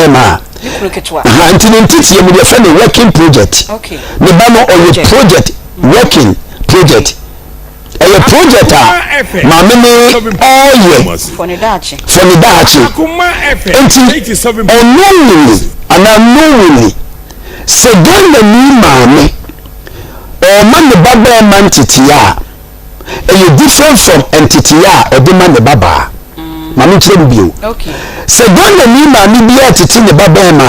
bɛrima a, Ne kunu ketewa. Aha, nti ne nteteɛ mu deɛ fɛ no working project. Ne ba no ɔyɛ project, working project. Ɛyɛ project a maame ne ɔɔyɛ For ne daakye. For ne daakye. Nti unknowingly anaa knowingly, sɛ Ghanani maame ɔɔma ne ba bɛrima nteteɛ a, ɛyɛ different from nteteɛ a ɔde ma ne ba baa. Maame, nkyerɛ mu bio. Sɛ Ghanani maame bi ɛtete ne ba bɛrima a,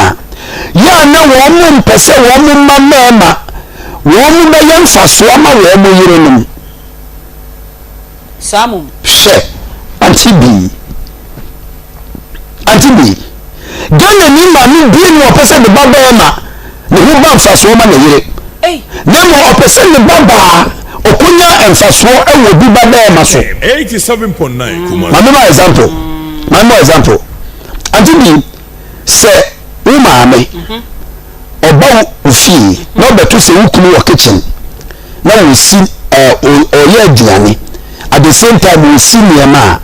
yɛ a na wɔn mo mpɛ sɛ wɔn mo mma mmarima wɔn mo bɛyɛ mfasoɔ ama wɔn mo yerenom. Saa mom. Hwɛ, Auntie B, Auntie B, Ghanani maame bie ni ɔpɛ sɛ ne ba bɛrima ne ho ba mfasoɔ ma ne yere, Ei. na mmom ɔpɛ sɛ ne ba baa ɔkonya mfasoɔ wɔ bi ba bɛrima so. 87.9 Kumasi. Maame ma example, maame ma example. Auntie B, sɛ wo maame ɔba wo fie na ɔbɛto sɛ wo kunu wɔ kitchen na wɔsi ɔyɛ aduane, at the same time wɔsi nneɛma a,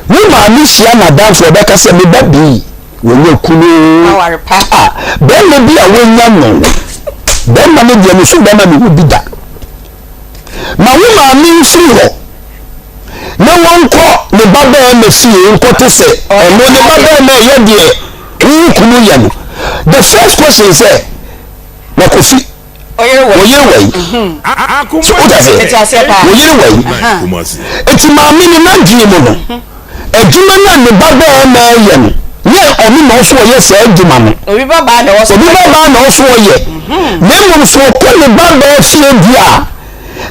wo maame hyia n'adamfo, ɔbɛka sɛ, "Me ba bii wɔnya kunu." Aware pa. A bɛrima bi a wɔnya no, bɛrima no deɛ no so bɛrima ne ho bi da ma wo maame mfiri hɔ na wɔnkɔ ne ba bɛrima fie nkɔto sɛ ɔno ne ba bɛrima ɛyɛ deɛ wo kunu yɛ no, the first question sɛ, "Na Kofi Ɔyere wɔ. Wɔyere wɔ yi?" So wota sɛ Mete aseɛ paa. wɔyere wɔ yi. Kumasi. Eti maame no n'adwene mu no, adwuma no a ne ba bɛrima yɛ no, nyɛ ɔno na ɔso ɔyɛ saa adwuma no. Obi ba baa na ɛwɔ so. Obi ba baa na ɔso ɔyɛ, na mmom so ɔkɔ ne ba bɛɛ fie di a,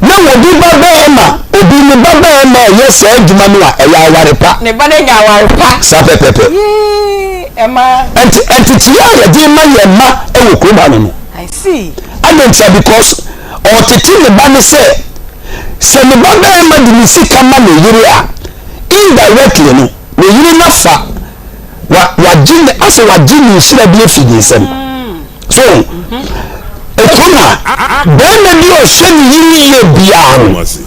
na obi ba bɛrima, obi ne ba bɛrima ɛyɛ saa adwuma no a, ɛyɛ aware pa. Ne ba no anya aware pa. Saa pɛpɛpɛ. Yee, ɛma. Ɛnti ɛnteteɛ a yɛde ma yɛn mma wɔ kurom ha no, I see. Adantia? Because ɔtete ne ba ne sɛ ne ba bɛrima de ne sika ma ne yere a, indirectly no ne yere nafa wa wagye ne asɛ wagye ne nhyira bi afi ne nsam. So ekurom ha, bɛrima bi a ɔhwɛ ne yere yie biara no, Kumasi.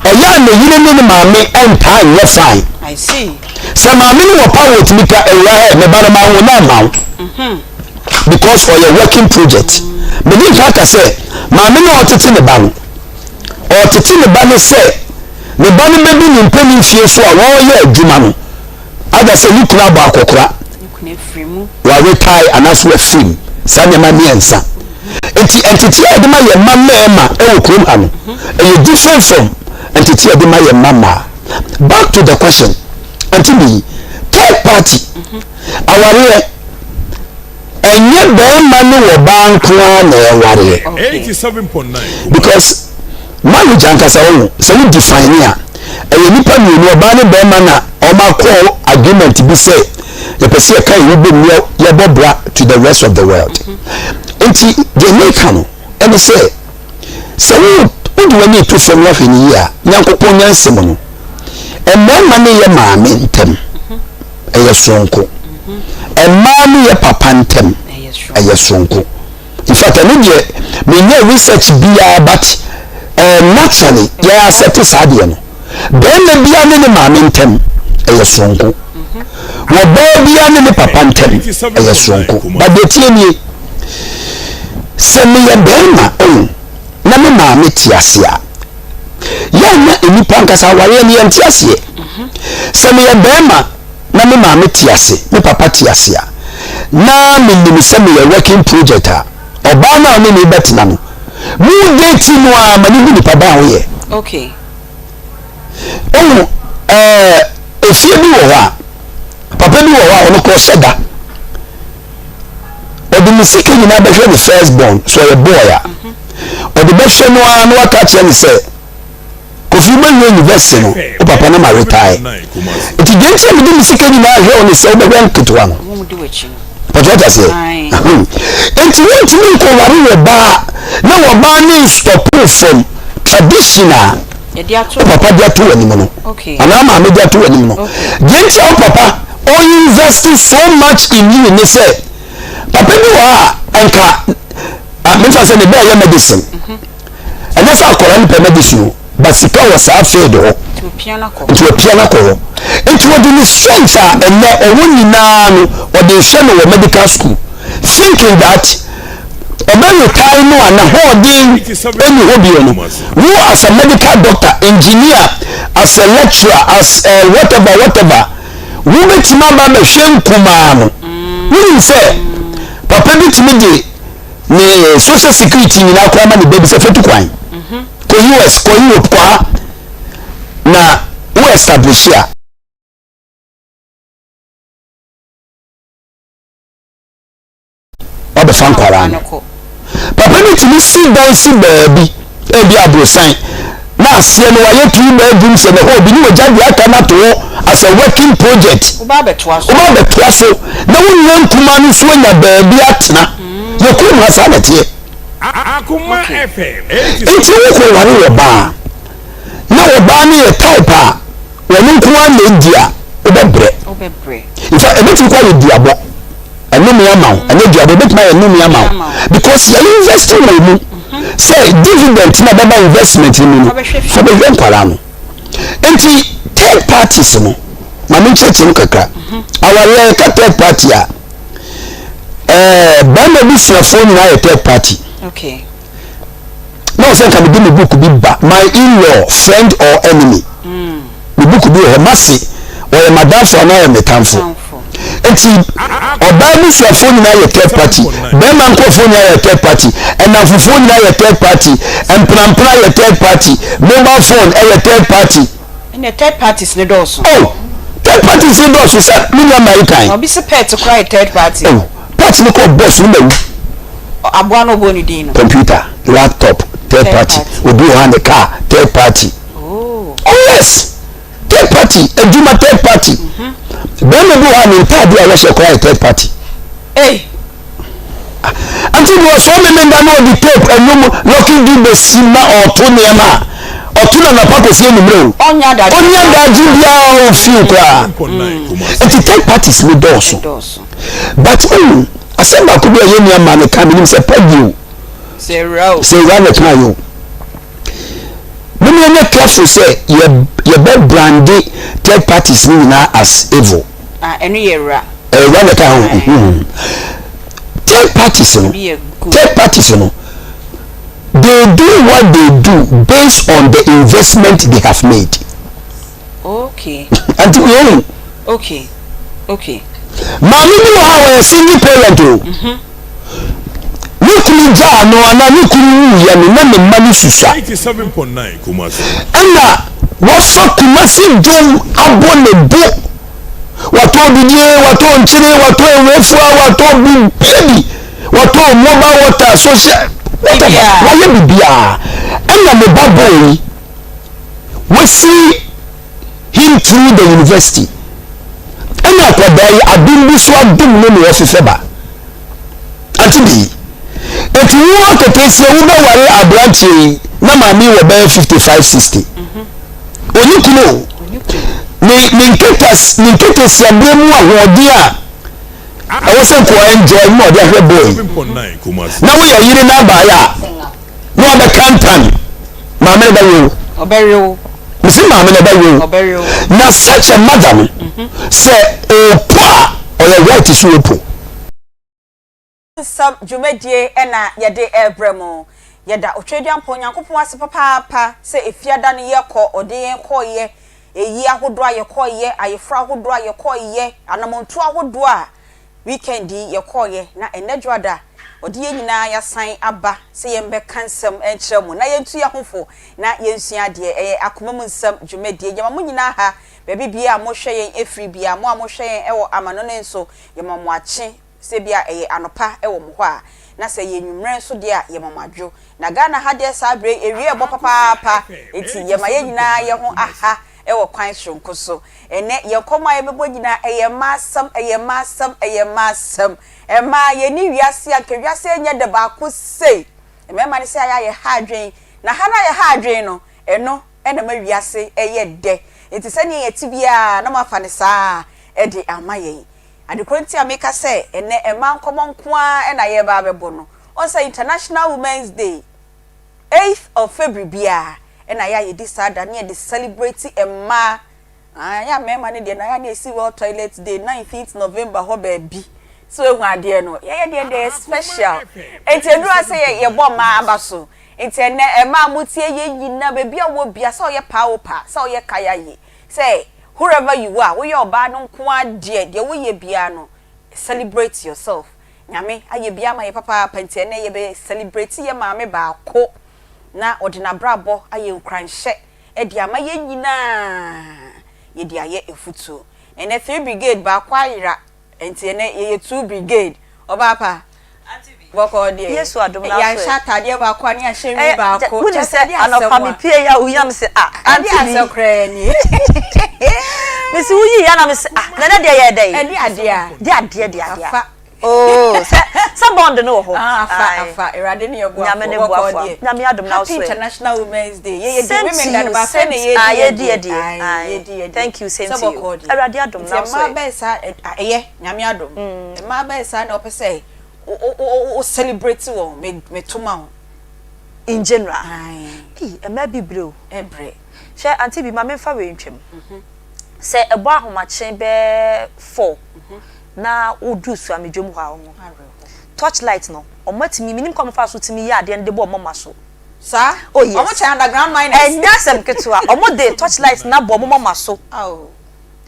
ɛyɛ a ne yere ne ne maame ntaa nyɛ fine. I see. Sɛ maame no wɔ power, otumi ka ewura ɛ ne ba no ma wo na ama wo, because ɔyɛ working project. Mede nka aka sɛ maame no a ɔtete ne ba no, ɔtete ne ba no sɛ ne ba no bɛbi ne mpanin fie so a wɔreyɛ adwuma no ada sɛ ne kunu abɔ akɔkora, Ne kunu afiri mu. Waretae anaasɛ wafiri mu. Saa nneɛma mmiɛnsa nti, ntete a yɛde ma yɛn mma mmarima wɔ kurom ha no, ɛyɛ different from ntete a yɛde ma yɛn mma mmaa. Back to the question, Auntie bi, third party awareɛ, ɛnyɛ bɛrima ne ɔbaa nko ara na ɛwareɛ. 87.9 Kumasi. Because marriage ankasa wɔn sɛ wo define a, ɛyɛ nipa mmienu, ɔbaa ne bɛrima, na wɔn akɔ agreement bi sɛ yɛpɛ sɛ yɛka yɛn ho bom yɛbɔ bra to the rest of the world. Nti deɛ meka no ɛne sɛ wo wode w'ani to fam ahwɛ ne yie a, Nyankopɔn nyansɛm no, mmarima ne yɛ maame ntɛm ɛyɛ soronko, mmaa ne yɛ papa ntɛm ɛyɛ soronko. In fact, ɛno deɛ menyɛ research biara, but naturally yɛ accept saa deɛ no. Bɛrima biara ne ne maame ntɛm ɛyɛ soronko, wɔbaa biara ne ne papa ntɛm ɛyɛ soronko. But deɛ tie nie, sɛ meyɛ bɛrima ɔn na me maame te ase a, yɛn na nnipa nkasa awareɛ no yɛnte aseɛ. Sɛ meyɛ bɛrima na me maame te ase, me papa te ase a, na menim sɛ meyɛ working project a, ɔbaa no a ɔne ne bɛtena no mu date no a, ma ne hu nipa baa woyɛ. Ɔhu efie bi wɔ hɔ a, papa bi wɔ hɔ a ɔno korɔ hyɛ da ɔde ne sika nyinaa bɛhwɛ ne first born. So ɔyɛ boy a, ɔde bɛhwɛ no ara na waka kyerɛ ne sɛ, "Kofi, wobɛwie university no, wo papa no ma retire, nti deɛ nti a mede me sika nyinaa hwɛ wo ne sɛ wobɛhwɛ nketewa no." Pàtó ɔta seɛ, nti wontumi nkɔware wɔ baa na wɔ baa ne stop from tradition a wo papa de ato w'anim no anaa maame de ato w'anim no. Deɛ nti a wo papa ɔinvest so much in you ne sɛ, papa bi wɔ hɔ a nka mefa sɛ ne bɛɛ yɛ medicine, ɛnyɛ sɛ akɔla no pɛ medicine o, but sika wɔ saa field hɔ. Nti wapia no akɔ hɔ. Nti wɔde ne strength a ɛnɛ ɔwɔ nyinaa no ɔde rehwɛ no wɔ medical school thinking that ɔbɛ retire no a n'ahoɔden ɛni hɔ bio no, wo as a medical doctor, engineer, as a lecturer, as a whatever whatever, wobɛtumi aba abɛhwɛ nkumaa no. Wonim sɛ papa bi tumi de ne social security nyinaa koraa ma ne ba bi sɛ fatu kwan kɔ US, kɔ Europe, kɔ ha na wo establish a wabɛfa nkwaraa no. Papa no tumi si dan si baabi, ebi aborosan, na aseɛ no wayɛ two bedrooms and a hall bi ne wagya deɛ aka no ato hɔ as a working project. Woba abɛtoa so. Woba abɛtoa so na wo nua nkumaa no nso anya baabi atena. Yɛ kurom ha saa na ɛteɛ. Nti wokɔware ɔbaa na ɔbaa no yɛ type a wɔn nko ara na edi a, wobɛbrɛ. In fact, ɛbɛtumi kɔ ayɛ duabɔ. Ɛnome ama wo, ɛnyɛ duabɔ, ɛbɛtumi ayɛ nnome ama wo. Because yɛ invest wɔ mu sɛ dividend na ɛbɛba investment no mu no, fa bɛhwɛ nkwadaa no. Nti third parties no, ma me nkyerɛkyerɛ mu kakra. Awareɛ yɛka third party a, ɛɛ bɛrima busuafoɔ nyinaa yɛ third party. Okay. Na ɔsɛ nka mede me book bi ba my in-law friend or enemy mm. Me book bi wɔ hɔ mase ɔyɛ madamfo anaa ɔyɛ metamfo. Nti ɔbaa busuafoɔ nyinaa yɛ third party, bɛrima nkurɔfoɔ nyinaa yɛ third party, ɛnamfofoɔ nyinaa yɛ third party, mpenampena yɛ third party, mobile phone ɛyɛ third party. Ɛnna third parties ne dɔɔso. Oh, third parties ne dɔɔso sɛ me nua maa yi kan. Na obi se pet koraa yɛ third party. Oh, pet ne kɔ bɔs no ma wu. Aboa no ɔbɔ ne din no. Computer, laptop, third party. Obi wɔ ha ne car, third party. Oh. Oh yes, third party, adwuma third party. Bɛrima bi wɔ ha ne ntaade a wɔhyɛ koraa yɛ third party. Hey. Nti deɛ ɔsɔ me menda na ɔde tape ɛnum lɔki di bɛsi na ɔto nneɛma a ɔto na napa kɔsi anummerɛ o. Ɔnya adagye. Ɔnya adagye biara ɔfiw koraa. Nti third parties ne dɔɔso. But oh, asɛm baako bi a yɛn nua maa no ka menim sɛ pagi o. Sɛ awura o. Sɛ awura na ɛka yɛ o. Mom yɛnyɛ careful sɛ yɛ yɛbɛ brande third parties no nyinaa as evil. Ah, ɛno yɛ awura. Awura na ɛka ho. Hmm. Third parties no, third parties no, they do what they do based on the investment they have made. Okay. Anti yɛn. Okay. Okay. Maame bi wɔ ha wɔyɛ single parent o. Mhm. Ne kunu gyaa no anaa ne kunu wuyɛ no na ne mma no susua. Ɛna wɔfa Kumasi dwom abɔ ne bo. Watɔ bidie, watɔ nkyene, watɔ ewefua, watɔ bibia bi, watɔ mobile water, social whatever, wayɛ bibiara. Ɛna ne ba bɔɔ yi. Wasi him through the university. Ɛna akwadaa yi adom bi so adom no na ɔfefɛ ba. Ante bi. Eti wo aketesia wobɛware aberanteɛ yi na maame wɔ bɛyɛ 55 60. Ɔni kunu o. Ne ne nketas ne nketesia berɛ mu ahoɔden a ɛwɔ sɛ nkoa enjoy mu a ɔde ahwɛ boy. Na woyɛ yere na abaeɛ a na wabɛka ntan maame no bɛwe wo. Ɔbɛwe wo. Mesi maame no bɛwe wo. Ɔbɛwe wo. Na such a mother no mhm. sɛ ɔpo a ɔyɛ right so ɔpo. Nsɛm dwumadie na yɛde rebrɛ mo. Yɛda Otweaduampɔn Nyankopɔn ase papaapa sɛ Efiada no yɛkɔ, ɔde yɛn kɔeɛ, ayie ahodoɔ a yɛkɔeɛ, ayeforɔ ahodoɔ a yɛkɔeɛ, anamɔntuo ahodoɔ a Weekend yi yɛkɔeɛ na ɛnnɛ Dwoada ɔde yɛn nyinaa yɛasan aba sɛ yɛmbɛka nsɛm nkyerɛ mo na yɛntu yɛn ho fo na yɛnsua adeɛ. Ɛyɛ Akoma mu Nsɛm dwumadie. Yɛma mo nyinaa ha, baabi biara a mohwɛ yɛn ɛfiri biara, mo a mohwɛ yɛn wɔ amanone nso, yɛma mo akye, sɛ ebia ɛyɛ anɔpa wɔ mo hɔ a, na sɛ ɛyɛ anwummerɛ nso deɛ a, yɛma mo adwo. Na Ghana ha deɛ saa berɛ yi awia rebɔ papaapa, enti yɛma yɛn nyinaa yɛn ho aha wɔ kwan soronko so. Ɛnnɛ, yɛn nkɔmmɔ a yɛbɛbɔ nyinaa, ɛyɛ mmaa asɛm, ɛyɛ mmaa asɛm, ɛyɛ mmaa asɛm. Mmaa, yɛnni wiase a, anka wiase nyɛ dɛ baako sei. Mmarima no sɛ ayɛ a yɛha adwene, na ha no a yɛha adwene no, ɛno na ɛma wiase yɛ dɛ. Enti sɛdeɛ yɛte biara, na moafa no saa ara de ama yɛn. Ade korɔ nti a meka sɛ ɛnnɛ mmaa nkɔmmɔ nko ara na yɛreba abɛbɔ no, woahu sɛ International Women's Day, Eighth of February biara, Ɛna yɛ a yɛdi saa da no yɛde celebrate mmaa. Aah yɛ a mmarima no deɛ na yɛ a na yɛsi World Toilet Day 19th November hɔ baabi. So ehu adeɛ no? Yɛyɛ deɛ deɛ yɛ special. Enti ɛduru ha sɛ yɛ yɛbɔ mmaa aba so. Nti ɛnɛ mmaa a motie yɛ nyinaa baabi a wowɔ bia sɛ woyɛ paa o paa, sɛ woyɛ kaya ye, sɛ whoever you are, woyɛ ɔbaa no nko ara deɛ, deɛ woyɛ biara no celebrate yourself. Nyame ayɛ bi ama yɛ papaapa nti ɛnɛ yɛbɛ celebrate yɛ maame baako na ɔde n'abrabɔ ayɛ nkuranhyɛ de ama yɛn nyinaa, yɛde ayɛ afutuo. Ɛnɛ three brigade baako ayera nti ɛnɛ yɛyɛ two brigade. Ɔbaa pa, bɔkɔɔ deɛ, Yesu adom na yɛanhyɛ so ɛ. ataadeɛ baako a ne yɛahyɛ nwi Ɛyɛ baako. wonim Kyerɛ sɛ sɛ ɛde asɛm anɔpa a, mepie yi a woyam se ah ɛde auntie bi. asɛm koraa nie. Mesi woyi ya na mese ah nana deɛ yɛ dɛn? Ɛde adeɛ a. De adeɛ de adeɛ a. Afa. Oh sɛ sɛ bond no wɔ hɔ. Ah afa Ae. afa Awurade ne yɛ boafo Nyame ne bɔkɔɔ boafo a deɛ. Nyame adom na Happy wo so ɛ. International Women's Day. Yɛ yɛdi Same women to da no you ba afei same na to yɛdi ah yɛ yɛdi yɛ deɛ. deɛ Ae ae yɛdi yɛ deɛ. thank you same Sɛ to you bɔkɔɔ deɛ. Awurade adom Nti na wo so mmaa ɛ. bɛyɛ saa ɛ ɛyɛ Nyame adom. Mmaa bɛyɛ saa na wɔpɛ sɛ wo wo wo wo celebrate wɔn me me to ma wo. In general. Ae. Ei mmaa bi brɛ o. Ɛbrɛ. Hwɛ auntie bi ma menfa wei ntwam. Sɛ ɛbɔ ahomakye bɛɛ four na woduru Suamidwom hɔ a wɔn torch light no wɔn atumi menim kwan wɔn fa so tumi yɛ adeɛ no de bɔ wɔn moma so. Saa? Oh yes. Wɔn kyɛn underground miners. Ɛnyɛ asɛm ketewa wɔn de torch light no abɔ wɔn moma so Oh.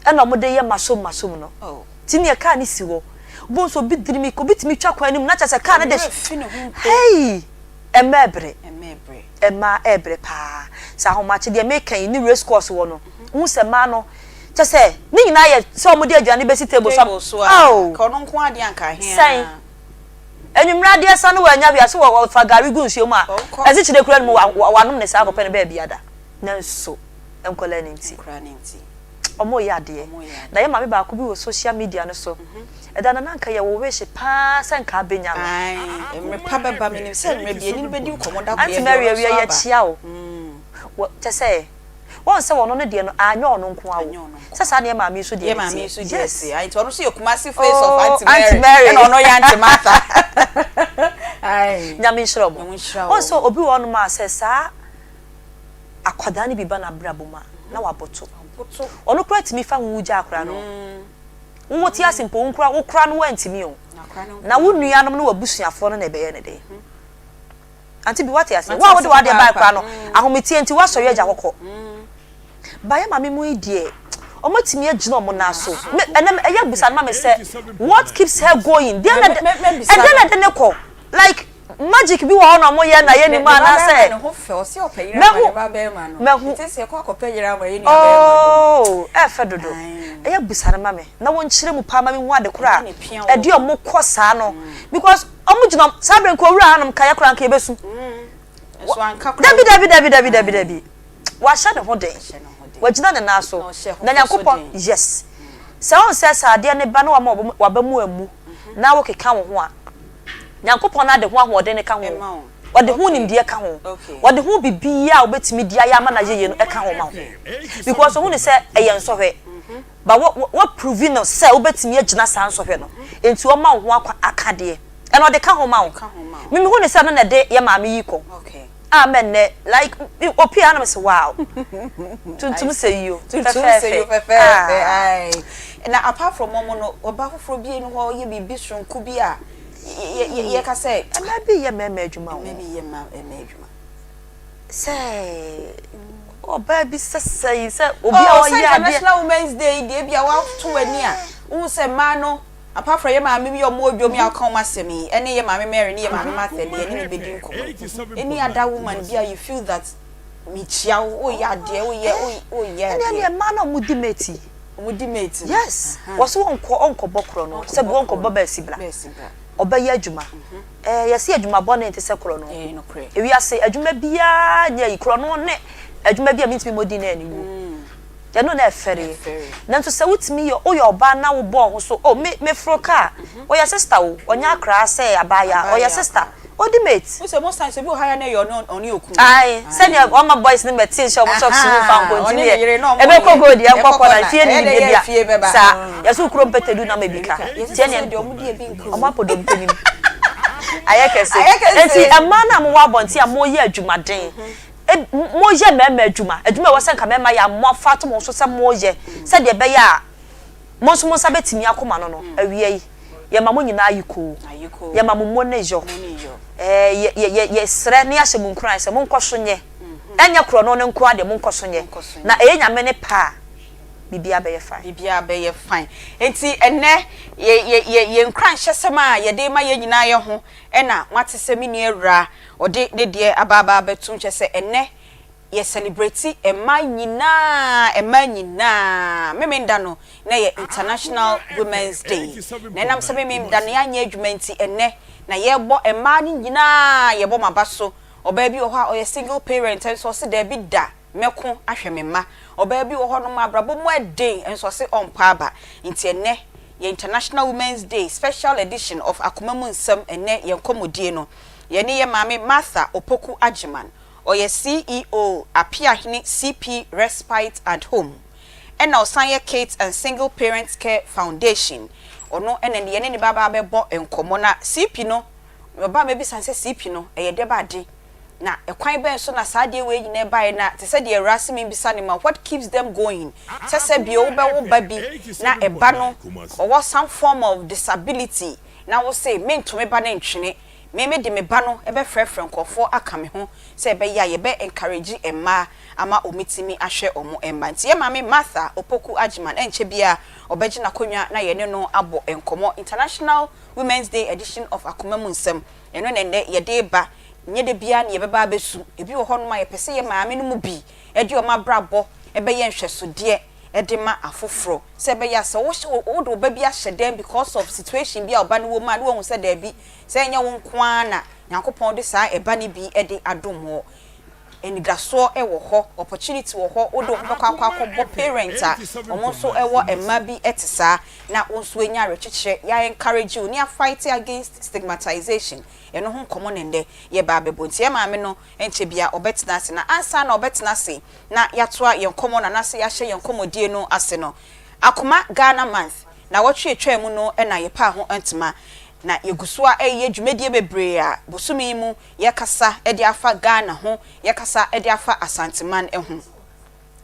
ɛna wɔn de yɛ masom masom no. Oh. Ti neɛ car no si hɔ wobɛhu sɛ obi diri mi obi tumi twa kwan no mu na kyerɛ sɛ car no de Owura fi ne ho mpo. hey ɛmma ɛbrɛ. Ɛmma ɛbrɛ. Mmaa ɛrebrɛ paa. Sɛ ahomakye deɛ meka yi ne race course wɔ no, wohu sɛ mmaa no, kyɛ sɛ ne nyinaa yɛ sɛ wɔde aduane bɛsi table so. Table so a, Oh! ka ɔno nko ara deɛ anka ahe Sɛn? ara. Anwummerɛ adeɛ sa no wannya hwee a, sɛ wɔfa gari gu nsuo mu a, Ɔnkɔ. asikyire koraa nni mu, wanom ne saa akɔpɛ no baabi ada. Nanso, nkwadaa no nti. Nkwadaa no nti. Wɔreyɛ adeɛ. Na yɛ maame baako bi wɔ social media no so. Ɛda no na anka yɛwɔ wish paa sɛ nka abɛnya no. Ae, mmerɛ pa bɛba, menim sɛ mmerɛ bi yɛne no bɛdi nkɔmmɔ da koro Auntie yɛde Mary ɔno nso awia aba. yɛkyia wo. Wɔ, kyɛ sɛ, woahu sɛ ɔno ne deɛ no, anyɛ ɔno nko ara Anyɛ o. ɔno nko Sɛ saa na yɛ maame yi nso deɛ Yɛ no maame yi teɛ. nso deɛ Yes. te. Ae, nti ɔno nso yɛ Kumasi face of Oh, Auntie Auntie Mary, Mary. ɛna ɔno yɛ Auntie Martha. Ae. Nyame nhyira wɔn. Nyame nhyira Woahu sɛ wɔn. obi wɔ hɔnom a sɛ saa akwadaa no bi ba n'abrabɔ mu a, na waboto. Ɔno koraa tumi fa ho gya akwadaa no. Wo wote ase mpo, wo koraa wo koraa no woantumi o. Na wo nuanom ne w'abusuafoɔ no na ɛbɛyɛ no dɛn? Ante bi wate ase? Wo a wode w'adeɛ bae koraa no, ahometeɛ nti woasɔre agya hɔ kɔ. Ba yɛ maame mu yi deɛ, wɔatumi agyina wɔn nan so. Me, ɛnɛ ɛyɛ bisa no ma me sɛ, what keeps her going? Deɛ na ɛdeɛ na ɛde ne kɔ? Like magic bi wɔ hɔ na wɔyɛ na yɛnnim anaasɛ? Mɛhu mɛhu oh ɛfɛ dodo ɛyɛ bisa no ma me na wɔnkyerɛ mu paa ma me hu ade korɔ a ɛde wɔn kɔ saa no because wɔn gyina saa bere nka owura hanom ka yɛ koraa nka yɛbɛsu dabi dabi dabi dabi dabi dabi wahyɛ ne ho den wagyina ne nan so na Nyankopɔn yes sɛ wɔn sɛ sɛ adeɛ ne ba na wama waba mu amu na wokeka wo ho a Nyankopɔn no ade ho ahoɔden no ka ho, ɔde ho nimdeɛ ka ho, ɔde ho biribiara a wobɛtumi de ayɛ ama no ayɛ yie no ka ho ma wo. Because ɔhu no sɛ ɛyɛ nsɔhwɛ. But wo wo prove no sɛ wobɛtumi agyina saa nsɔhwɛ no. Enti ɔma wo ho akwa akadeɛ. Ɛna ɔde ka ho ma wo. Me mehu no sɛ ɛno na ɛde yɛ maame yi kɔ. A mɛ nnɛ like opie a na me se wow. Tuntum sɛ yi o. Tuntum sɛ yi o Fɛfɛɛfɛ. fɛfɛɛfɛ. Ah. Ae. Na apart from ɔmo no, ɔba foforɔ bi ɛni hɔ ɔyɛ biribi soronko bi a yɛka sɛ. Mmaa bi yɛ mmarima adwuma o. Mmaa bi yɛ mmarima adwuma. Sɛ ɔbaa bi sɛsɛe sɛ obi a Oh, ɔyɛ sɛ adeɛ. International Women's Day yi deɛ ebia woato w'ani a, wohu sɛ mmaa no, apart from yɛ maame bi a wɔwɔ dwom yi a wɔka wɔn asɛm yi, ɛne yɛ maame Mary ne yɛ maame Martha deɛ yɛne no bɛdi nkɔmmɔ yi. Any other woman bi a you feel that mekyia wo, woyɛ adeɛ, woyɛ, woyɛ Ɛne adeɛ. ɛneɛ mmaa no a wɔdi mate yi. Wɔdi mate no. Yes, wɔse wɔnkɔ ɔnkɔbɔ korɔ no, sɛbi wɔnkɔbɔ bɛɛsi bra. Ɔbɛyɛ adwuma. Ɛɛ yɛse adwuma bɔne nte sɛ korɔ no. Ewiase adwuma biara nyɛ ayi, korɔ no ne adwuma bi a mentumi mmɔ din na aniwuo. Ɛno na ɛfɛreɛ. Nanso sɛ wotumi yɛ, woyɛ ɔbaa na wobɔ wo ho so, oh me meforo kaa, ɔyɛ sister o, ɔnyɛ akraa sɛ abaayaa, ɔyɛ sister. Odi mate. Wohu sɛ most times obi wɔ ha a na ɛyɛ ɔne ɔne okunu. Ae, sɛdeɛ wama boys no mmɛte nhyɛ wɔn socks mu mfa nkɔ nti Ɔne ne deɛ yere na ɔmo ɛbɛkɔ yɛ. gold yɛnkɔ Ɛkɔ kɔ na kɔna. fie ne Ɛyɛ dɛ nimdeɛ yɛ bi a fie bɛba. saa yɛsɛ wo kurom pɛtɛ du na ma bi ka Yɛsɛ nti sɛ ɛneɛ deɛ ɔmo di ebi nka ɔmo o. apɔ dompe nim ayɛ kɛse Ayɛ kɛse. nti mmaa no a mowɔ abɔnten a moyɛ adwumaden. Moyɛ mmarima adwuma, adwuma a ɛwɔ sɛ nka mmarima yɛ a moafa ato mo ho so sɛ moreyɛ sɛdeɛ ɛbɛyɛ a mo nso mo nsa bɛtumi akɔ mo ano no, awia yi, yɛma mo nyinaa ayekoo, yɛma mo mo ne yɔ. Ɛɛ, yɛ, yɛ, yɛ, yɛsrɛ na yɛahyɛ mo nkuran sɛ monkɔ so nyɛ. Ɛnyɛ korɔno no nko ara deɛ, monkɔ so nyɛ. Na ɛyɛ Nyame ne pɛ a, biribiara bɛyɛ fine. Biribiara bɛyɛ fine. Enti ɛnnɛ, yɛ, yɛ, yɛ, yɛn nkuranhyɛsɛm a yɛde rema yɛn nyinaa yɛ ho na moate sɛ me nua awuraa, ɔde ne deɛ aba aba abɛtom, kyerɛ sɛ ɛnnɛ yɛ celebrate mmaa nyinaa, mmaa nyinaa. Memenda no na ɛyɛ International Women's Day. Na ɛnam sɛ Memenda no yɛanyɛ adwuma nti, ɛnnɛ na yɛrebɔ mmaa no nyinaa, yɛbɔ mo aba so. Ɔbaa bi wɔ hɔ a ɔyɛ single parent nso ɔse daabi da, mɛko ahwɛ me mma. Ɔbaa bi wɔ hɔnom a abrabɔ mu ɛden nso ɔse ɔmpa aba. Nti ɛnnɛ yɛ International Women's Day special edition of Akoma Mu Nsɛm ɛnnɛ yɛn nkɔmmɔdie no, yɛne yɛ maame Martha Opoku Agyeman, ɔyɛ CEO Apiahene CP Respite and Home, ɛna ɔsan yɛ Kids and Single Parents Care Foundation, ɔno ɛna yɛne ne ba aba abɛbɔ nkɔmmɔ. Na CP no, meba a mɛbisa no sɛ CP no ɛyɛ dɛbɛ ade? Na ɛkwan bɛn so na saa adeɛ wei nyinaa baeɛ? Na te sɛ deɛ Awuraa se membisa no ma what keeps them going? Sɛ sɛ bio wobɛwo ba bi na ɛba no ɔwɔ some form of disability na wo se mento me ba no ntwene, me mede me ba no bɛfrɛfrɛ nkurɔfoɔ aka me ho sɛ ɛbɛyɛ a yɛbɛ encourage mmaa ama wɔatumi ahwɛ wɔn mma. Nti yɛn maame Martha Opoku Agyeman ɛnkyɛ biara ɔbɛgye n'akonnwa na yɛne no abɔ nkɔmmɔ. International Women's Day edition of Akoma Mu Nsɛm, ɛno na ɛnnɛ yɛde reba. Nyɛ da biara na yɛbɛba abɛsu. Ebi wɔ hɔnom a yɛpɛ sɛ yɛn maame no mu bi de wɔn abrabɔ bɛyɛ nhwɛsodeɛ de ma afoforɔ sɛ ɛbɛyɛ a sɛ wode wo ba bi ahyɛ dan because of situation bi a ɔba no wɔ mu a na wahu sɛ daabi, sɛ ɛnyɛ wo nko ara na Nyankopɔn de saa ɛba no bi de adom woɔ. Anidasoɔ wɔ hɔ, opportunity wɔ hɔ, wode wo ho bɛkɔ akɔ akɔbɔ parent a wɔn nso wɔ mma bi te saa na wo nso anya awerɛkyekyerɛ, yɛ encourage wo ne yɛ fight against stigmatization. Ɛno ho nkɔmmɔ na ɛnnɛ yɛreba abɛbɔ. Nti yɛn maame no ɛnkyɛ biara ɔbɛtena ase. Na ansa na ɔbɛtena ase na yɛatoa yɛn nkɔmmɔ no anaasɛ yɛahyɛ yɛn nkɔmmɔdie no ase no, Akoma Ghana Month, nnawɔtwe a ɛtwaa mu no na yɛpaa ho ntoma. Na yɛgu so ara reyɛ dwumadie bebree a bosome yi mu yɛkasa de afa Ghana ho, yɛkasa de afa Asanteman ho.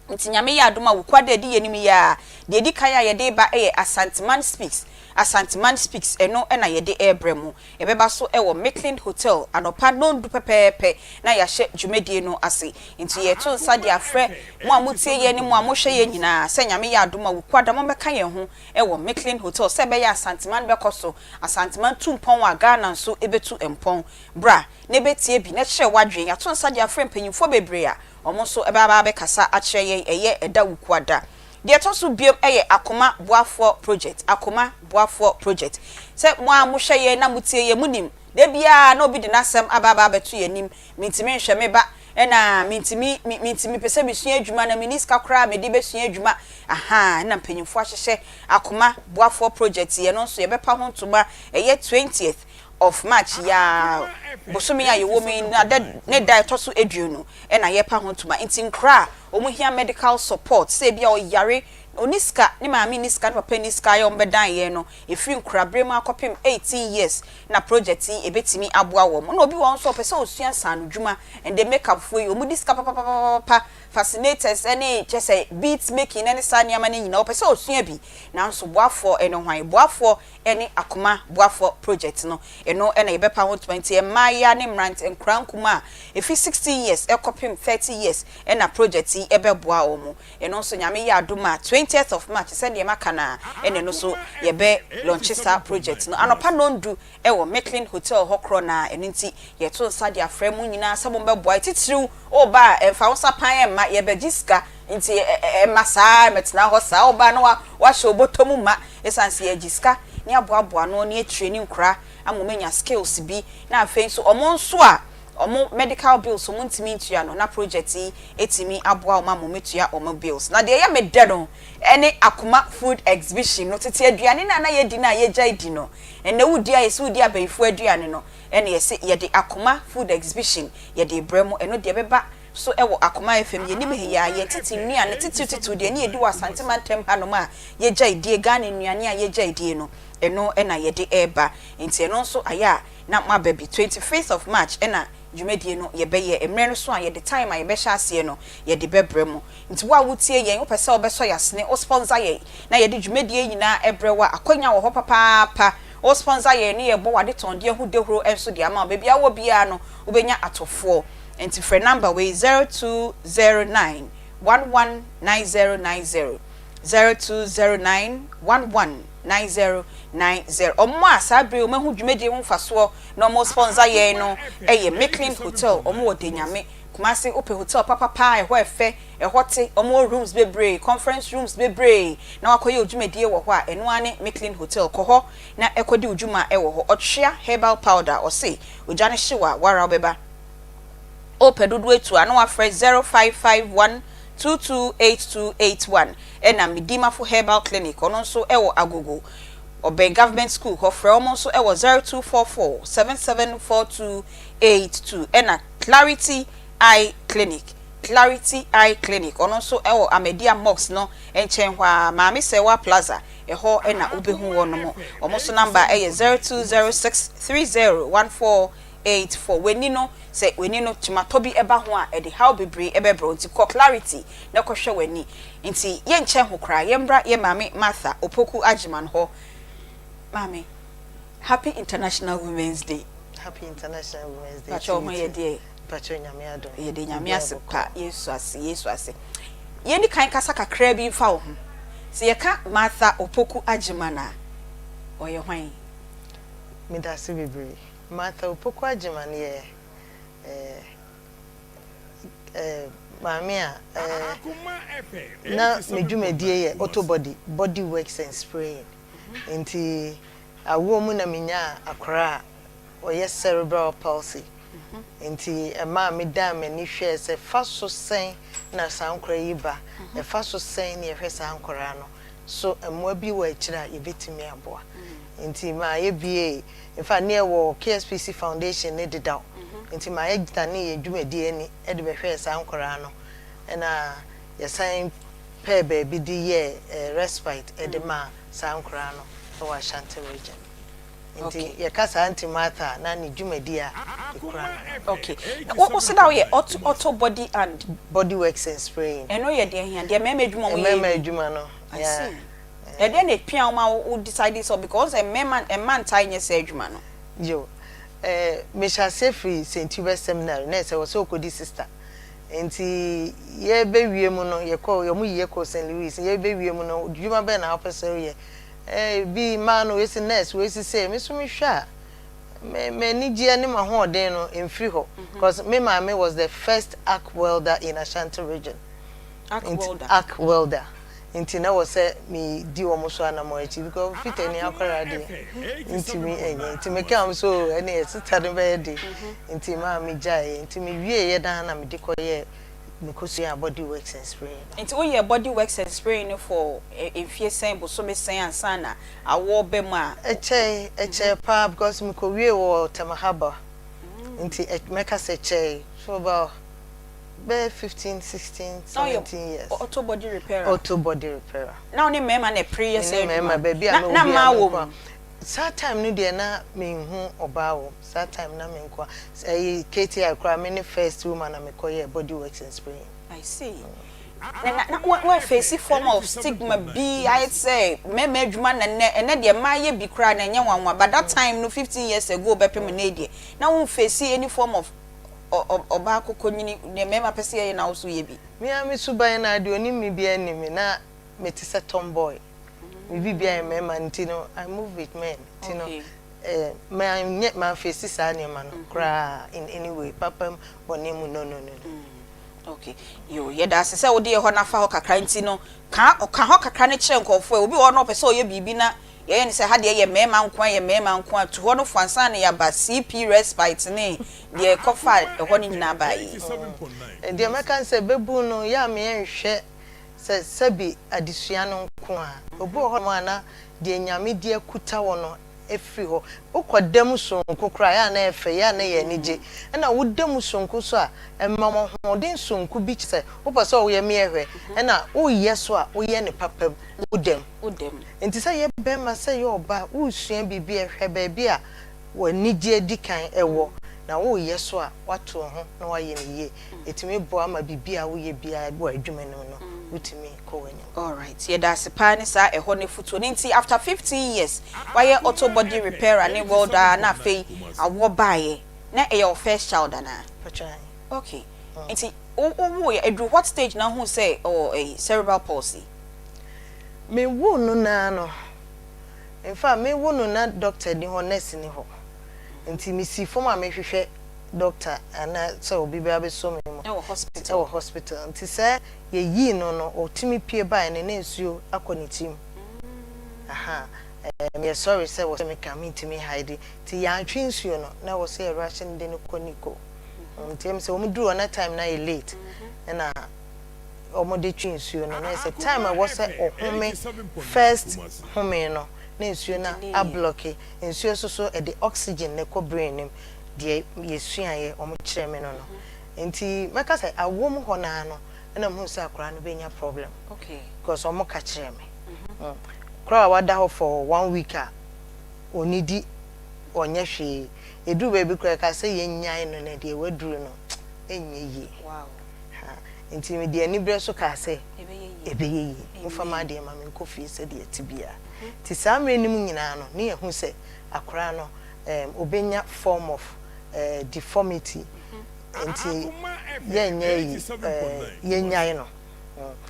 Nti Nyame yɛ adom a Wukuada a ɛdi yɛn anim yi ara, deɛ ɛdi kan a yɛde reba yɛ Asanteman Speaks, Asanteman Speaks, ɛno na yɛde rebrɛ mo. Ɛbɛba so wɔ Mickling Hotel anɔpa nnɔndu pɛpɛɛpɛ na yɛahyɛ dwumadie no ase. Nti yɛreto nsa de afrɛ mo a motie yɛn ne mo a mohwɛ yɛn nyinaa sɛ Nyame yɛ adom a Wukuada mommɛka yɛn ho wɔ Mickling Hotel sɛ ɛbɛyɛ a Asanteman bɛkɔ so, Asanteman tu mpɔn a Ghana nso bɛtu mpɔn. Bra na bɛtie bi na kyerɛ w'adwene. Yɛato nsa de afrɛ mpanyimfoɔ bebree a wɔn nso bɛba abɛkasa akyerɛ yɛn ɛyɛ ɛda Wukuada. Deɛ ɛtɔ so biom yɛ Akoma Boafoɔ Project, Akoma Boafoɔ Project. Sɛ mo a mohwɛ yɛn na motie yɛn, monim, da biara na obi de n'asɛm aba aba abɛto yɛn anim, mentumi nhwɛ me ba, ɛna mentumi, me, mentumi, mepɛ sɛ mesua adwuma na menni sika koraa a mede bɛsua adwuma, ahaa, ɛna mpanyimfoɔ ahyehyɛ Akoma Boafoɔ Project yi, ɛno nso yɛbɛpa ho ntoma, ɛyɛ 20th of March yi ara, bosome a yɛwɔ mu yi, na da, ne da a ɛtɔ so aduonu na yɛrepa ho ntoma. Nti nkwadaa a wɔhia medical support, sɛ ebia ɔyare, ɔnni sika, ne maame nni sika, ne papa nni sika a wɔbɛdan yɛn no, ɛfiri nkwadaa mu akɔpem 18 years na project yi ɛbɛtumi aboa wɔn. Ɛna obi wɔ hɔ nso a ɔpɛ sɛ ɔsua nsaanodwuma, ɛnde makeup foɔ yi, wɔdi sika papapapapa, fascinators ne kyerɛ sɛ beads making ne saa nneɛma no nyinaa, ɔpɛ sɛ ɔsua bi, nanso boafoɔ ne hwan? Boafoɔ ne Akoma Boafoɔ Project no, ɛno na yɛbɛpa ho ntoma nti mmaayewa ne mmerante, nkwadaa nkumaa a ɛfiri 16 years kɔpem 30 years na project yi bɛboa wɔn. Ɛno nso Nyame yɛ adom a 20th of March sɛdeɛ maka no ara ɛna ɛno nso yɛbɛ launche saa project no anɔpa nnɔndu wɔ Micklin Hotel hɔ korɔ no ara, ɛno nti yɛto nsa de afrɛ mo nyinaa sɛ mommɛboa yɛn, titiriw woba a ɛmfa wo nsa pan mma, yɛbɛgye sika Nti ɛmma saa, ɛmmɛtena hɔ saa. Wo ba no wahyɛ wo bɔtɔ mu ma, ɛsiane sɛ yɛgye sika ne aboaboa ano ne atraini nkora ama wɔn anya skills bi, na afei nso wɔn nso a wɔn medical bills wɔn ntumi ntua no, na project yi atumi aboa wɔn ama wɔn atua wɔn bills. Na deɛ ɛyɛ me dɛ no ɛne Akoma Food Exhibition no, tete aduane no a na yɛdi no a yɛgyae di no, ɛnnɛ wodi a yɛsɛ wodi abayifoɔ aduane no, ɛna yɛse yɛde Akoma Food Exhibition yɛde rebrɛ mo, ɛno deɛ ɛbɛba so wɔ Akoma FM yɛnim he yi ara, yɛn tete nnuane titiriw titiriw deɛ ne yɛdi wɔ Asante mantam hanom a yɛgyae die, Ghana nnuane a yɛgyae die no, ɛno na yɛde reba. Nti ɛno nso ayɛ a na moaba bi. 25th of March na Dwumadie no yɛbɛyɛ mmerɛ no so a yɛde time a yɛbɛhyɛ aseɛ no yɛde bɛbrɛ mo. Nti wo a wotie yɛn wopɛ sɛ wobɛsɔ yɛn asene, wo sponsor yɛn na yɛde dwumadie yi nyinaa brɛ wo a, akwanya wɔ hɔ papaapa. Wo sponsor yɛn ne yɛbɔ w'adetɔndeɛ ho dahuro nso de ama wo. Baabi a wowɔ biara no wobɛnya atɔfoɔ. Nti frɛ number wei 0209 11 9090, 0209 11 9090. Wɔn a saa bere yi wɔahu dwumadie ho mfasoɔ na wɔn sponsor yɛn no yɛ Micklin Hotel, wɔn wɔ Denyame, Kumasi. Wopɛ hotel papa paa, ɛhɔ ɛfɛ, ɛhɔ te, wɔn wɔ rooms bebree, conference rooms bebree na wakɔyɛ wo dwumadie wɔ hɔ a, ɛno ara ne Micklin Hotel. Kɔ hɔ na ɛkɔdi wo dwuma wɔ hɔ. Ɔtwea Herbal Powder, ɔse ogya no hyew a, woara wobɛba. Wopɛ dodoɔ atu a na wafrɛ 0551 228281. Ɛna Medimafo Herbal Clinic, ɔno nso wɔ Agogo, ɔbɛn Government School hɔ, frɛ wɔn nso wɔ 0244 774282. Ɛna Clarity Eye Clinic, Clarity Eye Clinic, ɔno nso wɔ Ahmadiyya Mosque no nkyɛn hɔ ara, Maame Serwaa Plaza, ɛhɔ na wobɛhu wɔn. Wɔn nso number yɛ 0206 301484. W'ani no, sɛ w'ani no kyematɔ bi ba ho a, ɛde haw bebree bɛbrɛ wo, nti kɔ Clarity na kɔhwɛ w'ani. Nti yɛnkyɛ ho koraa, yɛmmra yɛn Maame Martha Opoku Agyeman hɔ. Maame, Happy International Women's Day. Happy International Women's Day Pakyɛ to wo ho you yɛ too. deɛ? Mpakyɛ Nyame adom. Yɛde Nyame Biribiara ase bɔkɔɔ. pa, Yesu ase, Yesu ase. Yɛnni kan kasa kakraa bi mfa wo ho. Sɛ yɛka Martha Opoku Agyeman a, ɔyɛ hwan? Medase bebree. Martha Opoku Agyeman yɛ eh, eh, maame a eh, na me dwumadie yɛ auto body, body works and spraying. Nti awoɔ mu na menyaa akwaraa a ɔyɛ cerebral palsy. Nti ɛmaa me dan m'ani hwɛɛ sɛ fa so sɛn na saa nkwaraa yi ba, ɛfa so sɛn na yɛhwɛ saa nkwaraa no, so mmoa bi wɔ akyire a yɛbɛtumi aboa. Nti maa yɛbuee, in fact ne yɛwɔ KSPC Foundation no dedaw, nti maa yɛdanee yɛn dwumadie ani de bɛhwɛɛ saa nkwaraa no, ɛna yɛsan pɛɛ baabi de yɛɛ respite de maa saa nkwaraa no wɔ Ashanti Region. Nti yɛka saa Aunty Martha a, na ne dwumadi a ɛkura no no. Okay. Na wo se na woyɛ auto auto body and. Body works and spraying. Ɛno yɛ deɛ hia? Deɛ mmarima adwuma a wɔyɛ yi bi? Mmarima adwuma no, I yeah. see. Ɛdeɛn na ɛpia wo ma wo decide sɛ because mmarima mmaa ntaa nyɛ saa adwuma no. Yo, eh, mehyɛ aseɛ firi St. Hubert Seminary, na ɛsɛ wɔ sɛ wokɔdi sister. Nti yɛbɛwie mu no, yɛkɔ, wɔn yi yɛkɔɔ St. Louis, yɛbɛwie mu no, dwuma bɛn na wopɛ sɛ woyɛ? Eh, bi mmaa no, wei se nurse, wei se sei, me nso mehwɛ a, me, m'anigyeɛ ne m'ahoɔden no mfiri hɔ. Because me maame was the first arc welder in Ashanti region. Arc welder. Arc welder. Nti na ɛwɔ sɛ me di wɔn so anamɔn akyi because fitani akwadaa deɛ ntumi nyɛ. Nti me kaa wɔn sɛ oh ɛneɛ sista no bɛyɛ den. Nti maa me gyaeɛ. Nti me wieɛ naa na me de kɔ yɛɛ me kɔ suaa body works and spraying no. Nti wo yɛɛ body works and spraying no for mfie sɛn, bosome sɛn ansa na awoɔ ba mu a? Ɛkyɛe, ɛkyɛɛ paa because me kɔ wiee wɔ Tema Harbour. Nti mɛka sɛ ɛkyɛe for about bɛyɛ 15, 16, Na ɔyɛ 17 years. auto body repairer. Auto body repairer. Na wo ne mmarima na ɛpere yɛ Me saa ne adwuma mmarima, no? baabi a Na mewɔ na biara mmaa me wɔ nko a. mu? Saa time no deɛ na menhu ɔbaa wɔ mu. Saa time na me nko a. Ɛyi KTI koraa me ne first woman a mekɔyɛɛ body works and spraying. I see. Na na na wo wo face form of stigma bi ayɛ te sɛ mmarima adwuma na nnɛ ɛnɛ deɛ mmaa yɛ bi koraa na ɛnyɛ nwanwa but that time no 15 years ago bɛpem nnɛ yi deɛ na wo face any form of ɔbaa kɔkɔnyini, deɛ mmarima pɛ sɛ yɛyɛ na wo nso yɛ bi. Me ara me suban no ara, deɛ ɔnim me biara nim me, na mete sɛ tomboy. Me biribiara yɛ mmarima nti no, I move with men nti no, eh, manyɛ, manfeesi saa nneɛma no koraa in any way, papa mu, bɔne mu, no, no, no, no. Okay, yoo, yɛda ase sɛ wode yɛ hɔ no afa hɔ kakra nti no, ka, ka hɔ kakra no kyerɛ nkurɔfoɔ ɛ, obi wɔ hɔ na ɔpɛ sɛ ɔyɛ biribi na Yɛyɛ no sɛ ha deɛ yɛ mmarima nko ara, yɛ mmarima nko ara. Tu hɔ no fo ansa na yɛaba CP respite ne deɛ ɛkɔfa ɛhɔ no nyinaa baeɛ yi. Deɛ mɛka ne sɛ bɛbu no yɛ a meɛnhwɛ sɛ sɛbi adesua no nko ara. Obi wɔ hɔ nom a na deɛ Nyame de akuta wo no firi hɔ. Wokɔ da mu sononko koraa a yɛ a na ɛyɛ fɛ, yɛ a na ɛyɛ anigye. Ɛna woda mu sononko nso a ɛma wo ahoɔden sononko bi kyerɛ sɛ wopɛ sɛ woyɛ meɛ hwɛ. Ɛna woyɛ so a woyɛ no papa mu, woda mu. Woda mu. Enti sɛ yɛ barima, sɛ yɛ ɔbaa, woresua biribi a, hwɛ baabi a w'anigyeɛ di kan wɔ. Na woreyɛ so a, woato wo ho na woayɛ no yie. Ɛtumi boa ma biribi a woyɛ biara wɔ adwuma no mu no, wotumi kɔ w'anim. Alright, yɛda ase paa ne saa ɛhɔ no afutuo no nti after 15 years wayɛ auto body repairer ne welder a na afei awoɔ baeɛ na ɛyɛ wo first child anaa? Mpakyɛ ae. Okay, nti wo wowoeɛ ɛduru what stage na wohuu sɛ ɔwɔ ɛyi cerebral palsy? Me woo no no ara no, in fact me wo no na doctor nni hɔ, nurse nni hɔ. Nti me sii fam a me hwehwɛ doctor anaa sɛ obi bɛ abɛsɔ me mu. Ɛwɔ hospital. Ɛwɔ hospital. Nti sɛ yɛ yii no no, ɔtumi pue baeɛ no na nsuo akɔ ne tirim. Ahaa, ɛɛ me yɛ sorry sɛ wɔ sɛ me ka, me ntumi hide. Nti yɛantwe nsuo no, na ɛwɔ sɛ yɛ rush no de no kɔ Nico. Nti ɛm sɛ wɔn duru hɔ na time no ayɛ late, ɛna wɔn de twe nsuo no, na ɛsɛ time a ɛwɔ sɛ ɔhome first home no, na nsuo no ablɔke. Nsuo nso so ɛde oxygen na ɛkɔ brain no mu, deɛ yɛsuaeɛ wɔn kyerɛɛ me no no. Nti mɛka sɛ awoɔ mu hɔ no ara no ɛna mehuu sɛ akwadaa no bɛnya problem because wɔn ka kyerɛɛ me. Koraa a wada hɔ for one week a ɔnnidi, ɔnyɛ hwee. Ɛduru baabi koraa yɛkaa sɛ yɛnnyae no na deɛ waduru no ɛnyɛ yie. Ha, nti mede aniberɛ so kaa sɛ, Ɛbɛyɛ yie. Momfa m'adeɛ mma me nkɔ fie sɛdeɛ ɛte biara. Nti saa mmerɛ no mu nyinaa no, ne yɛhu sɛ akwadaa no, ɛɛm, ɔbɛnya form of ɛɛ deformity, nti yɛnyɛ ayi, ɛɛ, yɛnnyae no.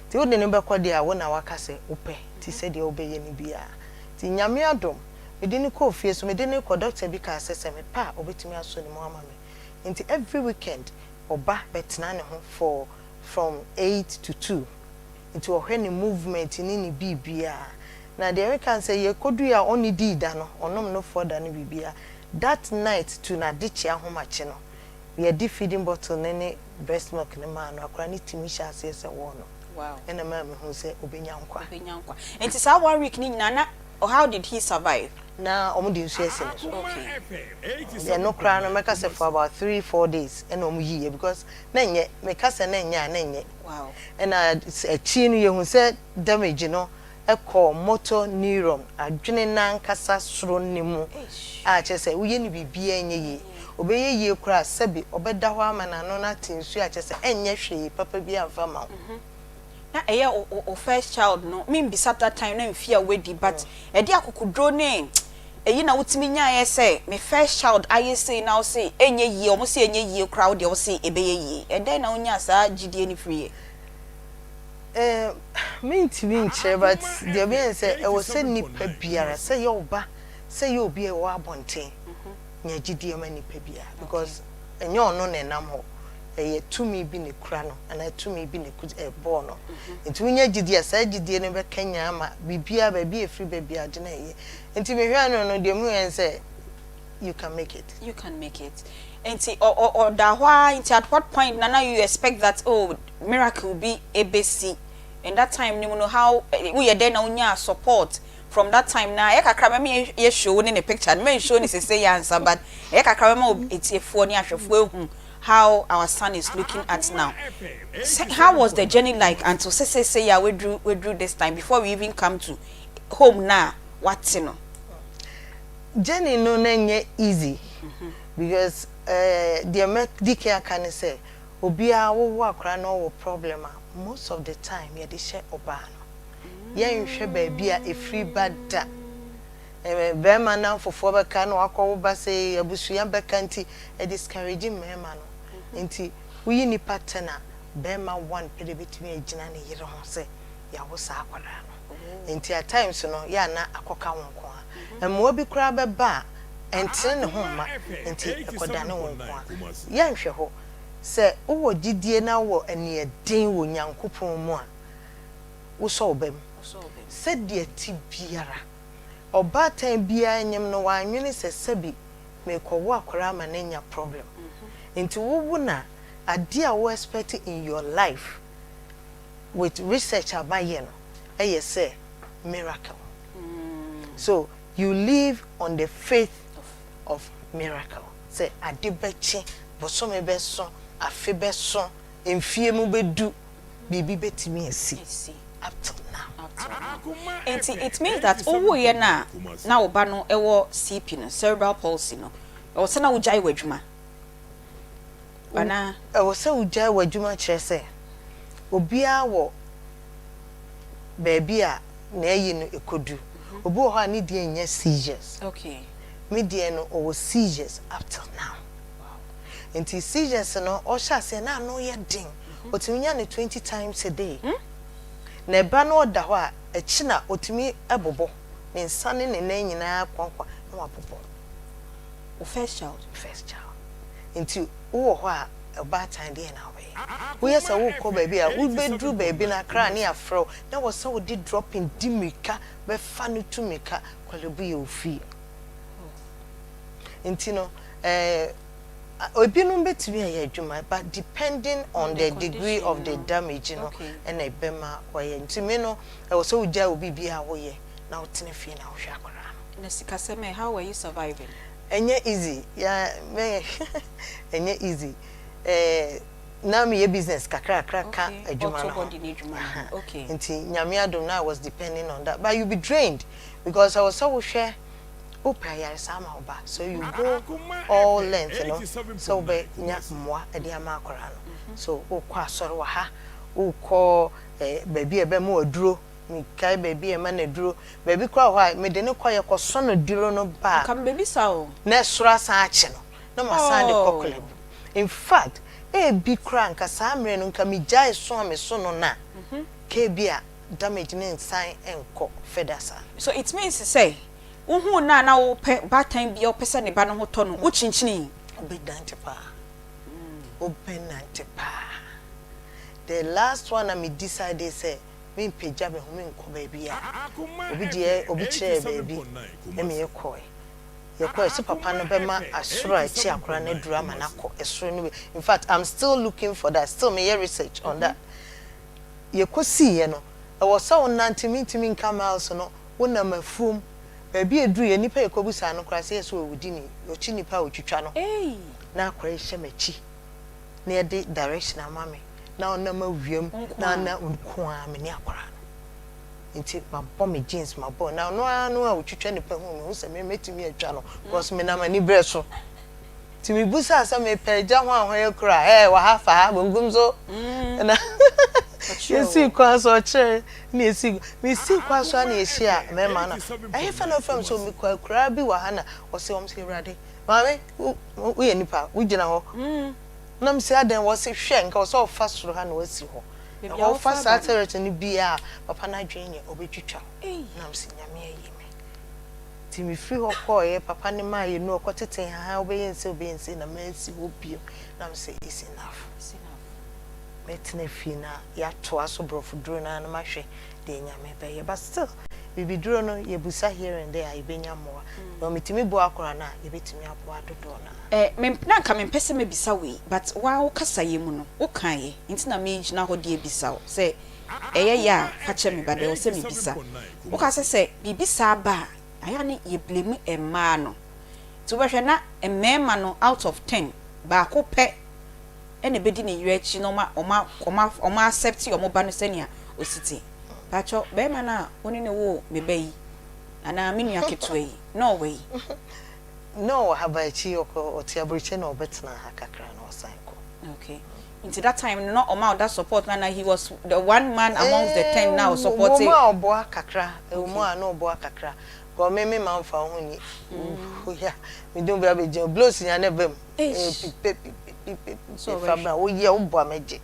Nti wode no bɛkɔ deɛ a, wo na woaka sɛ wopɛ, nti sɛdeɛ wobɛyɛ no biara. Nti Nyame adom, mede no kɔɔ fie so, mede no rekɔ, doctor bi kaa sɛ, sɛ mepɛ a, ɔbɛtumi asɔ ne mu ama me. Nti every weekend, ɔba bɛtena ne ho for from eight to two nti ɔhwɛ ne movement ne ne biribiara na deɛ meka ne sɛ yɛkɔdui a ɔnnidii da no ɔnom nofoɔ da no biribiara that night to n'adekyeɛ ahomakye no yɛde feeding bottle no ne breast milk no maa no akwadaa no tumi hyɛɛ aseɛ sɛ ɔrenom ɛna ɛmaa mehuu sɛ ɔbɛnya nkwa. Ɔbɛnya nkwa. Nti saa one week no nyinaa na How did he survive? Na wɔn de nsuo asi ne so. Okay. Ɛno koraa no mɛka sɛ for about 3, 4 days ɛna wɔn yiiɛ because na ɛnyɛ, meka sɛ na ɛnyɛ a na ɛnyɛ. Ɛna akyiri no yɛhu sɛ damage no kɔɔ motor neuron, adwene no ankasa soro no mu a kyerɛ sɛ woyɛ no biribiara ɛnyɛ yie. Ɔbɛyɛ yie koraa sɛbe ɔbɛda hɔ ama n'ano no ate nsuo a kyerɛ sɛ ɛnyɛ hwee papa biara mfa mma wo. Na ɛyɛ wo wo first child no me mbisa that time na mfie a wadi but ɛde akokoduro ne ɛyi na wotumi nyaeɛ sɛ me first child ayɛ sei na wose ɛnyɛ yie ɔmo se ɛnyɛ yie koraa wodeɛ wose ɛbɛyɛ yie ɛdɛn na wonyaa saa gyidie no firiiɛ? Eh, mentumi nkyerɛ but deɛ meyɛ ne sɛ ɛwɔ sɛ nipa biara sɛ ɛyɛ wo ba sɛ ɛyɛ obi a ɛwɔ abɔnten nya gyidie ma nipa biara because ɛnyɛ ɔno na ɛnam hɔ ɛyɛ tumi bi na ekura no anaa tumi bi na ɛbɔɔ no. Nti wonya gyidie a, saa gyidie no bɛkanyan ama biribiara, baabi a ɛfiri ba biara ade no ayɛ. Nti mehwɛɛ no no, deɛ mehuiɛ ne sɛ, you can make it. You can make it. Nti ɔdaa hɔ ara, nti at what point na na you expect that oh, miracle bi ɛbɛsi? In that time no mu no, how, woyɛ dɛn na wonyaa support from that time na ɛyɛ kakra mɛma yɛ show ne ne picture no, mɛn show ne sese yɛ ansa but ɛyɛ kakra mɛma etiefoɔ ne ahwɛfoɔ ehu how our son is looking at now. How was the journey like until sese se yɛ a weduru weduru this time before we even come to home na wate no? Journey no na ɛnyɛ easy because eh, deɛ mɛdi kan aka ne sɛ obiara wowo akwadaa na ɔwɔ problem a most of the time yɛde hyɛ ɔbaa no. Yɛnhwɛ baabi a ɛfiri ba da. Barima nnamfofoɔ bɛka na wakɔwo ba sei, abusua bɛka nti ɛdiscourage mmarima no. Nti woyi nnipa ten a, barima one pɛ na ɛbɛtumi agyina ne yere ho sɛ yɛawo saa akwadaa no. Nti at times no yɛ a na akɔka wo nko ara. Mmoa bi koraa bɛba a, ɛntene ne ho mma nti ɛkɔdane wo nko ara. Yɛnhwɛ hɔ. Sɛ wowɔ gyidie na wowɔ aniɛden wɔ Nyankopɔn mu a, wosɔ wo ba mu. Sɛdeɛ ɛte biara, ɔbaatan biara nyem no wannwene sɛ sɛbi merekɔwo akwadaa ama no anya problem. Nti wowo no a, adeɛ a wo expect in your life with research a mayɛ no yɛ sɛ miracle. So you live on the faith of miracle sɛ ade bɛkye, bosome bɛso, afe bɛso, mfie mu bɛdu. Biribi bɛtumi asi up till now. Up till now. Nti it means that wowuiɛ no a na wo ba no wɔ CP no, cerebral palsy no, ɛwɔ sɛ na wogyae w'adwuma. Anaa? Ɛwɔ sɛ wogyae w'adwuma kyerɛ sɛ obiara wɔ baabi a n'ayi no kɔdu. Obi wɔ hɔ a ne deɛ nnyɛ seizures. Me deɛ no ɔwɔ seizures up till now. Nti seizures no ɔhyɛ aseɛ na ano yɛ den. Ɔtumi nya no 20 times a day. Na ɛba na ɔda hɔ a, akyi na ɔtumi bobɔ. Ne nsa ne ne nan nyinaa koakoa na wabobɔ. Wo first child? First child. Nti wowɔ hɔ a, ɔbaatan deɛn na wobɛyɛ? Woyɛ sɛ worekɔ baabi a, wobɛduru baabi no akra ne yɛafrɛ wo na ɛwɔ sɛ wode dropping di mmirika bɛfa no tu mmirika Korle-Bu yɛ wo fie. Nti no, eh, ebinom bɛtumi ayɛ adwuma but depending on the degree of the damage no ɛna ɛbɛma wɔayɛ. Nti me no, ɛwɔ sɛ wogyae wo biribiara a woyɛ na wotena fie na wohwɛ akwadaa no. Na sikasɛm ɛ, how were you surviving? Ɛnyɛ easy, ya me ɛnyɛ easy eh, na meyɛ business kakrakra ka adwuma no ho, nti Nyame adom na I was depending on that but you be drained because ɛwɔ sɛ wohwɛ wopɛ ayaresa ama wo ba so you go all length no sɛ wobɛnya mmoa de ama akwadaa no, so wokɔ asɔre wɔ ha, wokɔ eh, baabi a ɛbɛma wo aduro. Mekae baabi a ɛma no aduro. Baabi koraa wɔ hɔ a, mede no kɔ, yɛkɔsɔ no aduro no ba a, Nka mebɛbisa o. na ɛsoro asan akye no, na masan de kɔ Oh. Korle Bu. In fact, ebi koraa nka saa mmerɛ no, nka megyae so a meso no no a, nka ebi a damage no nsan nkɔ further saa. So it means sɛ, wohuu no a na wopɛ baatan bi a wopɛ sɛ ne ba no ho tɔ no, wokyinkyinii? Wobɛnante paa. Wobɛnante paa. The last one a me decide sɛ Mempagya me ho menkɔ baabiara. Obi deɛ obi kyerɛɛ baabi na yɛkɔe. Yɛkɔe sɛ papa no bɛma asoro a ɛkye akwadaa no aduru ama no akɔ ɛsoro no bi. In fact, I'm still looking for that. Still meyɛ research on that. Yɛkɔsiiɛ no, ɛwɔ sɛ wonante mentumi nka miles no, wonam afuom. Baabi a ɛduruiɛ, nnipa a yɛkɔbisaa no koraa sɛ yɛ sɛ ɔwudini, ɔkye nnipa a ɔtwitwa no. Na akwadaa yi hyɛ m'akyi na yɛde direction ama me. na ɔnam awia mu na na nko ara me ne akwadaa no nti mabɔ me jeans mabɔ na ɔno ara no a ɔtwitwa nipa hu me hu sɛ me mɛtumi atwa no because menam aniberɛ so nti mebusaa sɛ mepɛ agya ho ahoyɛ koro a ɛɛ wɔ ha fa ha bonkum so na yɛsii kwan so ɔkyerɛ na yɛsii mesii kwan so a na yɛhyia mmarima no ɛhe fa na ɔfam sɛ mekɔ akuraa bi wɔ ha na ɔsɛ wɔn sɛ awurade maame woyɛ nipa wogyina hɔ Na mese adɛn wɔse hwɛ nka ɔsɛ ɔfa soro ha na wasi hɔ ɛhɔ wofa saa terrace no biaa papa no adwene nyɛ ɔbɛtwitwa wo na mese Nyame ayi me nti mefiri hɔ kɔɔeɛ papa no maa yɛnu ɔkɔ tete nhahan wobɛyɛ nsei wobɛyɛ nsei na mansi hɔ bio na mese it's enough mɛtena fie na yɛatoa so borɔfo duro no ara na mahwɛ deɛ Nyame bɛyɛ but still bibiduro no yɛbusa here and there a yɛbɛnya mmoa na metumi boa akora no a yɛbɛtumi aboa dodoɔ no ara. Eh, me, na anka mempɛ sɛ mɛbisa wei, but wo ara wo kasaeɛ mu no, wokaeɛ, nti na megyina hɔ de abisa wo, sɛ ɛyɛ yɛ a, fa kyɛ me, but ɛwɔ sɛ mebisa. Woka sɛ sɛ biribi saa ba a, ayɛ a na yɛ blame mmaa no. Nti wobɛhwɛ na mmarima no out of ten, baako pɛ na ɛbɛdi ne yere akyi na wɔn a, wɔn a, wɔn a accept wɔn ba no sɛnea ɔsi te. Pakyɛ, barima no a wo ne no woo me ba yi, anaa me nua ketewa yi, na ɔwɔ yi? Na ɔwɔ ha but akyi ɔkɔ ɔte aburokyire na ɔbɛtena ha kakra na ɔsan kɔ. Okay nti that time no na ɔma wo that support no anaa he was the one man amongst the ten na ɔsupporte. Ɛwɔ mu a ɔboa kakra ɛwɔ mu a na ɔboa kakra because me me ma nfa wo ho nni ya me de obi abɛgyina blows nya na ɛba mu pipe pipe pipe pipe fa bra woyɛ woboa mɛgye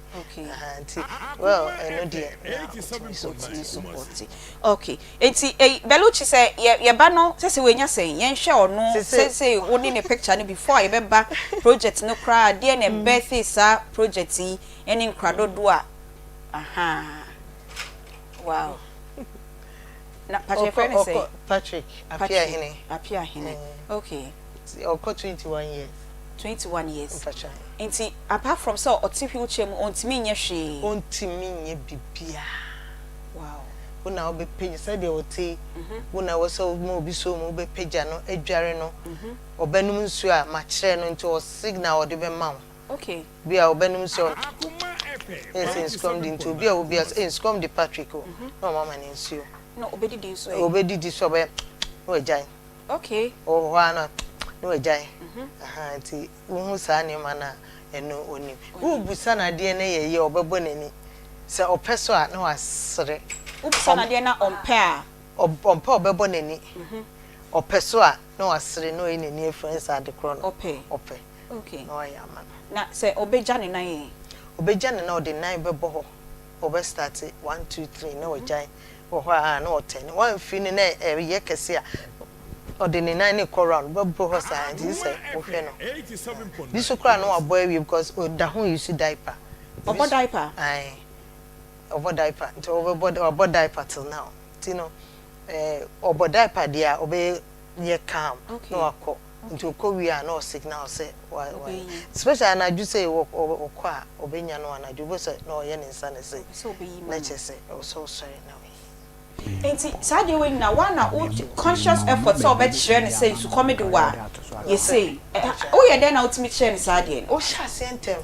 nti well ɛno deɛ na ɔtumi support. Okay Enti ei Bellucci sɛ yɛ yɛ ba no sɛsɛ wanya sɛn yɛnhwɛ ɔno sɛsɛ wo ne ne picture no before a yɛbɛba project no koraa deɛ na ɛbirthee saa project yi ɛne nkora dodoɔ a ahaa wow na Patrick yɛfrɛ no sɛn Patrick Apiahene Apiahene okay ɔkɔ 21 years 21 years nti apart from sɛ ɔte wheelchair mu ɔntumi nyɛ hwee ɔntumi nyɛ bibiaa Wow. Wo na wobɛpagya, sɛdeɛ ɔte yi, wo na ɛwɔ sɛ woma obi sɔ mu, wobɛpagya no, adware no, ɔbɛnom nsuo a makyerɛ no nti ɔwɔ signal a ɔde bɛma wo. Okay. Bi a ɔbɛnom nsuo a, ɛyɛ sɛ nsukɔm de nti obi a ɔwɔ bi a sɛ nsukɔm de Patrick o, na ɔma ma no nsuo. Na ɔbɛdidi nso ɛ? Ɔbɛdidi nso a ɔbɛyɛ na wagyae. Okay. Ɔwɔ hɔ ara na na wagyae. Aha nti wohu saa nneɛma no a. Ɛno ɔnim. Wobisa no adeɛ na ɛyɛ yie a, ɔbɛbɔ n'ani. Sɛ ɔpɛ so a, na wasere. Wobisa no adeɛ na ɔmpɛ a? Ɔmpɛ a, ɔbɛbɔ n'ani. Ɔpɛ so a, na wasere na wayi n'ani afiri ɛnsɛ ade korɔ no. Ɔpɛ. Ɔpɛ. Okay. Na wayɛ ama no. Na sɛ ɔbɛgya ne nan ɛ? Ɔbɛgya ne nan, ɔde nan bɛbɔ hɔ. Ɔbɛ starte one two three na wagyae. Wɔ hɔ a na ɔtɛne. Wamfiri no na ɛyɛ kɛse a, ɔde ne nan no rekɔ round. Ɔbɛbɔ hɔ saa nti sɛ wohwɛ no. Bi nso koraa na wabɔ awie because ɔda ho use diaper. Ɔbɔ diaper? Ae. Ɔbɔ diaper. Nti ɔbɛbɔ wabɔ diaper till now. Nti no eh, ɔbɔ diaper deɛ a ɔbɛyɛ calm na wakɔ. Nti ɔkɔ wie a na ɔsignal sɛ wa wa especially anadwo sei wɔ ɔkɔ a ɔbɛnya no anadwo wobɛhu sɛ na ɔyɛ ne nsa no sei na kyerɛ sɛ ɛwɔ sɛ ɔsɔre na ɔyi. Nti saa adeɛ wei nyinaa woa na wo conscious effort sɛ wobɛkyerɛ no sɛ nsukɔm de wo a yɛ sei woyɛ dɛn na wotumi kyerɛ no saa adeɛ no? Wohyɛ aseɛ ntɛm.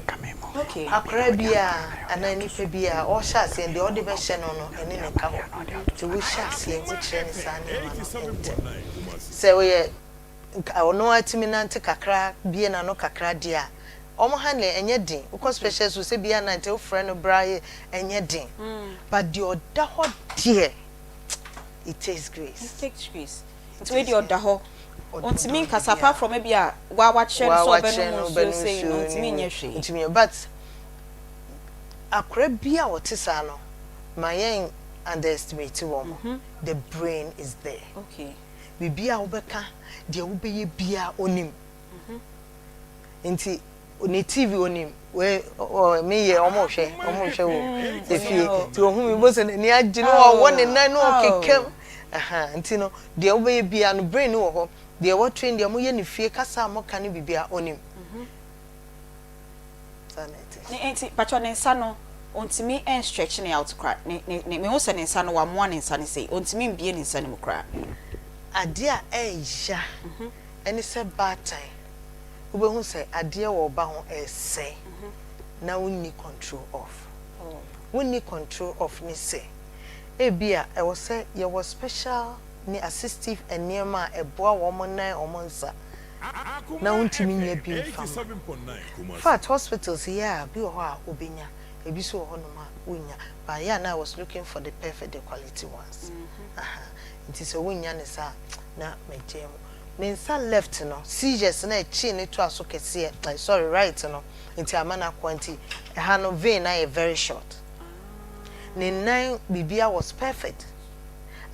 Akwadaa biara anaa nipa biara ɔhyɛ aseɛ deɛ ɔde bɛhyɛ no no ɛne no ka hɔ nti wohyɛ aseɛ wokyerɛ no saa nneɛma no ntɛm sɛ ɔyɛ Nka ɔno ara tumi nante kakra bue n'ano kakra deɛ a, wɔn ha deɛ ɛnyɛ den. Wokɔ special school sɛ bia nante wofrɛ no bra yɛ ɛnyɛ den. But deɛ ɔda hɔ deɛ it takes grace. It takes grace. Nti wei deɛ ɔda hɔ. Ɔntumi nkasa apart from ebi a wa wakyerɛ no sɛ ɔbɛnom nsuo sei no ɔntumi nyɛ hwee. Ɔntumi nyɛ but akwadaa bi a ɔte saa no ma yɛn underestimate wɔn. The brain is there. Okay. Biribiara a wobɛka, deɛ wobɛyɛ biara ɔnim. Nti ne TV ɔnim. Wei ɔ meyɛ wɔn rehwɛ, wɔn rehwɛ wɔ efie. Nti ohun mi bo sɛ n'ani agye na ɔwɔ ne nan na ɔkekam. Aha nti no deɛ wobɛyɛ biara no brain no wɔ hɔ. Deɛ wɔtrain deɛ moyɛ ne fie kasa a moka ne biribiara ɔnim. Saa na ɛte. Ne nti pakyɛ ne nsa no ontumi nstretch ne out koraa ne ne ne mehu sɛ ne nsa no wamoa ne nsa no sei ontumi mbue ne nsa no mu koraa. Adeɛ a ɛɛya ɛne sɛ baatan wobɛhu sɛ adeɛ wɔ wo ba ho ɛɛsɛe na wonni control off. Wonni control off ne sɛ ebia ɛwɔ sɛ yɛwɔ special ne assistive nneɛma a ɛboa wɔn nan wɔn nsa na wontumi nnya bi mfa mma. Infact hospitals yi a bi wɔ hɔ a wobenya, ebi nso wɔ hɔnom a wonnya. But yɛ a na I was looking for the perfect, the quality ones. Aha, nti sɛ wonnya no saa a na magyae mu. Ne nsa left no, seizures no a ɛkyee no toa so kɛseɛ, eh, sorry, right no, nti ama no akoa nti ɛha no vein no ayɛ very short. Ne nan biribiara was perfect.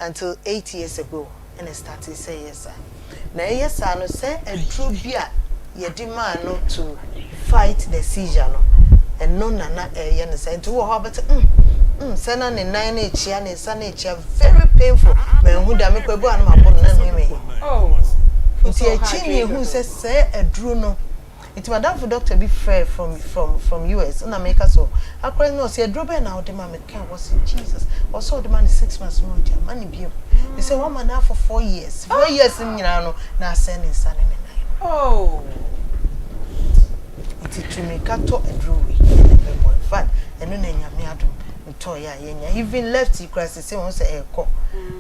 until 8 years ago na ɛstartee sɛ ɛyɛ saa. Na ɛyɛ saa no sɛ aduro bi a yɛde maa no to fight the seizure no, ɛno na na ɛyɛ no saa. Nti wowɔ hɔ a wobɛte mm mm sɛ na ne nan no rekyea, ne nsa no rekyea, very painful. Manhu da, mekɔ ebi wɔ hɔ a na mabɔ no na ne ho yɛ me ya. Nti akyi na yɛhuu sɛ sɛɛ aduro no Nti madamfo doctor bi frɛɛ from from from US na meka sɛ akora yi na ɔse aduro bɛn na wode ma me ka wɔse Jesus ɔsɛ ɔde ma no 6 months na ɔgya ma no biom me sɛ wama no afɔ 4 years 4 years no nyinaa no na asɛe ne nsa ne ne nan no oh. Nti tu mirika tɔ aduro wei ɛna ɛbɛboa in fact ɛno na Nyame adom metɔeɛ a yɛnya even left yi koraa sese wohu sɛ ɛrekɔ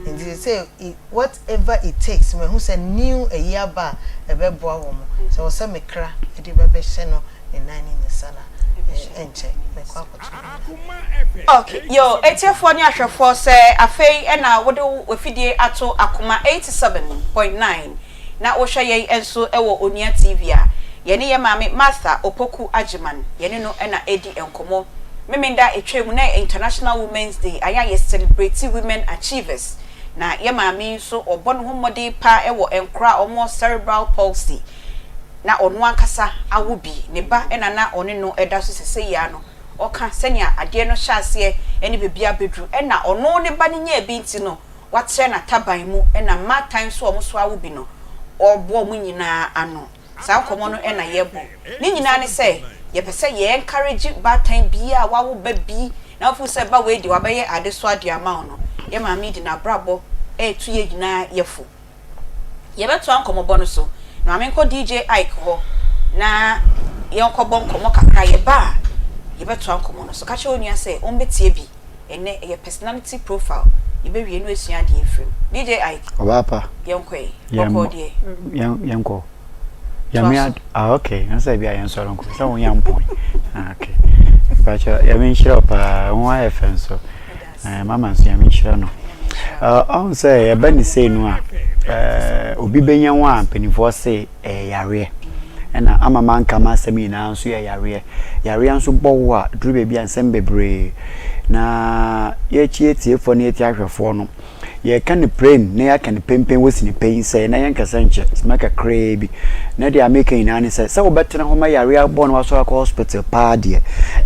nti sese What ever it takes mahu sɛ new ayi aba a ɛbɛboa wɔn, sɛ ɛwɔ sɛ me kra de bɛbɛhyɛ no ne nan ne ne nsa no a, ɛnkyɛ mɛkɔ akɔto ne nyinaa. Ok yo atiefoɔ ne ahwɛfoɔ sɛ afei na wode wo afidie ato Akoma 87.9 na wohwɛ yɛn nso wɔ Onua TV a, yɛne yɛn maame Martha Opoku Agyeman yɛne no na ɛredi nkɔmmɔ. Memenda a ɛtwaam na ɛyɛ International Women's Day, ayɛ a yɛ celebrate women achievers. Na yɛ maame yi nso ɔbɔ ne ho mmɔden paa wɔ nkora a wɔwɔ cerebral palsy na ɔno ankasa awo bi, ne ba na na ɔne no da so sesei yi ara no ɔka sɛnea adeɛ no hyɛ aseɛ ne baabi abɛduru ɛna ɔno ne ba no nyaa bi nti no watrɛ n'ataban mu ɛna mmaatan nso a wɔn nso awo bi no ɔreboa wɔn nyinaa ano. Saa nkɔmmɔ no na yɛbɔ. Ne nyinaa ne sɛ, yɛpɛ sɛ yɛ encourage baatan biara a wawo ba bi na wofeel sɛ ba wei deɛ wabɛyɛ adesoa de ama wo no. Yɛn maame yi de n'abrabɔ reto yɛn nyinaa yɛ fo. Yɛbɛtoa nkɔmmɔbɔ no so. Na ma menkɔ DJ Ike hɔ na yɛnkɔbɔ nkɔmmɔ kakra. Yɛba a, yɛbɛtoa nkɔmmɔ no so. Ka kyerɛ wo nua sɛ ɔmmɛtie bi. Ɛnnɛ ɛyɛ personality profile yɛbɛwie na wasua adeɛ afiri mu. DJ Ike, Ɔbaa pa. yɛnkɔ ɛ. Bɔkɔɔ deɛ. Yɛnkɔ. Nyame ad ah okay na sɛ bia yɛn sɔrɔ nko sɛ wonya mpɔn ah okay mpakyɛ Nyame nhyira wo paa ho ayɛ fɛ nso eh, mama nso Nyame nhyira no ɔn sɛ yɛbɛ ne sei no a eh, obi bɛnya ho a mpanimfoɔ se ɛyɛ yareɛ ɛna ama manka m'asɛm nyinaa nso yɛ yareɛ yareɛ nso bɔ wo a duru baabi a nsɛm bebree na yɛakyi atiefoɔ ne yɛtie ahwɛfoɔ no Yɛreka no prem na yɛaka no penpen wɔ sini pɛ yi sɛ na yɛnkasa nkyɛ sima kakraa bi. Na deɛ meka nyinaa ne sɛ, sɛ wobɛtena hɔ ma yareɛ abɔ na wasɔre akɔ hospital paa deɛ,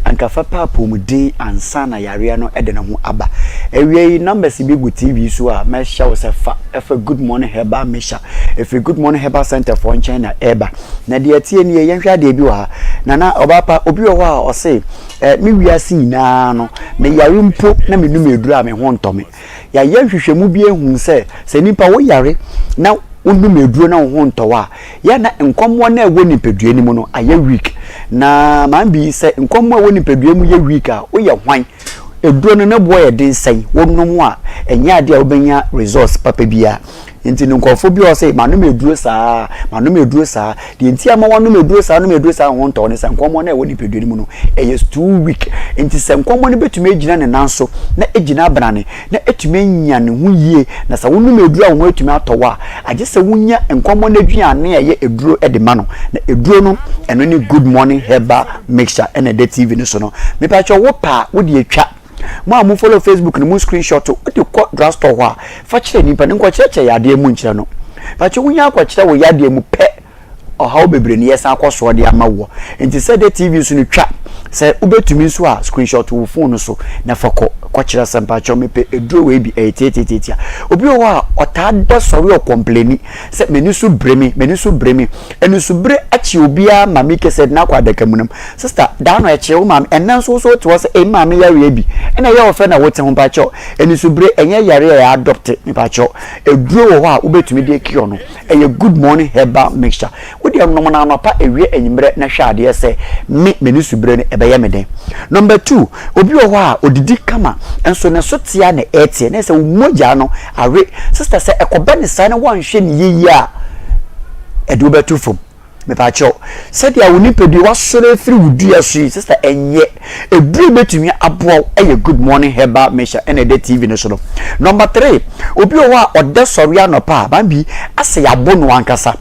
anka fa pɛ apɔmuden ansa na yareɛ no de ne ho aba. Awia yi numbers bi gu TV so a mɛhyɛ wo sɛ fa ɛfa Good Morning Herbal Mixture. Ɛfiri Good Morning Herbal Center foɔ nkyɛn na ɛreba. Na deɛ ɛteɛ nie, yɛnhwɛ adeɛ bi wɔ ha. Nana ɔbaa pa, obi wɔ hɔ a ɔse, eh, me wiase nyinaa no, meyare mpo na menum aduro a me ho ntɔ me. Yɛayɛ nhwehwɛmu bi ahu sɛ, sɛ nipa woyare na wonom aduro na wo ho ntɔ wo a, yɛ na nkɔmmoa no a ɛwɔ nipadua no mu no ayɛ weak. Na maame bi sɛ nkɔmmoa a ɛwɔ nipadua mu yɛ weak a, woyɛ hwan? Aduro no ne boɔ yɛ den sɛn? Wonom a, ɛnyɛ adeɛ a wobɛnya results papa biara. Nti no nkurɔfoɔ bi wɔ hɔ sɛ manom aduro saa, manom aduro saa. Deɛ nti ama wanom aduro saa, nom aduro saa ho ntɔ ne sɛ nkɔmmɔ no a ɛwɔ nipadua no mu no ɛyɛ too weak. Nti sɛ nkɔmmɔ no bɛtumi agyina ne nan so na agyina abrane na atumi anya ne ho yie na sɛ wonom aduro a wo ho atumi atɔ wo a, agye sɛ wonya nkɔmmɔ no aduane a ɛyɛ aduro de ma no. Na aduro no ɛno ne Good Morning Herbal Mixture ɛna ɛda TV no so no. Mepakyɛw wopɛ a wode atwa. Mo a mo follow Facebook no mo screenshot wode kɔ drugstore hɔ a fa kyerɛ nipa no nkɔkyerɛkyerɛ yadeɛ mu nkyerɛ no. Pakyɛ wonya akɔkyerɛ wo yadeɛ mu pɛ ɔhaw bebree no yɛsan akɔ soɔ de ama woɔ. Nti sɛ de TV so no twa sɛ wobɛtumi nso a screenshot wo phone no so na fa kɔ kɔkyerɛ sɛ mpakyɛ mepɛ aduro wei bi ɛyɛ tiatiatiatia. Obi wɔ hɔ a ɔtaa da sɔre ɔkɔmpleni sɛ m'ani so bere me m'ani so bere me anisobere akye obiara ma me kɛsɛ de no akɔ adakamunam. Sister, daa no ɛkyee wo maame, ɛnnɛ nso wo so wote hɔ sɛ ei me maame yareɛ bi, ɛna ɛyɛ wo fɛ na wote ho mpakyɛw, anisobire ɛnyɛ yareɛ a yɛ adopte mepakyɛw, aduro wɔ hɔ a wobɛtumi de cure no, ɛyɛ good morning herbal mixture, wo deɛ nom no anɔpa, awia, anwummerɛ na hwɛ adeɛ sɛ me m'anisobire no ɛbɛyɛ me den. Number two, obi wɔ hɔ a ɔdidi kama nso ne so tea na ɛteɛ, na ɛsɛ wo mogya no awe, sister sɛ ɛkɔba ne saa na woanhwɛ ne yie a ɛde wobɛto fam. Mepakyɛw, sɛdeɛ wo nipadua wasɔre afiri wo dua so yi, sista ɛnyɛ. Eduro betumi aboa wo ɛyɛ Good Morning Herbal Mixture ɛna ɛda TV no so no. Number three, obi wɔ hɔ a ɔda sɔre anɔpa a, bambi asɛ yɛabo no ankasa.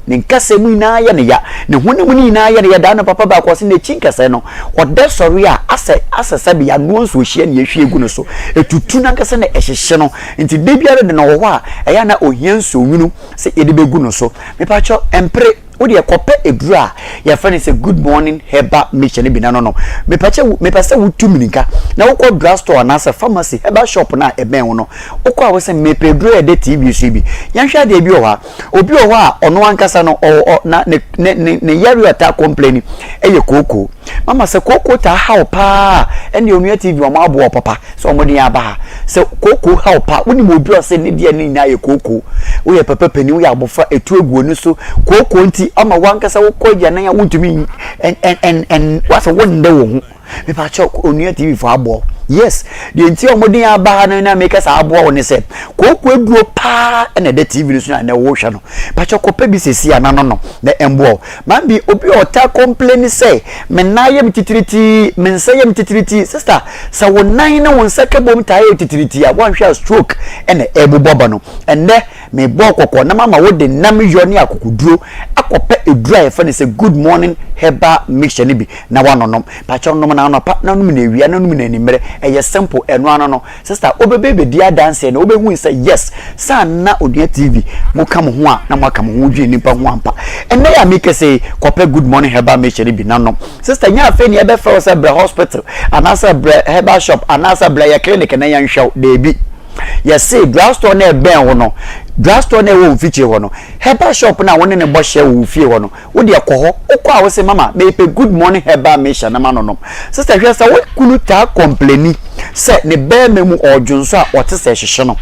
Ne nkasɛɛ mu nyinaa yɛ ne ya, ne honam no nyinaa yɛ ne ya. Daa no papa baako ɔse n'akyi nkasɛɛ no, ɔda sɔre a asɛ asɛ sɛbe yɛanoa nsuohyeɛ na yɛahwie gu no so. Etutu no ankasa na ɛhyehye no. Nti da biara de no ɔwɔ hɔ a, ɛyɛ a na ohia nsuonwunu. sɛ yɛde bɛgu no so. Mepakyɛw, ɛmpere. Wo deɛ kɔpɛ aduro a yɛfrɛ no sɛ Good Morning Herbal Mixture no bi na nonom. Mepakyɛ, mepɛ sɛ wotu mmirika na wokɔ drug store anaasɛ pharmacy, herbal shop no a ɛbɛn wo no. Wokɔ a wo sɛ mepɛ aduro a ɛda TV so yi bi. Yɛnhwɛ adeɛ bi wɔ hɔ a. Obi wɔ hɔ a ɔno ankasa no, ɔ, ɔ, na ne, ne, ne, ne yareɛ a ɔtaa complain yɛ kookoo. Mama sɛ kookoo taa ha wo paa a, ɛnneɛ Onua TV wɔn aboa wo papa. Sɛ wɔn de yɛn aba ha. Sɛ kooko ha wo pa, wonim obi a ɔsɛ ne deɛ ne nyinaa yɛ kooko. Woyɛ papa panin, woyɛ abɔfra, etu agu w'ani so. Kooko nti ama w'ankasa wokɔ agyanan a wontumi ɛn ɛn ɛn wasɛ wonnɛ wo ho. Mepa kyɛw Onua TV fo aboa wo. Yes, deɛ nti a wɔde yɛn aba ha no na meka sɛ aboa wo ne sɛ kooko aduro paa na ɛda TV no so na ɛnɛ wohwɛ no. Pakyɛ kɔpɛ bi sɛsi a na no no na ɛmboa wo. Maame obi a ɔtaa complain sɛ me nan yɛ me titiritii, me nsa yɛ me titiritii. Sister, sɛ wo nan ne wo nsa ka bom taa yɛ titiritii a, woanhwɛ a stroke na ɛrebobɔ aba no. Ɛnnɛ, mebɔ wo kɔkɔ na mama wode nam yɔ ne akokoduro akɔpɛ aduro a yɛfrɛ no sɛ Good Morning Herbal Mixture no bi na woanonom. Pakyɛw nom no anɔpa na nom no awia na nom no anwummerɛ. Ɛyɛ simple, ɛno ano no. Sister wobɛbɛ bɛdi adanseɛ na wobɛhu sɛ yes saa na Onua TV mo ka mo ho a na mo aka mo ho dwene nipa ho ampa. Ɛnnɛ yi a mekasa yi kɔpɛ Good Morning Herbal Mixture no bi na nom. Sister nyɛ afei na yɛbɛfrɛ wo sɛ brɛ hospital anaasɛ brɛ herbal shop anaasɛ brɛ yɛ clinic na yɛnhwɛ wo. Daabi. Yɛse drugstore no a ɛbɛn wo no, drugstore no a ɛwɔ wo mfikyire hɔ no, herbal shop no a wo ne no bɔ hyɛ wɔ wo fie hɔ no, Wo deɛ kɔ hɔ, wokɔ a wose mama mepɛ good morning herbal mixture na manonom. Sister hwɛ sɛ wo kunu taa kɔmpleni sɛ ne bɛɛma mu ɔɔdwonsɔ a ɔte sɛ ɛhyehye no.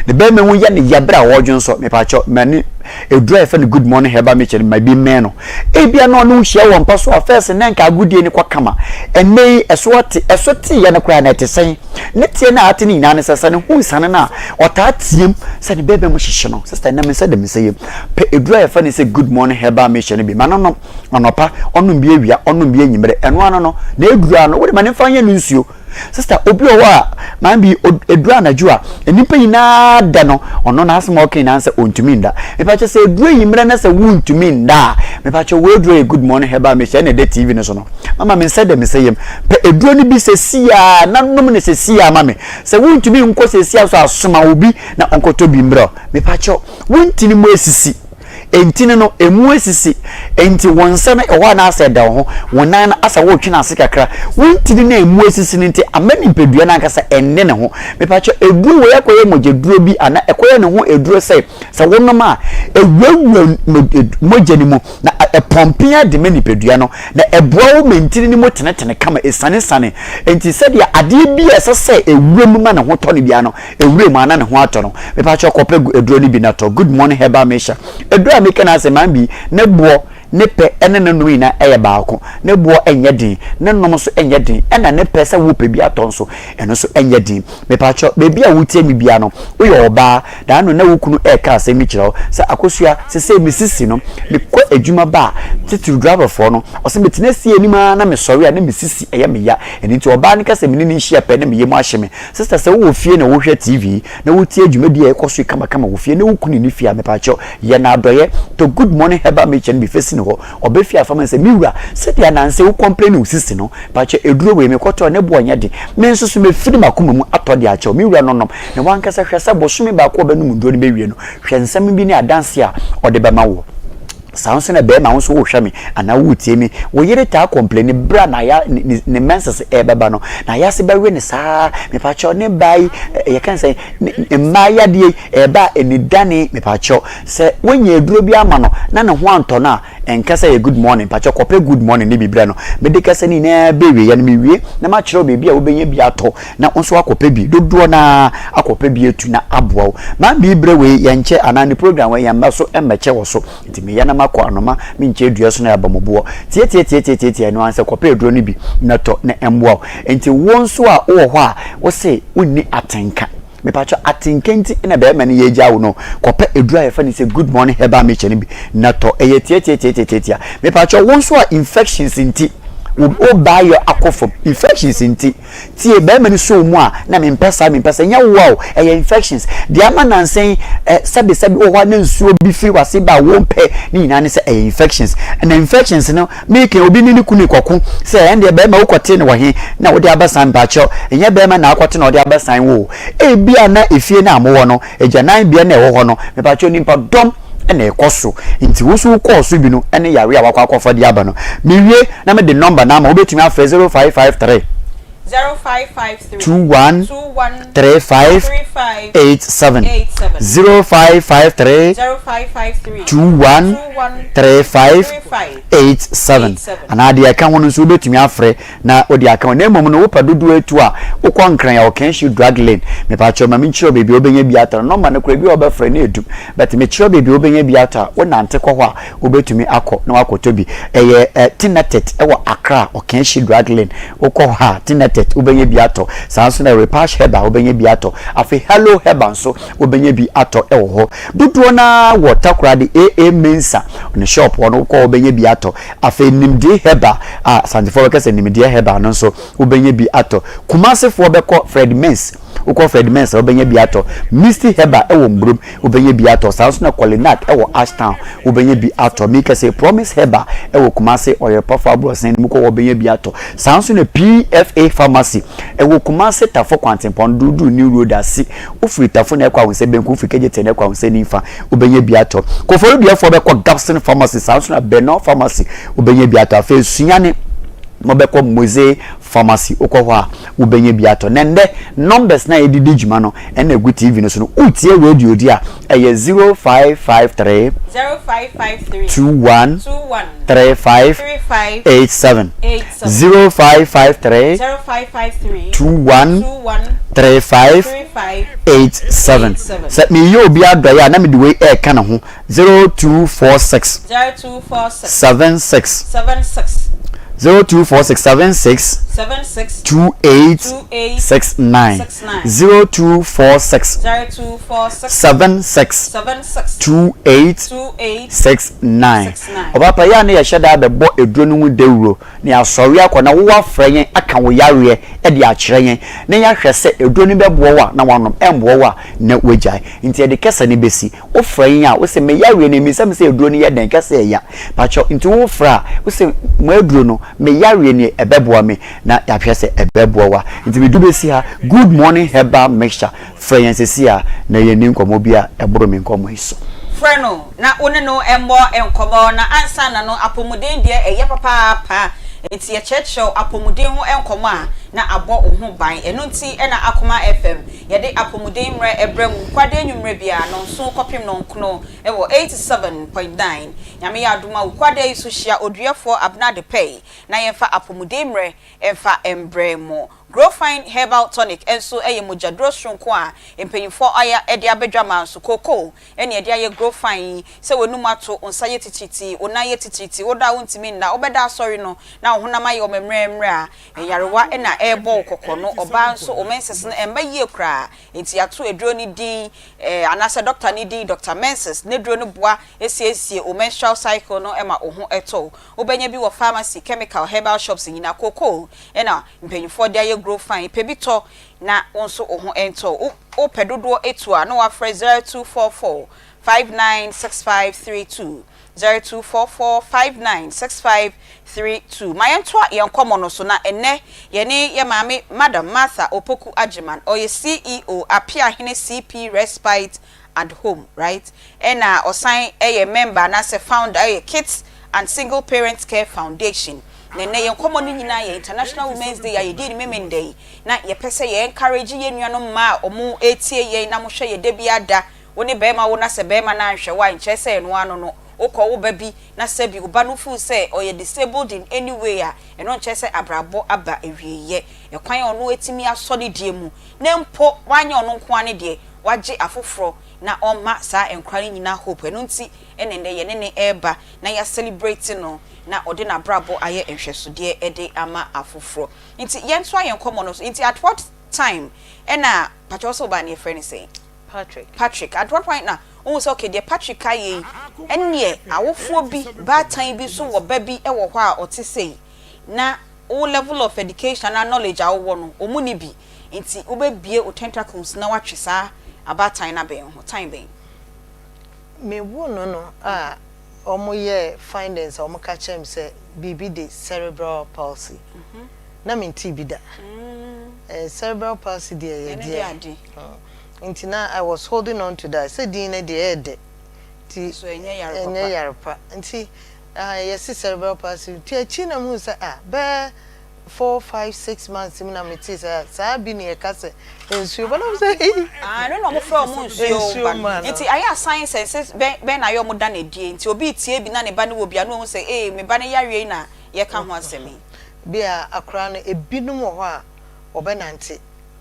Ne bɛrima mu yɛ ne ya berɛ a ɔredwonsɔ. Mepaakyɛw, ma ne aduro a yɛfrɛ no Good Morning Herbal Mixture no ma bi mmɛn no. Ebia na ɔne wo hyia wɔ mpa so a, first na nka agodie no kɔ kama. Ɛnnɛ yi, ɛso ate, ɛso teeɛ no koraa no ɛte sɛn? Ne teɛ no a ate no nyinaa ne sɛ, sɛ ne ho resiane no a, ɔtaa team sɛ ne bɛrima mu hyehye no. Sister, ɛnnɛ me nsa da me nsa yam. Pɛ aduro a yɛfrɛ no sɛ Good Morning Herbal Mixture no bi ma no nom anɔpa, ɔnom bi awia, ɔnom bi anwummerɛ. Ɛno ano no, na aduro ara no, wode ma no mfa nyɛ no nsuo. Sister, obi wɔ hɔ a, man bi, eduru anadwo a, nnipa nyinaa da no, ɔno n'asɛm a ɔka nyinaa sɛ ɔntumi nda. Mepakyɛ sɛ eduru enyimmerɛ na sɛ wontumi nda a, mepakyɛ wo aduro yɛ Good Morning Herbal Mixture ɛna ɛda TV no so no. Mama me nsa da me nsa yam. Pɛ aduro no bi sɛsi a na nom no sɛsi a ma me. Sɛ wontumi nkɔ sɛsi a nso a, soma obi na ɔnkɔtɔ bi mbrɛ wo. Mepakyɛ wo ntini mu esisi. Ntini no, emu asisi. Enti wo nsa no, ɛhɔ a na asɛ ɛda wo ho, wo nan no, asɛ woretwe no ase kakra. Wo ntini no a emu asisi no nti, ama nipadua no ankasa ɛnne ne ho. Mepakyɛ, aduro wei akɔyɛ mogyaduro bi anaa ɛkɔyɛ ne ho aduro sɛ, sɛ wonom a, ɛwurawura mogya no mu, na ɛpɔmpe ara de ma nipadua no, na ɛboa wo ma ntini no mu tenetene kama, ɛsianesane. Enti sɛdeɛ adeɛ bi a ɛsɛ sɛ ɛwura mu ma ne ho tɔ no biara no, Ewura mu a na ne ho atɔ no. Mepakyɛw kɔpɛ gu aduro no bi na tɔ. Good morning herbal mixture. Aduro a meka no asɛm man bi, ne boɔ, ne pɛ ɛne ne nom nyinaa ɛyɛ baako. Ne boɔ ɛnyɛ den, ne nom nso ɛnyɛ den, ɛna ne pɛ sɛ wopɛ bi atɔ nso, ɛno nso ɛnyɛ den. Mepakyɛw, baabi a wotie me biara no, woyɛ ɔbaa, daa no na wo kunu ɛreka asɛm bi kyerɛ wo sɛ, Akosua, sesei me sisi no, mekɔ adwuma ba a, titiriw driverfoɔ no, ɔse metena sie anim ara na mesɔre a na me sisi ɛyɛ me ya. Ɛno nti ɔbaa no ka sɛ me ne no nhyia pɛ na me yam ahye me. Sister sɛ wowɔ fie na wohwɛ TV na wotie dwumadi a ɛkɔ so yi kamakama wɔ fie na wo kunu nni fie a mepakyɛw yɛ no adɔyɛ tɔ good morning herbal mixture no bi fa si ne hɔ ɔba fie a fa ma no sɛ me wura sɛdeɛ ananse wo complain wo sisi no pakyɛ aduro wei mekɔtɔɔ ne boɔ nyɛ den me nso so mefiri makoma mu atɔ de akyɛ wo me wura no nom na wankasa hwɛ sɛ bosome baako a ɔbɛnom nnuro no bɛwie no hwɛ nsɛm bi ne adanse a ɔde bɛma woɔ. Saa nso na bɛrima wo nso wohwɛ me anaa woretie me, wo yere taa kɔmpleni berɛ a n'aya ne ne menses ɛrebɛba no, n'ayase bɛwe no saa, mepakyɛw ne baa yi yɛka ne sɛ ne mmaa yadeɛ yi ɛreba a anidane mepakyɛw sɛ woanya aduro bi ama no na ne ho antɔ no a ɛnka sɛ yɛ good morning pakyɛw kɔpɛ good morning ne bi brɛ no mede kasa ne nyinaa bɛwie yɛ no mewie na makyerɛ wo baabi a wobɛnya bi atɔ na wo nso akɔpɛ bi dodoɔ no ara akɔpɛ bi atu na aboa wo. Maa bi berɛ wei yɛnkyɛ anaa ne program wei yɛmma so mmɛkyɛ wɔ so nti meyɛ na makɔ anoma menkyɛ dua so na yɛabɔ mo boɔ tiatiatiatiatiatia ɛno ara sɛ kɔpɛ aduro no bi na tɔ na ɛmmoa wo nti wo nso a wowɔ hɔ a wo se wonni atenka mepatwɔ atenka nti na bɛrima no yɛgya wo no kɔpɛ aduro a yɛfɛ no sɛ good morning herbal mixture no bi na tɔ ɛyɛ tiatiatiatiatia mepatwɔ wo nso a infections nti wo baayɔ akɔ fam infections nti Tie, barima no soo mu a, na mempɛ saa, mempɛ saa. Ɛnyɛ wo a o, ɛyɛ infections. Deɛ ama nansa yi, ɛ, sɛbesɛbe wɔ hɔ a na nsuo bi firi w'ase ba a wompɛ, ne nyinaa ne sɛ ɛyɛ infections. Na infections no, meka obi ne ne kunu rekɔko sɛ ɛndeɛ barima wokɔtee no wɔ he na wode abɛsan, mpakyɛw, ɛnyɛ barima na akɔte na ɔde abɛsan wo o. Ebia na efie no a mowɔ no, agyananbea no a ɛwɔ hɔ no, mepakyɛw nnipa dɔm na ɛkɔ so nti wo nso wokɔɔ so bi no ne yare a wakɔ akɔfa de aba no. Mewie na mede nɔmba no ama wobɛtumi afrɛ 0553 21 35 87 0553 21 35 87 anaa deɛ ɛka ho no nso wobɛtumi afrɛ na wode aka ho. Na mmom no, wopɛ dodoɔ atu a, wokɔ Nkran a, Ɔkanhyi Drug Lane. Mepakyɛw, ma menkyerɛ wo baabi a wobɛnya bi atɔ no. Nɔmba no koraa, ebi a wobɛfrɛ no edu. But mekyerɛ wo baabi a wobɛnya bi atɔ a, wonante kɔ hɔ a, wobɛtumi akɔ na woakɔtɔ bi. Ɛyɛ eh, Tinatet wɔ Accra, Ɔkanhyi Drug Lane. Wokɔ hɔ a, Tinatet, wobɛnya bi atɔ. Saa nso na Repash Herbal, wobɛnya bi atɔ. Afei Hello Herbal nso, wobɛnya bi atɔ wɔ hɔ. Dodoɔ no ara wɔ Takoradi, AA Mensah ne shop hɔ no, wokɔ hɔ wobɛnya bi atɔ. Afei Nimdee Herbal a Asantefoɔ bɛka sɛ Nimdeɛ Herbal no nso wobɛnya bi atɔ. Kumasefoɔ bɛkɔ Fred Mens, wokɔ Fred Mens a wobɛnya bi atɔ. Misty Herbal wɔ Mbrom wobɛnya bi atɔ. Saa nso na Kolinak wɔ Ashtown wobɛnya bi atɔ. Meka sɛ Promise Herbal wɔ Kumase Ɔyerepɔfo Aborɔsan no mu kɔ hɔ wobɛnya bi atɔ. Saa nso na PFA Pharmacy ɛwɔ Kumase Tafo Kwantempɔn Dudu New Road ase. Wofiri Tafo na ɛkɔ Ahosɛ benkum, wofiri Kejetia na ɛkɔ Ahosɛ nifa. wobɛnya bi atɔ. Koforidua-foɔ bɛkɔ Gabson Pharmacy, saa nso na Benor Pharmacy wobɛnya bi atɔ. Afei Sunyani Mobɛkɔ Mose Pharmacy, wokɔ hɔ a wobɛnya bi atɔ. Na ɛndɛ numbers no a yɛde di dwuma no ɛna ɛgu TV no so no, wotie radio di a ɛyɛ 0553 0553 21 21 35 35 87 87 0553 0553 21 21 35 35 87. 87. Sɛ meyɛ obi adɔeɛ a na mede wei ɛreka ne ho 0246 0246 76 76 0246 76 76 28 28 69 69 0246 0246 76 76 28 28 69. 69. Ɔbaapa yɛ a na yɛhyɛ da bɛbɔ eduro no ho dawuro na yɛasɔre akɔ na wowɔ afrɛ yɛn aka wo yareɛ de akyerɛ yɛn na yɛahwɛ sɛ eduro no bɛboa wo a na wanom, ɛmboa wo a na wagyae. Nti yɛde kɛsɛ no bɛsi. Wofrɛ yɛn a wose me yareɛ no mmisa me sɛ aduro no yɛ dɛn kɛsɛ ɛya. Pakyɛw nti wofrɛ a wose mo aduro no me yareɛ nie ɛbɛboa me na yɛahwɛ sɛ ɛbɛboa wo a. Nti medu bɛsi ha Good morning herbal mixture frɛ yɛn sɛsi a na yɛnni nkɔmmɔ bi a ɛboro me nkɔmmɔ yi so. Frɛ no na wo ne no mmɔ nkɔmmɔ na ansa na no apɔmuden deɛ ɛyɛ papaapa nti yɛkyerɛkyerɛ wo apɔmuden ho nkɔmmɔ a na abɔ wo ho ban ɛno nti na Akoma FM Yɛde apɔmuden mmerɛ brɛ mo Wukuada anwummerɛ biara nnɔnson kɔpem nnɔnkron wɔ 87.9. Nyame yɛ adom a Wukuada yi so hyia Oduɛfoɔ Abena Adepɛi na yɛmfa apɔmuden mmerɛ mfa mbrɛ mo. Growfine Herbal Tonic nso yɛ mogyaduro soronko a mpanyinfoɔ ayɛ de abɛdwa maa nso kookoo na yɛde ayɛ Growfine yi. Sɛ w'anum ato, wo nsa yɛ titiritii, wo nan yɛ titiritii, woda a wontumi nna, wobɛda asɔre no na wo honam ayɛ wo mmerɛmmerɛ a, Nyarewa na ɛrebɔ wo kɔkɔ no, ɔbaa nso wo menses no ɛmma yie koraa, nti yɛato aduro no din eh, anaasɛ dɔkta no din Doctor Menses, n'aduro no boa siesie wo menstrual cycle no ma wo ho tɔ wo. Wobɛnya bi wɔ pharmacy, chemical, herbal shops nyinaa. Cocoa na mpanyinfoɔ de ayɛ grow fine, pɛ bi tɔ na wo nso wo ho ntɔ wo. Wopɛ dodoɔ tu a na woafrɛ 0244 596532. 0244596532. Ma yɛntoa yɛn nkɔmmɔ no so na ɛnnɛ yɛne yɛn maame Madam Martha Opoku Agyeman, ɔyɛ CEO Apeahene CP Respite and Home, right? Ɛna ɔsan yɛ member anaasɛ founder ɛyɛ Kids and Single Parents Care Foundation. Na ɛnnɛ yɛn nkɔmmɔ no nyinaa yɛ International Women's Day a yɛdii no Memenda yi, na yɛpɛ sɛ yɛ encourage yɛn nuanom mmaa a wɔretie yɛn na wɔhwɛ yɛn da biara da. Wo ne barima wo na sɛ barima no anhwɛ wo a nkyerɛ sɛ ɛno ano no wokɔ wo ba bi na sɛbi wo ba no feel sɛ ɔyɛ disabled in any way a ɛno nkyerɛ sɛ abrabɔ aba awieɛ. Ɛkwan a ɔno atumi asɔ ne deɛ mu na mpo wanyɛ ɔno nko ara ne deɛ wagye afoforɔ na ɔma saa nkora no nyinaa hope ɛno nti na ɛnnɛ yɛne no reba na yɛ celebrate no na ɔde n'abrabɔ ayɛ nhwɛsodeɛ de ama afoforɔ. Nti yɛntoa yɛn nkɔmmɔ no so nti at what time ɛna pakyɛ wo sɛ wo ba no yɛfrɛ no sɛn? Patrick. Patrick, at what point na wohu sɛ okay deɛ Patrick ayɛ yi ɛnneɛ awofoɔ bi baatan bi nso wɔ ba bi wɔ hɔ a ɔte sei na wo level of education anaa knowledge a wowɔ no wɔn nni bi nti wobɛbue wo tentacles na woatwe saa abaatan no abɛn wo ho time bɛn? Me woo no no a wɔn yɛɛ findings a wɔn ka kyerɛɛ me sɛ biribi de cerebral palsy na me ntee bi da. Cerebral palsy deɛ yɛ deɛ. Nti na I was holding on to that sɛ din no deɛ ɛyɛ dɛ nti ɛnyɛ yare pa nti ah yɛse cerebral palsy nti akyiri na mehuu sɛ ah bɛyɛ 4, 5, 6 months mu na metee sɛ saa bi ne yɛka sɛ nsuo ba na mesɛ hei. Ah ɛno na wɔfrɛ wɔn nsuo ba no nti ayɛ a signs and sɛ bɛn bɛn na ayɛ wɔn da no adie nti obi retie bi na ne ba no wɔ bi a na wahu sɛ ee me ba no yareɛ yi na yɛka ho asɛm yi. Bi a akwadaa no ebinom wɔ hɔ a wɔbɛnante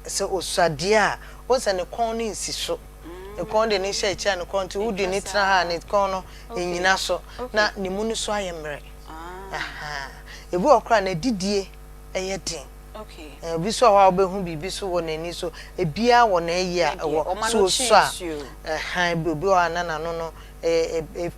Sɛ ɔsua deɛ a, wohu sɛ ne kɔn no nsi so. Ne kɔn de no hyɛ akyiri a ne kɔn nti wode no tena ha a ne kɔn no nnyina so na ne mu no so ayɛ mmerɛ. Ahaa. Ebi wɔ hɔ koraa a n'adidie yɛ den. Obi nso wɔ hɔ a wobɛhu biribi so wɔ n'ani so. Ebiara wɔ n'ayi a ɛwɔ. Sɛ ɔsua a, ɛhaa, obi wɔ hɔ a na n'ano no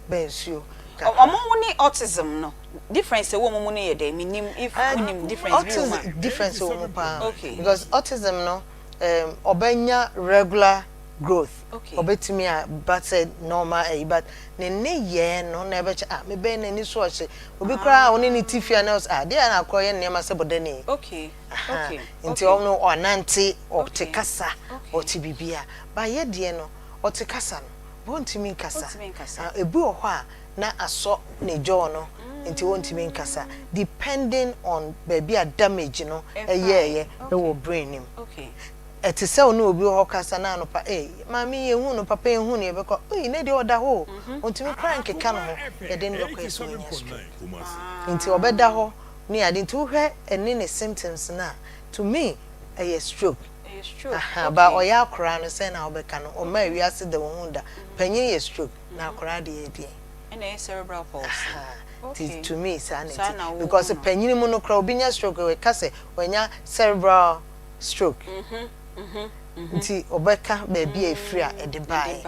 ba nsuo kakra. Wɔn ne autism no Difference a ɛwɔ wɔn mu no yɛ dɛn? Mennim if wonim difference bi wɔ mu a. Autism difference wɔ mu paa. Okay. Because autism no um, ɔbɛnya regular growth. Okay. Ɔbɛtumi a ba sɛ normal ayi but ne nneyɛɛ no na ɛbɛkyɛ ah mebɛn n'ani so ɔhye. Obi koraa a wo ne ne te fie a na ɔsɛ ah deɛ na akorɔ yɛ nneɛma sɛ bɔdani yi. Okay. Aha. Okay. Nti Okay. ɔno ɔnante, ɔte Okay. kasa, Okay. ɔte biribiara. But yɛ deɛ no ɔte kasa no but ɔntumi nkasa. Ɔntumi nkasa. Ah, ebi wɔ hɔ a na asɔ ne jaw no. nti ɔntumi nkasa depending on baabi a damage no ɛyɛɛyɛ ɛwɔ brain no mu. Ɛte sɛ wo ne obi wɔ hɔ kasa na anɔpa, ei, maame yi yɛhu no, papa yi yɛhu no, yɛbɛkɔ, ei, ne deɛ ɔda hɔ o, ɔntumi koraa nkeka ne ho, yɛde no bɛkɔ yɛ sɛ wanya stroke. Nti ɔbɛda hɔ ne ade. Nti wohwɛ ɛne ne symptoms no a, to me, ɛyɛ stroke. Aha, ba ɔyɛ akoraa no sɛn na wobɛka no, ɔmaa wiase da ɔhu da. Panyin yɛ stroke, na akoraa deɛ yɛ deɛn? Ɛna ɛyɛ cerebral palsy. Aha, nti to me saa na ɛte. Because panyin mu no koraa obi nya stroke, yɛka sɛ wanya cerebral stroke nti ɔbɛka baabi a ɛfiri a ɛde baeɛ.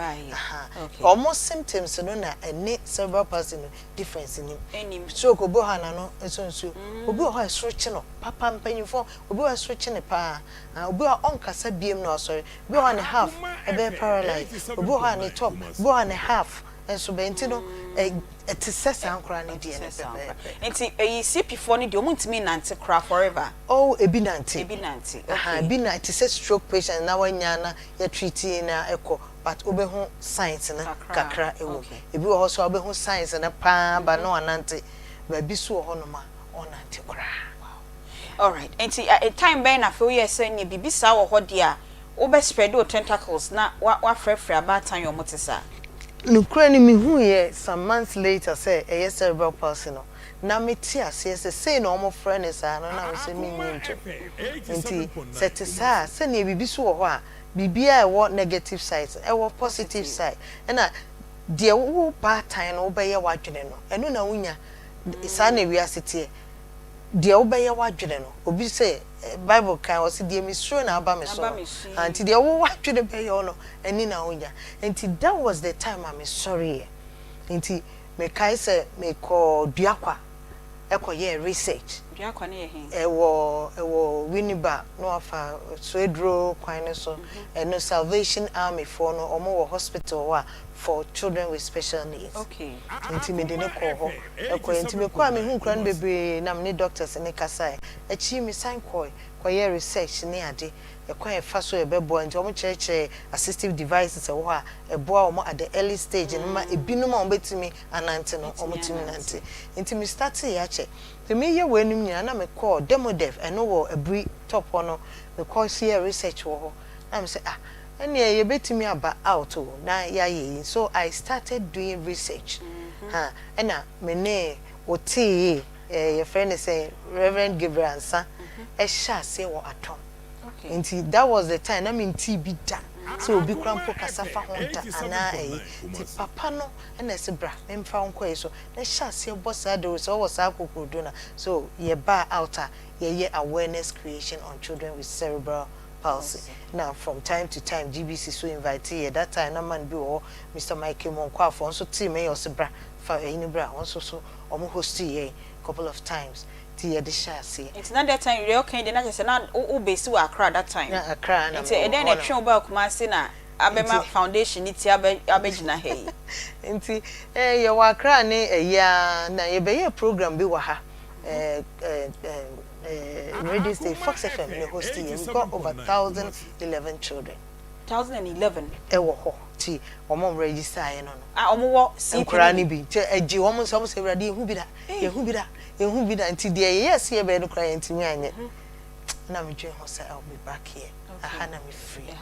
Wɔn symptoms no na ɛne cerebral palsy no difference nim. Stroke obi wɔ hɔ a n'ano nsɔ nsuo, obi wɔ hɔ a ɛsoro kye no papa, mpanyinfoɔ obi wɔ hɔ a ɛsoro kye no paa, obi wɔ hɔ a ɔnkasa biem na wasɔre, obi wɔ hɔ a ne half ɛbɛyɛ paralyzed, obi wɔ hɔ a ne top, obi wɔ hɔ a ne half nso bɛyɛ nti no ɛte sɛ saa nkoraa no deɛ no pɛpɛɛpɛ. Nti ɛyi CP foɔ no deɛ ɔmo ntumi nnante koraa forever? Oh ebi nante. Ebi nante okay. Aha ebi na te sɛ stroke patient na wanya na yɛ treat na ɛkɔ but wobɛhu signs no kakra ɛwɔ mu. Ebi wɔ hɔ nso a wobɛhu signs no paa but na wanante but ebi nso wɔ hɔ nom a ɔnnante koraa. Wow alright nti time bɛn na afei woyɛɛ sɛ neɛ biribi saa wɔ hɔ deɛ a Wo bɛ spread wo tentacles na wa wafrɛfrɛ abaatan a ɔmo te saa. Nokorɛ no mehuiɛ some months later sɛ ɛyɛ cerebral palsy no na mete aseɛ sɛ sei na wɔn frɛ no saa no na mesɛ mennye ntom nti sɛ ɛte saa a sɛdeɛ biribi nso wɔ hɔ a biribiara a ɛwɔ negative side ɛwɔ positive side ɛna deɛ wo baatan no wobɛyɛ w'adwene no ɛno na wonya saa na wiase teɛ deɛ wobɛyɛ w'adwene no, obi sɛ, Bible kan, ɔse deɛ mesuro na aba me so no, ah, nti deɛ wo w'adwene bɛyɛ wo no, ɛni na wonya. Nti that was the time a mesɔreeɛ. Nti mekae sɛ mekɔɔ Duakwa kɔyɛɛ research. Duakwa no yɛ he? Ɛwɔ, ɛwɔ Winneba na wafa Swedru kwan no so. Ɛno Salvation Army foɔ no, wɔn wɔ hospital hɔ a for children with special needs. Nti mede no kɔɔ hɔ. Ɛkɔeɛ. Nti mekɔɔ a mehuu nkwadaa no bebree na me ne doctors no kasaeɛ. Akyiri yi mesan kɔɔe kɔyɛɛ research ne ade, ɛkwan a yɛfa so a ɛbɛboa. Nti wɔkyerɛkyerɛɛ assistive devices a ɛwɔ hɔ a ɛboa wɔn at the early stage no ma ebinom a wɔbɛtumi anante no wɔtumi nante. Nti me starteeɛ akyɛ. Nti mereyɛ weinom nyinaa na mekɔɔ Demodef, ɛno wɔ Aburi top hɔ no, mekɔ nso yɛɛ research wɔ hɔ. Na me sɛ ah ɛneɛ yɛbɛtumi aba out o na yɛayɛ yi. So I started doing research. Ha ɛna me ne otee eh, yɛfrɛ no sɛn, Reverend Gabriel Ansah ɛhyɛ aseɛ wɔ Atɔm. Nti that was the time na mentee bi da sɛ obi koraa mpo kasa fa ho da anaa ɛyi. Nti papa no ɛna ɛse bra memfa wo nkɔ yi so na ɛhyɛ aseɛ bɔ saa dawuro sɛ ɔwɔ saa akokoɔduro no a. So yɛbaa out a yɛyɛ awareness creation on children with cerebral palsy na from time to time GBC so invite yɛ that time na man bi wɔ hɔ Mister Michael Monkwafo ɔnso tee me yɛ ɔse bra fa ɛyi no bra ɔnso so ɔmo hostee yɛn couple of times nti yɛde hyɛɛ aseɛ. Nti na that time deɛ ɔka yi deɛ na kyerɛ sɛ na wo base wɔ Accra that time. Na Accra na Nti mewɔ ɛdɛn na hɔ na. ɛtwe wo baa Kumasi na abɛma Nti. foundation no ti abɛ abɛgyina ha yi? Nti eh yɛwɔ Accra ne ɛyi ara na yɛbɛyɛɛ program bi wɔ ha eh eh eh eh radio station Fox FM na ɛhostee yɛn we got over 1011 children. 1011. Ɛwɔ hɔ nti wɔn a wɔn register yɛ no no. A wɔn wɔ CP no bi. Nkwadaa no bi nti ɛgye wɔn nsa wɔn sɛ awurade yɛn hu bi da yɛn hu bi da yɛn hu bi da nti deɛ yɛyɛɛ sɛ yɛbɛyɛ no koraa yɛn ntumi anyɛ ɛna me dwen ho sɛ I will be back here aha na me firi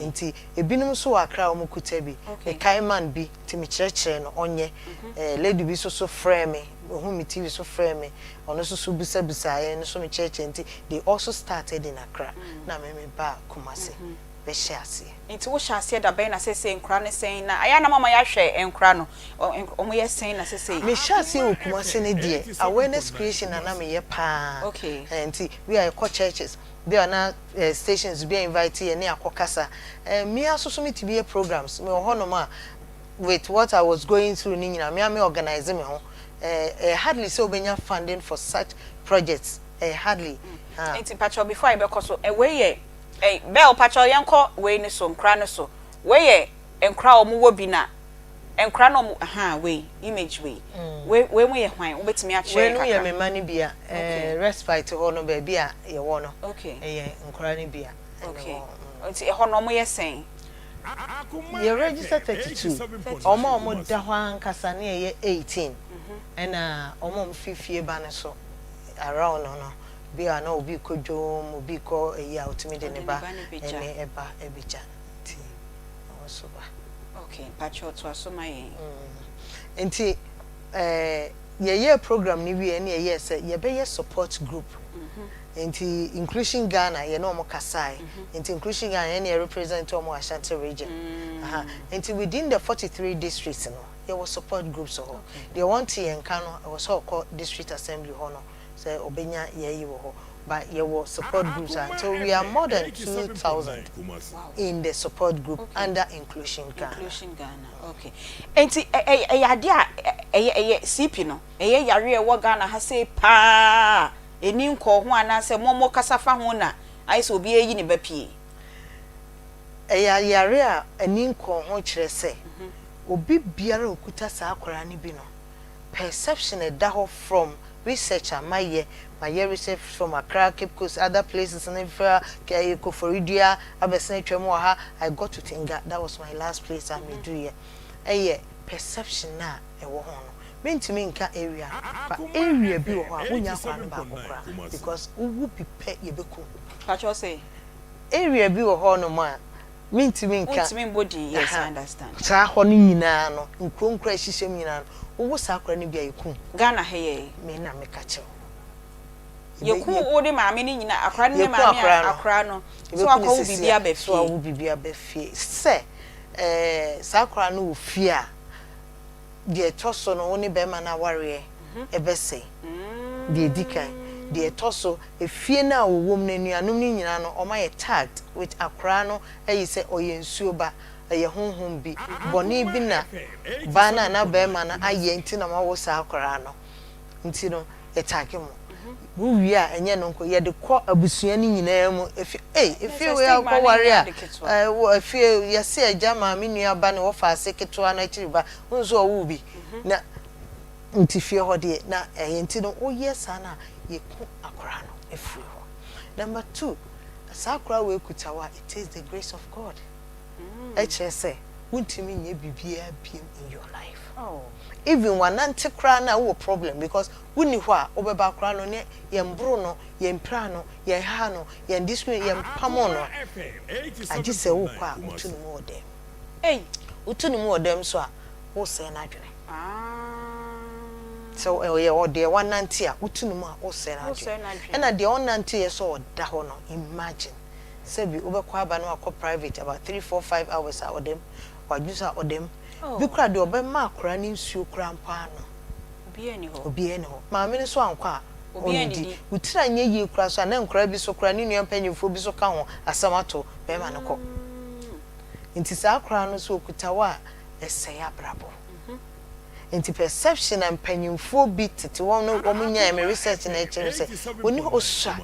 nti ebinom nso wɔ Accra a wɔn kuta bi me kae man bi nti me kyerɛkyerɛ no ɔnyɛ ɛɛ lady bi nso so frɛɛ me ohun me TV so frɛɛ me ɔno nso so bisa bisaa yɛn nso me kyerɛkyerɛ nti they also started in Accra na me me baa Kumasi. bɛhyɛ aseɛ. Nti wo hyɛ aseɛ da bɛn na sesei nkora no sɛn na ayɛ a na moama yɛahwɛ nkora no ɔmo yɛ sɛn na sesei. Me hyɛ aseɛ wɔ Kumasi no deɛ awareness creation na na me yɛ paa Okay. ɛɛ nti bi a yɛkɔ churches bi a na ɛɛ stations bi a invite yɛn ne akɔ kasa ɛɛ me ara nso so me tumi yɛ programs me wɔ hɔ nom a with what I was going through ne nyinaa me ara me organise me ho ɛɛ ɛyɛ hardly sɛ wobɛnya funding for such projects ɛyɛ hardly haa. Nti pakyɛw before a yɛbɛkɔ so wei yɛ Ɛy Bell pakyɛw yɛnkɔ wei no so nkora no so wei yɛ nkora a ɔmo wɔ bi na nkora no ɔmo ahaa wei image wei wei wei mo yɛ hwan wobɛtumi akyerɛ Wei yɛn nom yɛ kakra. me mma no bi a Okay. ɛɛ respite hɔ no baabi a yɛwɔ no Okay. ɛyɛ nkora no bi a ɛna Okay ɛwɔ hɔ mm. nti ɛhɔ no ɔmo yɛ sɛn? Yɛ register 32, wɔn a wɔda hɔ ankasa no yɛyɛ 18, ɛna wɔn a wɔfi fie ba no so around no, bi a na obi rekɔ dwom, obi rekɔ ayi a otumi de ne ba ne ɛba ɛbɛgya nti wɔn nso ba. Okay, mpakyɛw toa so ma yɛn. Nti ɛɛ yɛyɛɛ program no wie ɛna yɛyɛɛ sɛ yɛbɛyɛ support group. Nti Inclusion Ghana yɛne wɔn kasae. Nti Inclusion Ghana yɛne yɛ represent wɔn wɔ Ashanti region. Aha. Nti within the 43 districts no, yɛwɔ support groups wɔ hɔ. Deɛ wɔnte yɛn nka no, ɛwɔ sɛ ɔkɔ district assembly hɔ no sɛ ɔbɛnya yɛyi wɔ hɔ. But yɛwɔ support groups a, so we are more than 2,000 in the support group under Inclusion Ghana. Inclusion Ghana, okay. Nti ɛyɛ adeɛ a ɛyɛ CP no, ɛyɛ yare a ɛwɔ Ghana ha sei paa, ɛni nkɔɔ ho anaasɛ mo mo kasa fa ho na ayɛ sɛ obi ayi ne ba pie? Ɛyɛ yare a ani nkɔɔ ho, kyerɛ sɛ obi biara a okuta saa akwaraa no bi no, perception ɛda hɔ from research a mayɛ research from Accra, Cape Coast, other places ne fa Koforidua abɛsɛn atwam wɔ ha. I got to Tenga, that was my last place a meduiɛ. Ɛyɛ perception a ɛwɔ ho no, mentumi nka area no, but area bi wɔ hɔ a wonya akwaraa no baako koraa because wowu bi pɛ, yɛbɛkum. Pakyɛw sɛ? Area bi wɔ hɔ nom a mentumi nka. Wontumi mbɔ din, yes, I understand. Saa hɔ no nyinaa no, nkuro nkuro a ɛhyehyɛ mu nyinaa no, wowo saa akwaraa no bi a, yɛkum. Ghana ha yɛ? Me na meka kyerɛ wo. Yɛku wo ne maame no nyinaa, akwaraa no ne Yɛku maame akwaraa no. Akwaraa no so Yɛbɛku no akɔwo sisi biribi a, aba so fie. Awo biribi aba fie sɛ saa akwaraa no wɔ fie a, deɛ ɛtɔ so no, wo ne bɛrima no awareɛ ɛbɛsɛe. Deɛ ɛdi kan, deɛ ɛtɔ so, efie no a wɔwɔ mu no, anuanom no nyinaa no, ɔma yɛ tagged with akwaraa no, ɛyi sɛ ɔyɛ nsuo ba, ɛyɛ honhom bi bɔne bi na baa no a na bɛrima no ayɛ nti na mawo saa akwaraa no. Nti no yɛtag mo, wowie a, ɛnyɛ no nko, yɛde kɔ abusua no nyinaa mu. Efi ei, efie wei akɔware a, ɛwɔ efie, yɛse agya, maame, nua ba ne wɔfa ase ketewa no akyiri ba nso ɔwo bi na nti fie hɔ deɛ na ɛyɛ. Nti no woyɛ saa na yɛku akwaraa no efiri hɔ. Number two, saa akwaraa wei kuta hɔ a, it takes the grace of God. Ɛkyerɛ sɛ wontumi nyɛ biribiara biem in your life. Even wanante koraa na wowɔ problem because wonni hɔ a wobɛba koraa no ne yɛmboro no, yɛmpira no, yɛnha no, yɛn discipline, yɛmpamo no, agye sɛ wokɔ a wotu ne mu wɔ dɛm. Wotu ne mu wɔ dɛm so a, wosɛe n'adwene. Sɛ ɔyɛ ɔdeɛ wanante a, wotu ne mu a, wosɛe n'adwene. Ɛna deɛ ɔnante yɛ sɛ ɔda hɔ no, imagine sɛbi wobɛkɔ aba no, akɔ private about 3, 4, 5 hours a, ɔdɛm wadwo sɛ ɔdɛm bi kora deɛ ɔbɛma akora ne nsuo kora mpo ano. Obiara ni hɔ, maame no so ankɔ a ɔnidi. Wotiri anyɛ yie kora so a, na nkora bi so kora ne nua mpanyinfoɔ bi so ka ho asɛm ato bɛrima no kɔ. Nti saa akora no so okuta hɔ a, ɛsɛe abrabɔ. Nti perception a mpanyinfoɔ bi tete wɔn no wɔn nyaa me research na ɛkyerɛ sɛ oni hɔ osua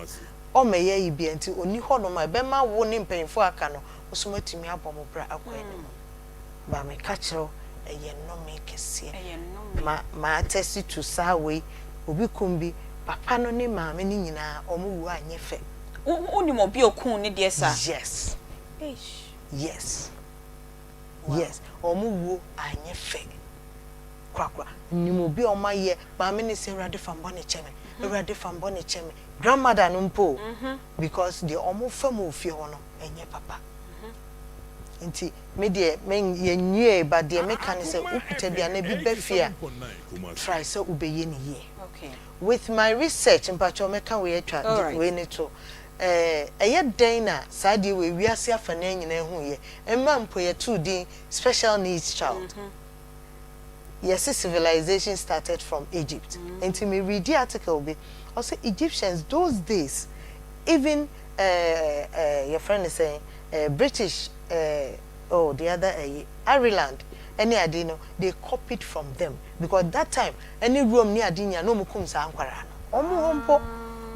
ɔmɛyɛ yi bia nti oni hɔ nom a ɛbɛma wo ne mpanyinfoɔ aka no nso atumi abɔ mo bra akɔ anim. Ba meka kyerɛw, ɛyɛ nnome kɛseɛ. Ma attest to saa wei, obi kum bi, papa no ne maame no nyinaa wɔn wu anyɛ fɛ. Wonim obi a okun ne deɛ saa? Yes, wɔn wuo anyɛ fɛ korakora. Nim obi a wɔn ayɛ maame ne sɛ, "Awurade, fa mbɔ ne kyɛ me, Awurade, fa mbɔ ne kyɛ me," grandmother no mpo, because deɛ wɔn fa mu wɔ fie hɔ no ɛnyɛ papa. Nti me deɛ, me yɛnwie ba deɛ meka ne sɛ wokuta bi a na bi bɛ fie a, try sɛ wobɛyɛ ne yie. With my research, mpakyɛw, mɛka wei atwa wei ne to. Ɛyɛ dɛn na saa deɛ wei wiase afa nan nyinaa hu yɛ mma mpo yɛtoo din special needs child? Yɛse civilization started from Egypt. Nti me read article bi, ɔsɛ Egyptians those days, even yɛfrɛ no sɛn, British, oh, the other Ireland ɛne ade no, they copied from them because that time ɛne Rome ne ade nyinaa na wɔn kum saa nkwaraa no. Wɔn hɔ mpo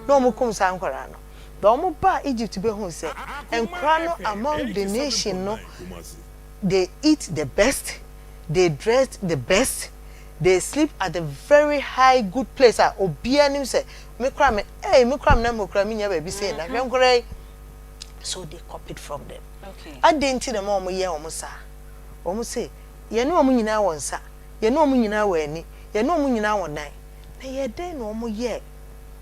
na wɔn kum saa nkwaraa no, but wɔn ba Egypt bɛhu sɛ nkwaraa no among the nation no, they eat the best, they dress the best, they sleep at a very high good place a obiara nim sɛ me kora me ɛy me kora me nam hɔ kora me nya baabi sɛ na hwɛ nkwaraa yi. So they copied from them. Adɛn nti na ɛma wɔn yɛ wɔn saa? Wɔn se, yɛne wɔn nyinaa wɔ nsa, yɛne wɔn nyinaa wɔ ani, yɛne wɔn nyinaa wɔ nan. Na ɛyɛɛ dɛn na wɔn yɛɛ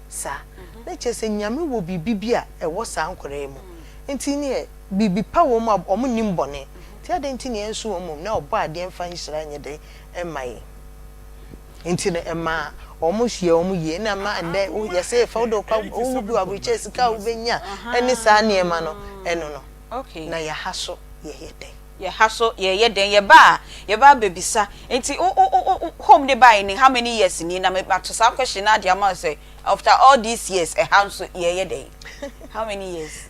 saa? Na kyerɛ sɛ Nyame wɔ biribi bi a ɛwɔ saa nkwadaa yi mu. Nti neɛ biribi pa wɔ mu a wɔn nnim bɔne. Nti adɛn nti na yɛnso wɔn mmom na ɔbɔ adeɛ mfa nhyira nyɛ dɛn mma yɛn? Nti no ɛmaa wɔn yɛ wɔn yie na ɛma ɛndɛ yɛsɛ fa wode wokɔ wowu bi wɔ aburokyire sika a wobɛnya ɛne saa nneɛma no ɛno no na yɛha so yɛyɛ dɛn? Yɛha so yɛyɛ dɛn? Yɛba a yɛba abɛbisa nti wo wo wo home de baeɛ ni how many years ni na mato saa question no ade ama wo sɛ after all these years ɛha nso yɛyɛ dɛn? How many years?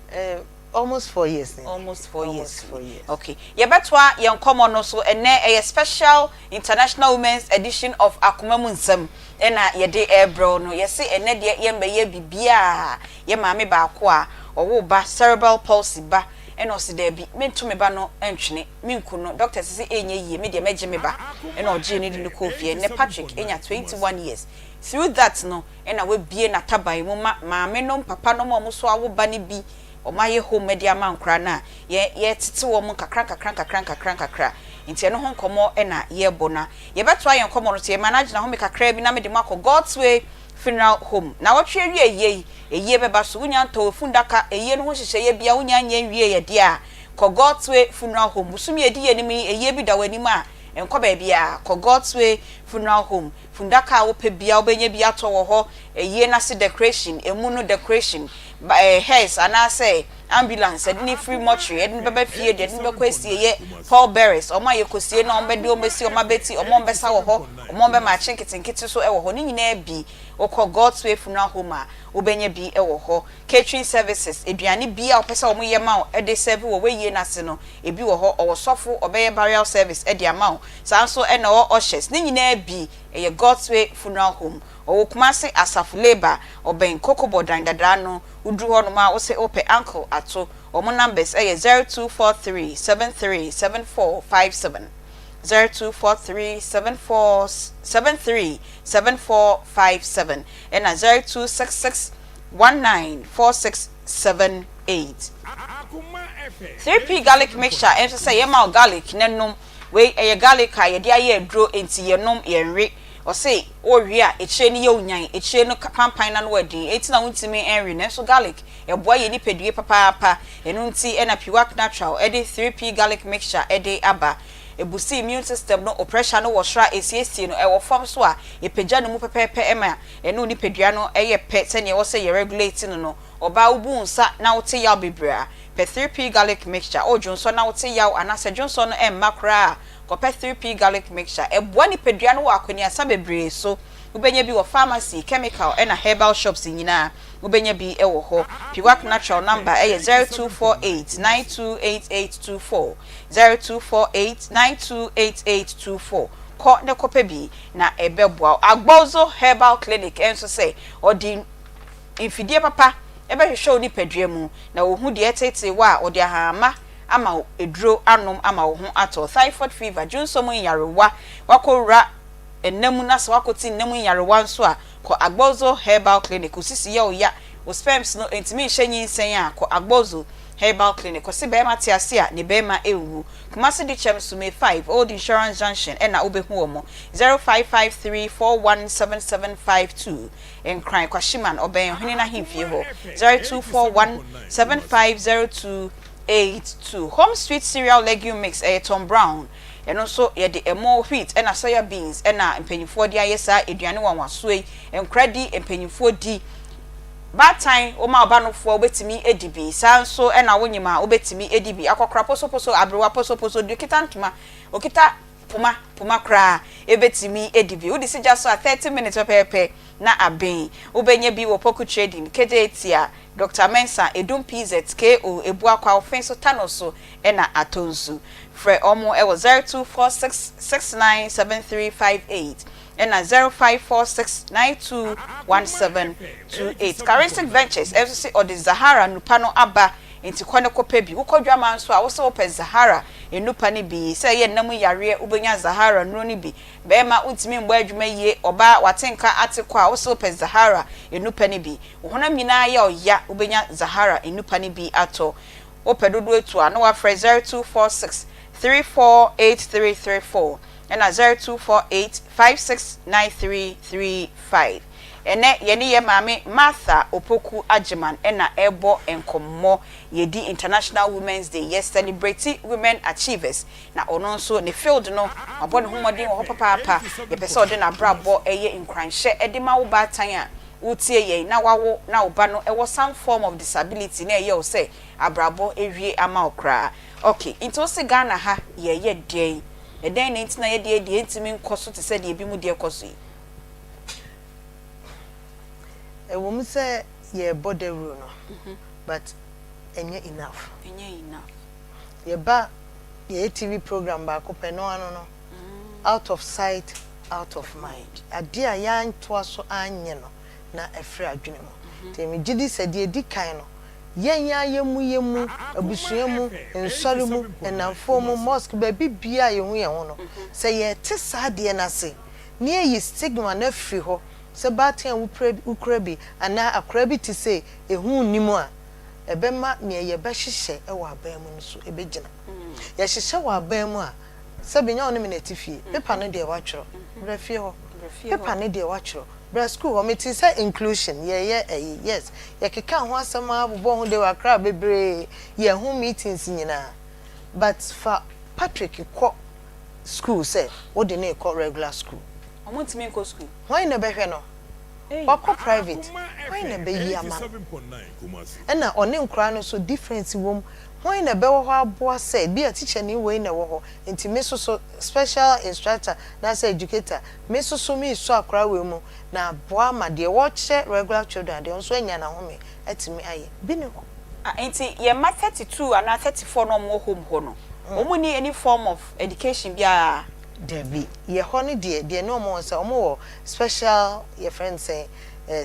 Almost 4 years ni. Almost 4 years. Almost 4 years. Okay. Yɛbɛtoa yɛn nkɔmmɔ no so ɛnɛ. Ɛyɛ special International Women's Edition of Akoma Mu Nsɛm ɛna yɛde ɛrebrɛw no. Yɛse ɛnɛ deɛ yɛmbɛyɛ biribiaa. Yɛ maame baako a ɔwo ba cerebral palsy ba, ɛna ɔsi daabi, mento me ba no ntwene, menku no. Doctor sisi ɛnyɛ yie, me deɛ mɛgye me ba. Ɛna ɔgye ne de no kɔɔ fie. Ɛnɛ Patrick ɛnya 21 years. Through that no ɛna wabie n'ataban mu ma maame nom, papa nom a ɔmo so awo ba no bi, ɔmo ayɛ home de ama nkora no a yɛ yɛtete wɔn nkakra nkakra nkakra nkakra nkakra. Nti ɛno ho nkɔmɔ ɛna yɛrebɔ na yɛbɛtoa yɛn nkɔmɔ no so. Yɛma no agyina home kakra bi na mede mo akɔ God's Way Funeral Home na wɔtwe awie yie yi. Eyie bɛba so, wonya ntɔ efundaka, eyie no ho hyehyɛeɛ bia wonya nyɛ nwie yɛ deɛ a, kɔ God's Way Funeral Home. Bosom yɛ edi yɛ anim yi, eyie bi da wɔ anim a, nkɔ baabi a, kɔ God's Way Funeral Home. Fundaka a wopɛ bia wobɛnya bi atɔ wɔ hɔ. Eyie n'ase decoration, emu no decoration, hearse anaasɛ ambulance ɛde ne firi mortuary ɛde ne bɛbɛ fie deɛ ɛde ne bɛkɔ esieyɛ, pall bearers, ɔmo a yɛkɔsie na ɔmo bɛde ɔmo bɛsi ɔmo abɛti, ɔmo a ɔmo bɛsa wɔ hɔ, ɔmo a ɔmo bɛmaakye nketenkete so ɛwɔ hɔ ne nyinaa bi. Wokɔ God's Way Funeral Home a, wobɛnya bi ɛwɔ hɔ. Catering services, aduane bi a wopɛ sɛ ɔmo yɛ ma wo ɛde serve wɔ wɔyie n'ase no, ebi wɔ hɔ. Ɔwɔ sɔfo ɔbɛyɛ burial service ɛde ama wo saa nso, ɛna ɔwɔ ushers ne nyinaa bi. Ɛyɛ God's Way Funeral Home. Ɔwɔ Kumase Asafo Labour, ɔbɛn Kokobɔ dan dadaa no. Woduru hɔnom a, wosɛ wopɛ Uncle Ato. Wɔn numbers ɛyɛ 0243737457, 024374737457, ɛna 0266194678. 3P Garlic Mixture ɛnso sɛ yɛma wo garlic ne nom. Wei ɛyɛ garlic a yɛde ayɛ aduro, nti yɛnom yɛnwe. Ɔse wɔwe a, ekyire no yɛ onyan, ekyire no pampan na no wɔ eti na wontumi ɛnwe. Nanso garlic ɛboa yɛ nipadua papaapa. Ɛno nti ɛna Piwak Natural ɛde 3P Garlic Mixture ɛde aba. Ebusi immune system no. O pressure no wɔ soro a, esiesie no. Ɛwɔ fam so a, epagya no mu pɛpɛɛpɛ ɛma ɛno nipadua no ɛyɛ pɛ sɛnea ɛwɔ sɛ yɛ regulate no. Ɔbaa, wobu nsa na wote yaw bebree a, pɛ 3P Garlic Mixture. Ɔdwonsɔ na wote yaw anaasɛ dwonsɔ no ɛmma koraa, kɔpɛ 3P Garlic Mixture. Ɛboa nipadua no wɔ akɔneasa bebree so. Wobɛnya bi wɔ pharmacy, chemical ɛna herbal shops nyinaa, wobɛnya bi wɔ hɔ. Piwak Natural number ɛyɛ 0248 928824, 0248 928824. Kɔ ne kɔpɛ bi na ɛbɛboa wo. Agbɔzo Herbal Clinic ɛnso sɛ ɔde mfidie papa ɛbɛhwehwɛ wo nipadua mu na ohu deɛ ɛtete wɔ a, ɔde ahama ama wo eduro anom ama wo ho atɔ. Typhoid fever, dwonsɔm nyarewa, wakɔwura ɛnam na sɛ wakɔte nnam nyarewa nso a, kɔ Agbɔzo Herbal Clinic. Osisi yɛ ɔya, o sperms no ntumi nhyɛ nyinsɛn a, kɔ Agbɔzo Herbal Clinic. Kɔsi bɛrima te ase a, ne bɛrima ewu. Kumasi Dikyɛm Sume 5, Old Insurance Junction ɛna wobɛhu wɔn, 0553417752. Nkran Kwashiman, ɔbɛn ɔhene n'ahemfie hɔ, 0241750282. Home Street Cereal Legume Mix ɛyɛ Tom Brown. Ɛno nso yɛde ɛmo, wheat ɛna soya beans ɛna mpanyinfoɔ de ayɛ saa aduane wanwasoɔ yi. Nkora di, mpanyinfoɔ di. Baatan wɔn a ɔba nofoɔ wobɛtumi adi bi saa nso, ɛna wonyim a wobɛtumi adi bi. Akɔkora posoposo, aberewa posoposo de okita ntoma, okita poma poma koraa ebɛtumi adi bi. Wode si gya so a, 30 minutes pɛpɛɛpɛ na abɛn. Wobɛnya bi wɔ Poku Trading, Kejetia, Dr Mensa, Edum, PZ ko Ebuakwa, Ɔfen so, Tano so ɛna atɔ nsu. Frɛ ɔmo ɛwɔ 0246697358 ɛna 0546921728. Charistic Ventures ɛnso sɛ ɔde Zahara nupa no aba, nti kɔ ne kɔpɛ bi. Wokɔ dwama nso a, wosɛ wopɛ Zahara nnupa no bi sɛ ɛyɛ nnam yareɛ, wobɛnya Zahara nnuro no bi. Bɛrima wontumi mbɔ adwuma yie, ɔbaa wate nka ate kɔ a, wosɛ wopɛ Zahara nnupa no bi. Wo honam nyinaa yɛ ɔya, wobɛnya Zahara nnupa no bi atɔ. Wopɛ dodoɔ etu a na wafrɛ 0246 348334 ɛna 0248 569335. Ɛnɛ yɛne yɛ maame Martha Opoku Agyeman ɛna ɛrebɔ nkɔmmɔ. Yɛdi International Women's Day, yɛ celebrate women achievers, na ɔno nso ne field no wabɔ ne ho mmɔden wɔ hɔ papaapa. Yɛpɛ sɛ ɔde n'abrabɔ ɛyɛ nkuranhyɛ ɛde ma wo baatan a wotie yɛn na wawo na wo ba no ɛwɔ some form of disability na ɛyɛ wo sɛ abrabɔ ewie ama wo koraa. Okay, nti wo se Ghana ha yɛyɛ deɛn? Ɛdɛn na nti na yɛdeɛ deɛ ntumi nkɔ so te sɛ deɛ ebi mu deɛ kɔ so yi? Ɛwɔ mu sɛ yɛrebɔ dawuro no, but ɛnyɛ enough. Ɛnyɛ enough. Yɛba yɛyɛ TV program baako pɛ no ano no, out of sight, out of mind. Adeɛ a yɛantoa so anyɛ no na ɛfiri adwene mu. Nti megye di sɛ deɛ ɛdi kan no, yɛn a yɛn mu, yɛn mu abusua mu, nsɔre mu, nnamfoɔ mu, mosque, baabi bia a yɛhu yɛn ho no, sɛ yɛte saa adeɛ no ase ne yɛyi stigma no afiri hɔ sɛ baatan a wokura bi anaa akora bi te sɛ ehu nnim a, ɛbɛma nea yɛbɛhyehyɛ wɔ aban mu no so ɛbɛgyina. Yɛhyehyɛ wɔ aban mu a, sɛbi, nyɛ wo ne me na ɛte fie. Paper no deɛ watwerɛ, brɛ fie hɔ. Paper no deɛ watwerɛ, brɛ school hɔ. Mete sɛ inclusion yɛyɛ ɛyi, yes, yɛkeka ho asɛm a bobɔ ho de wɔ Akra bebree, yɛn ho meetings nyinaa, but fa Patrick kɔ school sɛ wode ne kɔ regular school. Ɔmo ntumi nkɔ school. Hwan na bɛhwɛ no? Wakɔ private, hwan na bɛyi ama no? Ɛna ɔne nkora no so difference wɔ mu. Hwan na bɛwɔ hɔ aboa sɛ bi a teacher ni wei na ɛwɔ hɔ, nti me soso special instructor na sɛ educator, me soso mi so akora wei mu na aboa ama deɛ wɔkyerɛ regular children deɛ nso anya n'ahome atumi ayɛ bi ne hɔ. Ah, nti yɛn mma 32 anaa 34 na ɔmo wɔ home hɔ no, ɔmo ni any form of education biara? Dabi, yɛ hɔ no deɛ ne ɔmo wɔ sɛ ɔmo wɔ special, yɛfrɛ no sɛ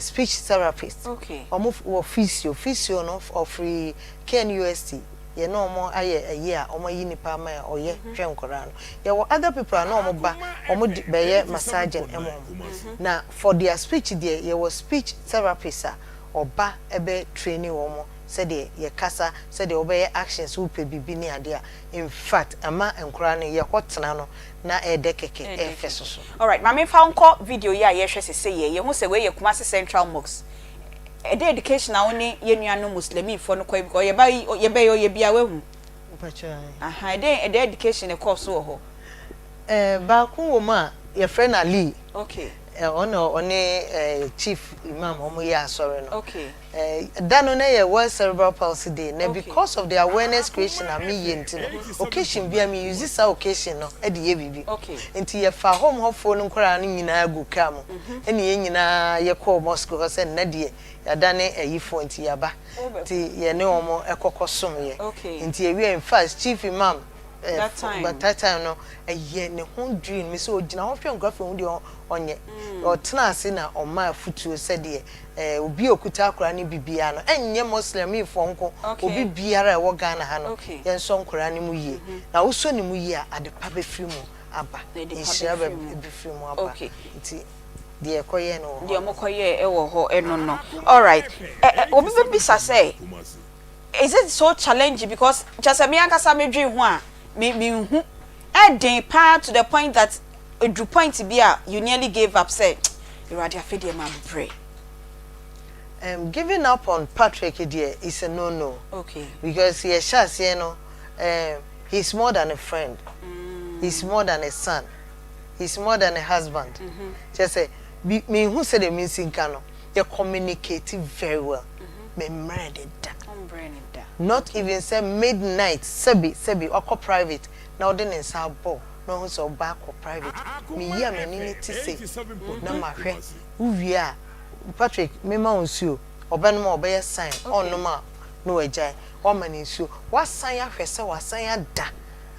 speech therapist. Ɔmo wɔ physio. Physio no ɔfiri KNUST, yɛ ne ɔmo ayɛ ɛyi a ɔmo ayi nipa ama a ɔyɛ hwɛ nkɔraa no. Yɛwɔ other people a na ɔmo ba, ɔmo de bɛyɛ massaging ɛma ɔmo. Na for their speech deɛ, yɛwɔ speech therapist a ɔba ɛbɛ training wɔn sɛdeɛ yɛkasa, sɛdeɛ wɔbɛyɛ actions, wopɛ biribi ne adeɛ a. In fact, ama nkɔraa no yɛkɔ tena no na ɛɛdɛ kɛkɛ, ɛɛfɛ soso. Alright, maame, fa nkɔ video yi a yɛhwɛ sese yɛ yɛho sɛ wei yɛ Kumasi Central Mosque. Ɛdɛ education a wo ne yɛn nuanom Muslimifoɔ no kɔ yi, because yɛba yi yɛbɛyɛ ɔyɛ bia wahu. Aha, ɛdɛ education ɛkɔɔ so wɔ hɔ? Baako wɔ mu a yɛfrɛ no Ali. Ɔno ɔne chief imam, ɔmo yɛ asɔre no. Da no na yɛ World Cerebral Palsy Day na because of the awareness creation a meyɛ nti no, occasion bi a me use saa occasion no ɛde yɛ biribi. Nti yɛfa home hɔfoɔ no nkwaraa no nyinaa gu kaa mu, ɛne yɛn nyinaa yɛkɔɔ mosque hɔ sɛ nnɛ deɛ yɛadane ayifoɔ nti yɛaba, nti yɛne wɔn ɛkɔkɔ som yɛ. Nti yɛwie, in fact, chief imam That time. But that time no, ɛyɛ ne ho dream mi sɛ ogyina hɔ hwɛ nkwaraa fɛ ho deɛ ɔnyɛ ɔtena ase na ɔma afutuo sɛdeɛ obi a okuta akwaraa no bibiara no, ɛnyɛ Muslimfoɔ nko, obi biara a ɛwɔ Ghana ha no, yɛnsɔ nkwaraa no mu yie, na wosɔ ne mu yie a, ade pa bɛfiri mu aba. Ade pa nhyira bɛfiri mu. Bɛfiri mu aba. Nti deɛ ɛkɔyɛ no wɔ hɔ deɛ ɔmo kɔyɛ ɛwɔ hɔ ɛno no. Alright, ɛ ɛ obi bɛbisa sɛ, is it so challenging? Because kyerɛ sɛ me ankasa me dwen ho a, me nhu ɛden paa to the point that edu point bi a you nearly gave up sɛ, Awurade, afei deɛ ma brɛ. Giving up on Patrick deɛ is a no no because yɛhyɛ aseɛ no, he's more than a friend, he's more than a son, he's more than a husband. Kyerɛ sɛ bi mehu sɛ deɛ mensi nka no, yɛ communicate very well. Memmerɛ de da. Ɔmbrɛ ne da. Not even sɛ midnight, sɛbi sɛbi, ɔkɔ private na ɔde ne nsa abɔ na ɔho sɛ ɔba akɔ private, meyi a m'ani ne te se na mahwɛ wowie a, Patrick, mema wo nsuo, ɔbɛnom a ɔbɛyɛ sign, ɔnnom a na wagyae. Wama ne nsuo, wasan ahwɛ sɛ wasan ada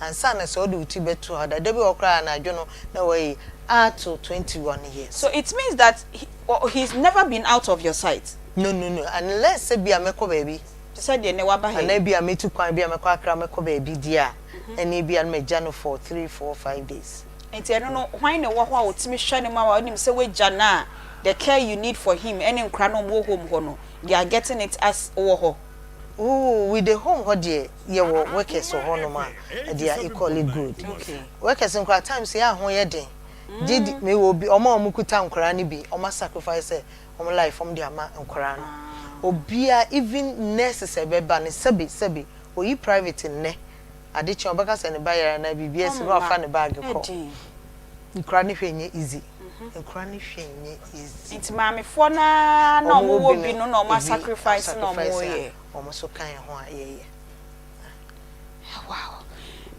ansa na sɛ ɔde wo ti bɛto hɔ dada bi wɔ koraa anadwo no na wayi ato 21 years. So it means that well, he's never been out of your sight? No, unless sɛ bi a mɛkɔ baabi. Te sɛ deɛ ne waba ha yi. Anaa bi a metu kwan bi a mɛkɔ Akra, mɛkɔ baabi di a, ɛne bi a no magya no for 3, 4, 5 days. Nti ɛno no, hwan na ɛwɔ hɔ a ɔtumi hwɛ ne ma a ɔnim sɛ wagya no a, the care you need for him ɛne nkora no ɔmo wɔ home hɔ no, they are getting it as wɔ hɔ? Ooh with the home hɔ deɛ yɛwɔ workers wɔ hɔ nom a they are equally good. Workers no koraa times yɛ a ho yɛ den. Gye di me wɔ obi wɔn a wɔn kuta nkwadaa no bi wɔn a sacrifice sɛ wɔn life wɔn de ama nkwadaa no. Obiara even nurses a ɛbɛba no sɛbi sɛbi oyi private nnɛ ade kye a ɔbɛka sɛ ne ba yare anaa biribi asi na wafa ne bag kɔ. Nkwadaa no hwɛ nyɛ easy. Nkwadaa no hwɛ nyɛ easy. Nti maamefoɔ no ara na wɔn wɔ bi no na wɔn a sacrifice na wɔn yɛ. Wɔn nso ka yɛn ho a yɛyɛ. Wow.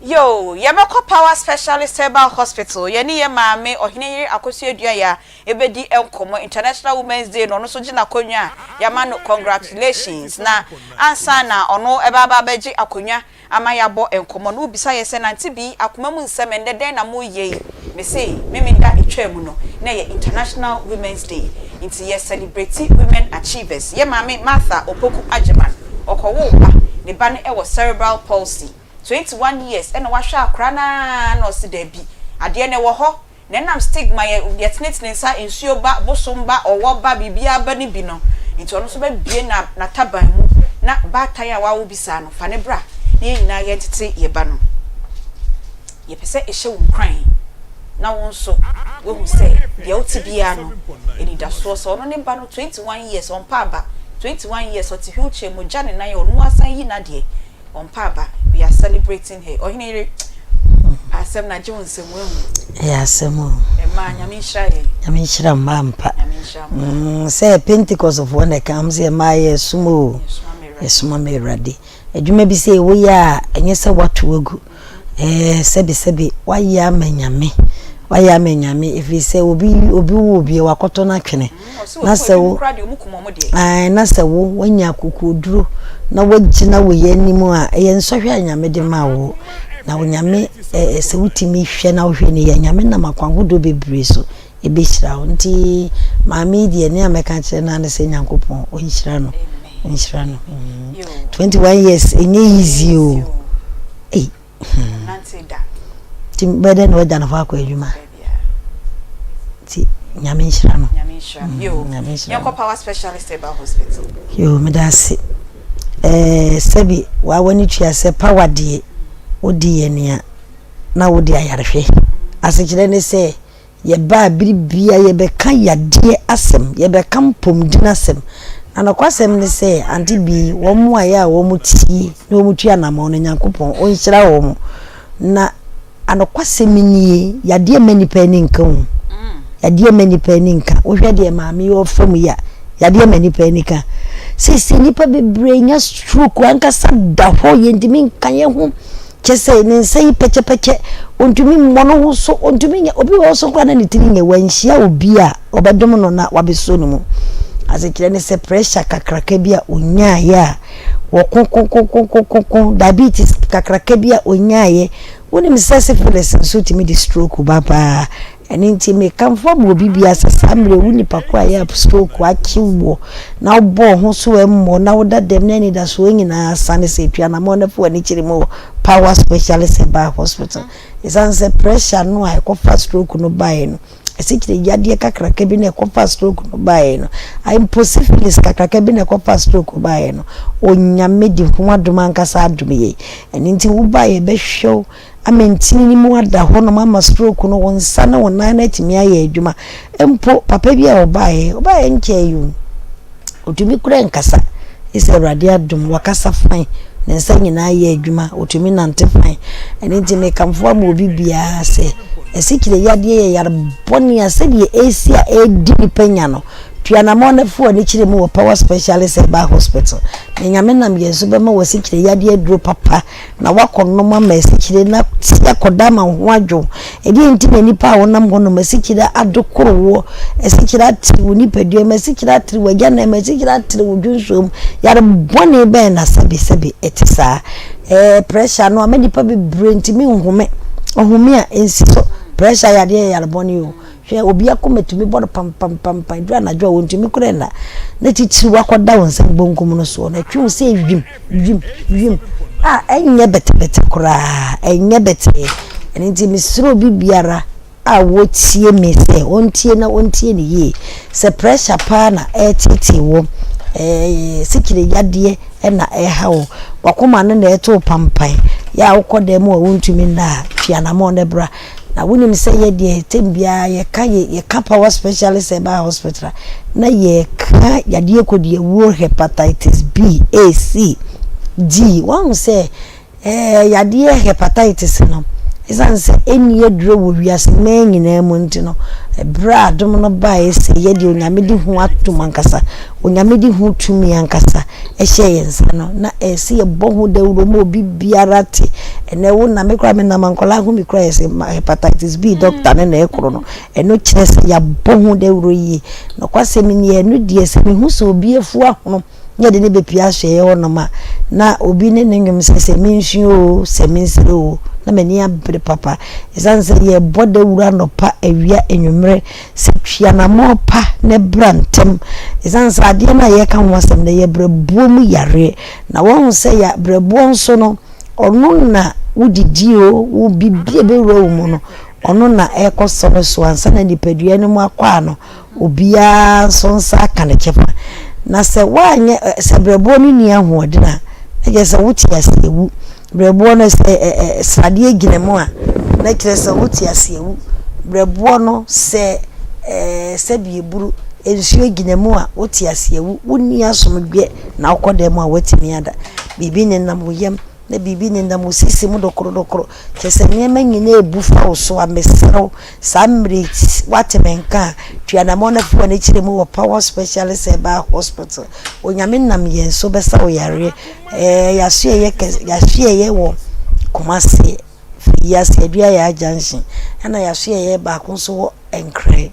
Yoo, yɛbɛkɔ Power Specialist Herbal Hospital, yɛne yɛn maame, Ɔheneyere Akosua Aduaya ɛbɛdi nkɔmmɔ. International Women's Day no, ɔno nso gye n'akonnwa a, yɛama no congratulations. Na ansa na ɔno ɛbɛaba abɛgye akonnwa ama yɛabɔ nkɔmmɔ no, wobisa yɛ sɛ, Nante Bi, akoma mu nsɛm, ɛnnɛ dɛn na moreyɛ yi? Mese, Memenda ɛtwaa mu no, na ɛyɛ International Women's Day, nti yɛ celebrate women achievers. Yɛ maame Martha Opoku Agyeman, ɔkɔwoo ba, ne ba no wɔ cerebral palsy, 21 years ɛna wahwɛ akora no ara na ɔse daabi, adeɛ no ɛwɔ hɔ, Na ɛnam stigma yɛ yɛtenetene nsa, nsuo ba, bosom ba, ɔwɔ ba, biribiara ba no bi no nti ɔno nso bɛbue na n'ataban mu na baatan a wawo bi saa no fa no bra na yɛn nyinaa yɛntete yɛn ba no. Yɛpɛ sɛ ɛhyɛ wo nkuran na wo nso woahu sɛ deɛ wote biara no anidasoɔ sɛ ɔno ne ba no 21 years ɔmpa aba, 21 years ɔte wheelchair mu gya ne nan ɔno asan yi n'adeɛ Ɔmpa aba we are celebrating her ɔhene yere asɛm na gye wo nsam wahu. Ɛyɛ asɛm o. Mmaa nyame nhyira yɛn. Nyame nhyira mmaa mpa. Nyame nhyira mmaa. Mm, sɛ Pentecost foɔ na ɛka sɛ mmaa yɛ som o. Yɛsoma ma Awurade. Adwuma bi sɛ woyɛ a ɛnyɛ sɛ woato agu. Ɛɛ sɛbi sɛbi woayɛ ama Nyame. Woayɛ ama Nyame ɛfiri sɛ obi obi wo obi wakɔtɔ no atwene. Na sɛ wo ae na sɛ wo woanya akokoɔduro na woagyina wɔ yɛn anim a ɛyɛ nsɔhwɛ a Nyame de ma wo. Na Onyame ɛɛ sɛ wotumi hwɛ na wohwɛ no yie a Nyame nam akwan hodoɔ bebree so ɛbɛhyira wo. Nti maame yi deɛ nea mɛka akyerɛ no ara ne sɛ Nyankopɔn ɔnhyira no. Ɔnhyira no. 21 years ɛnyɛ easy o. Ei. Nti bɛyɛ dɛn na wagya ne hɔ akɔ adwuma? Nti Nyame nhyira no. Nyame nhyira no. Yo. Nyame nhyira no. Yɛnkɔ Power Specialist Herbal Hospital. Yo, meda ase. Eh, sɛbi waa w'ani tua sɛ power deɛ wodi yɛ nea na wode ayarehwɛ. Asekyerɛ ne sɛ Yɛba a, bere biara yɛbɛka yadeɛ asɛm, yɛbɛka mpɔmuden asɛm. Na nokwasɛm ne sɛ, ante bi, wɔn a ɛyɛ a wɔtie na wɔtu anammɔn no, Nyankopɔn ɔnhyira wɔn. Na anokwasɛm nie, yadeɛ mma nnipa ani nka o. Yadeɛ mma nnipa ani nka. Wohwɛ deɛ maame yi ɔfa mu yi a, yadeɛ mma nnipa ani ka. Seesei nnipa bebree nya stroke ankasa da hɔ, yɛntumi nka yɛn ho. Kyerɛ sɛ, ne nsa yi pɛkyɛpɛkyɛ, ɔntumi mmɔ ne ho so, ɔntumi nyɛ, obi wɔ hɔ so koraa na ne tiri nyɛ, wanhyia obi a ɔbɛdom no na wabɛsɔ ne mu. Asekyerɛ ne sɛ pressure kakraka bi a ɔnyaeɛ a wɔkokokokokoko, diabetes kakraka bi a ɔnyaeɛ, wonim sɛ syphilis nso tumi de stroke ba paa. Ɛno nti mekamfo ama obi biara sɛ saa mmerɛ wo nipa ko a ɛyɛ a stroke akye woɔ na wobɔ wo ho so ɛmmɔ na woda dɛm na anidasoɔ nyinaa asa ne sɛ tu anamɔn na fa w'ani kyerɛ mu wɔ Power Specialist Herbal Hospital. Ɛsiane sɛ pressure no a ɛkɔfa stroke no baeɛ no, asikyire yadeɛ kakraka bi na ɛkɔfa stroke no baeɛ no, mpo syphilis kakraka bi na ɛkɔfa stroke baeɛ no, Onyame de ho adom ankasa adom yɛn. Ɛno nti woba a yɛbɛhwɛ wo ama ntini no mu ada hɔnom ama stroke no, wo nsa ne wo nan no atumi ayɛ adwuma. Mpo papa bi a ɔbaeɛ, ɔbaeɛ nkyɛɛ yi o, ɔtumi kura nkasa. Ɛsɛ Awurade adom, wakasa fine, ne nsa nyinaa yɛ adwuma, ɔtumi nante fine. Ɛno nti mekamfo ama obi biara sɛ, asikyire yadeɛ yɛ yare bɔne a sɛdeɛ ɛresi a ɛredi nipa nya no, tu anammɔn na fa w'ani kyerɛ mu wɔ Power Specialist Herbal Hospital. Na Nyame nam yɛn so bɛma w'asikyire yadeɛ aduro papa na woakɔnom ama asikyire na ti akɔda ama wo ho adwo wo. Ɛdeɛn nti na nnipa a wɔnam hɔnom asikyire adokoro woɔ, asikyire atere wo nipadua mu, asikyire atere w'agyanan mu, asikyire atere wo dwonsoɔ mu, yare bɔne bɛn na sɛbesɛbe ɛte saa? Ɛɛ pressure no ama nnipa bebree ntumi nhome, ɔhome a ɛnsi so. Pressure yadeɛ yɛ yare bɔne o. Hwɛ, obi akoma tumi bɔ no pampampampa, ɛduru anadwo a ɔntumi koraa nna, na titiriw akɔda wo nsa bonkum no soɔ no, ɛtwe wo sɛ wim, wim, wim, a ɛnyɛ bɛtɛbɛtɛ koraa, ɛnyɛ bɛtɛɛ. Ɛno nti mesrɛ obi biara a wɔtie me sɛ ɔntie na ɔntie no yie. Sɛ pressure paa na ɛreteetee wo, Ɛɛ sikyire yadeɛ na ɛreha wo. W'akoma no na ɛreto wo pampan. Yɛ a wokɔ dan mu a wontumi nna a, twe anammɔn na bra. Na wonim sɛ yɛ deɛ tɛm biara yɛka yɛ yɛka Power Specialist Herbal Hospital a, na yɛka yadeɛ kɔdiawuo hepatitis B, A, C, D. Woahu sɛ Ɛɛ, yadeɛ hepatitis no, ɛsiane sɛ ɛnni aduro wɔ wiase mmaa nyinaa mu nti no, ɛberɛ a adom no baeɛ sɛ yɛ deɛ Onyame de ho atom ankasa, Onyame de ho tumi ankasa hyɛɛ yɛn nsa no, na ɛyɛ sɛ yɛbɔ ho dawuro ma obi biara te. Ɛnɛ wo na me koraa menam a nkwadaa hu me koraa yɛ sɛ hepatitis B doctor no na ɛkoro no. Ɛno kyerɛ sɛ yɛabɔ ho dawuro yie. Nokwasɛm nie, ɛno deɛ sɛ mehu sɛ obi afu ahono na yɛde no bɛpue asoɛeɛ hɔnom a, na obi ne no nnwom sɛ, sɛ mensu oo, sɛ mensere oo, na m'ani abere papa. Ɛsiane sɛ yɛbɔ dawuro anɔpa, awia, anwummerɛ, sɛ twi anammɔn pa na bra ntɛm. Ɛsiane sɛ adeɛ no a yɛreka ho asɛm no, ɛyɛ berɛboɔ mu yareɛ. Na woahu sɛ ya berɛboɔ nso no, ɔno na wodidi oo, wo biribi a ɛbɛwura wo mu no, ɔno na ɛrekɔ sɔre so ansa na nipadua no mu akɔ ano. Obiara nso nsa aka ne kyɛfa. Na sɛ woanyɛ ɛ, sɛ berɛboɔ no nni ahoɔden a, na kyerɛ sɛ wote ase awu. Berɛboɔ no, sɛ ɛ ɛ sradeɛ gyina mu a, na kyerɛ sɛ wote ase awu. Berɛboɔ no, sɛ ɛɛ sɛbi eburu, nsuo gyina mu a, wote ase awu. Wonni asomdwoeɛ na wokɔ dan mu a, woatumi ada. Biribi nenam wo yam. na biribi nenam wo sisi mu dokorodokoro, kyerɛ sɛ nneɛma nyinaa rebu fa wo so a, mesrɛ wo, saa mmerɛ yi, woate me nka a, tu anammɔn na fi w'ani kyerɛ mu wɔ Power Specialist Herbal Hospital. Onyame nam yɛn so bɛsa wo yareɛ. Ɛɛ, yɛasoɛeɛ kɛse, yɛasoɛeɛ wɔ Kumasi, Fiyiase, Aduayaa Junction, ɛna yɛasoɛeɛ baako nso wɔ Nkran.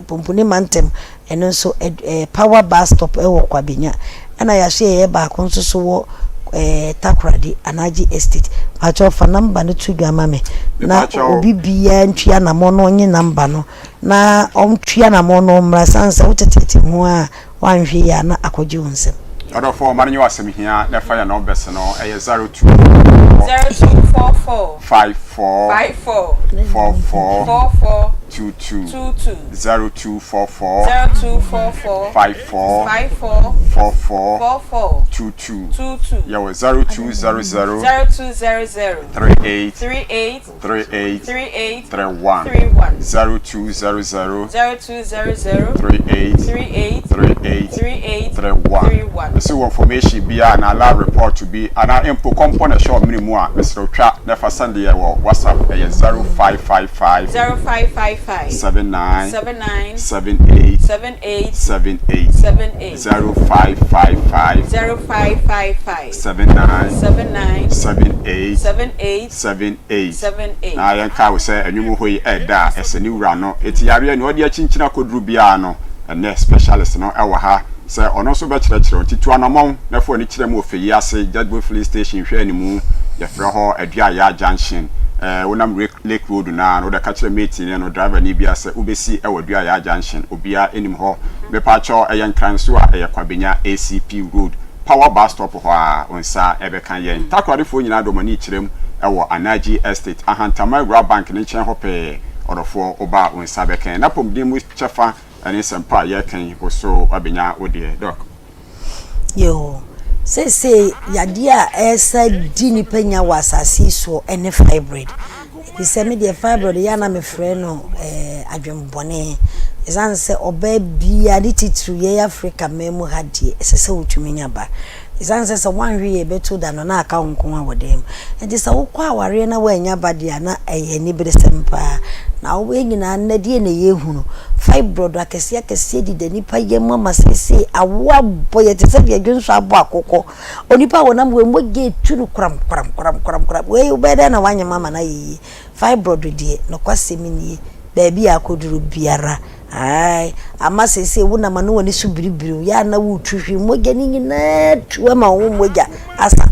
Pumpuni mantam, ɛno nso ɛɛ power bus stop wɔ Kwabenya. Ɛna yɛaso yɛyɛ baako nso so wɔ ɛɛ Takoradi, Anagye Estate. Pakyɛw fa number no to dwa ma me na obi biara ntua anamɔ na ɔnye number no na ɔntua anamɔ na ɔmmra sane sɛ wotetete ho a Woanhwɛ yie a na akɔgye wo nsam. Ɔdɔfoɔ ma no nyɛ w'asɛm hia na fa yɛn numbers no ɛyɛ 0244 0244 54 54 44 44 22 22 0244 0244 54 54 44 44 22 22 yɛwɔ 0200 0200 38 38 38 38 31 31 0200 0200 38 38 38 38 31 31. Mese wɔ information biara anaa lab report bi anaa mpo kɔmpɔ na ɛhyɛ ɔmene mu a mesrɛ wo twa na fa send yɛ wɔ WhatsApp ɛyɛ 0555 0555 79 79 78 78 78 78 0555 0555 79 79 78 78 78 78. Na yɛnkae wo sɛ ɛnwom hɔ yi ɛda a ɛsɛ ne wura no. Eti yareɛ nea ɔde akyinkyini akɔduru biara no, ɛnnɛ specialist no wɔ ha sɛ ɔno nso bɛkyerɛkyerɛ wo. Nti tu anamɔn na fa w'ani kyerɛ mu wɔ Feyi ase, Jadbo filling station nhwɛanimu, yɛfrɛ hɔ Aduayaa junction. Ɛɛ wonam Lake Road no ara no, wode ka kyerɛ mate ni no, driver ni biara sɛ wobɛsi wɔ Aduayaa junction, obiara nim hɔ. Mepaakyɛw ɛyɛ Nkran nso a, ɛyɛ Kwabenya ACP road. Power bus stop hɔ ara wo nsa bɛka yɛn. Takoradefoɔ nyinaa de wɔn ani rekyerɛ mu wɔ Anaji Estate, Ahantama Rural Bank no nkyɛn hɔ pɛɛ. Ɔdɔfoɔ, woba a wo nsa bɛka yɛn. N'apɔmuden mu kyɛfa ne nsɛmpa a yɛreka yi, wo so woabɛnya wo deɛ. Doc. Yoo, seesei yadeɛ a ɛresa di nnipa nya wɔ asase yi soɔ ne fibroid. Efisɛ me deɛ fibroid yɛ a na mefrɛ no eh, adwemmɔne. Ɛsiane sɛ ɔbaa biara ne titiriw yɛn Africa man mu ha deɛ, ɛsɛ sɛ wotumi nya ba. Ɛsiane sɛ sɛ woanhwɛ yie bɛto da no na aka wo nko ara wɔ dan mu. Nti sɛ wokɔ awareɛ na woannya ba deɛ a na ɛyɛ aniberesɛm paa. Na yɛn nyinaa nnɛ deɛ na yɛhunu. Fibroid akɛseɛ akɛseɛ deda nnipa yam ama seesei awoɔ abɔ yɛn te sɛ deɛ dwonsɔ abɔ akokɔ. Onipa a wɔnam wei mogya etu no koram koram koram koram koram. Wei wobɛyɛ dɛn na woanyem ama no ayɛ yie? Fibroid deɛ, nokwasɛm nie, baabi a akɔduru biara, ae, ama seesei wonam a na w'ani so biribiri wo, yɛ a na woretu hwi, mogya no nyinaa tu ama wo ho mogya asa.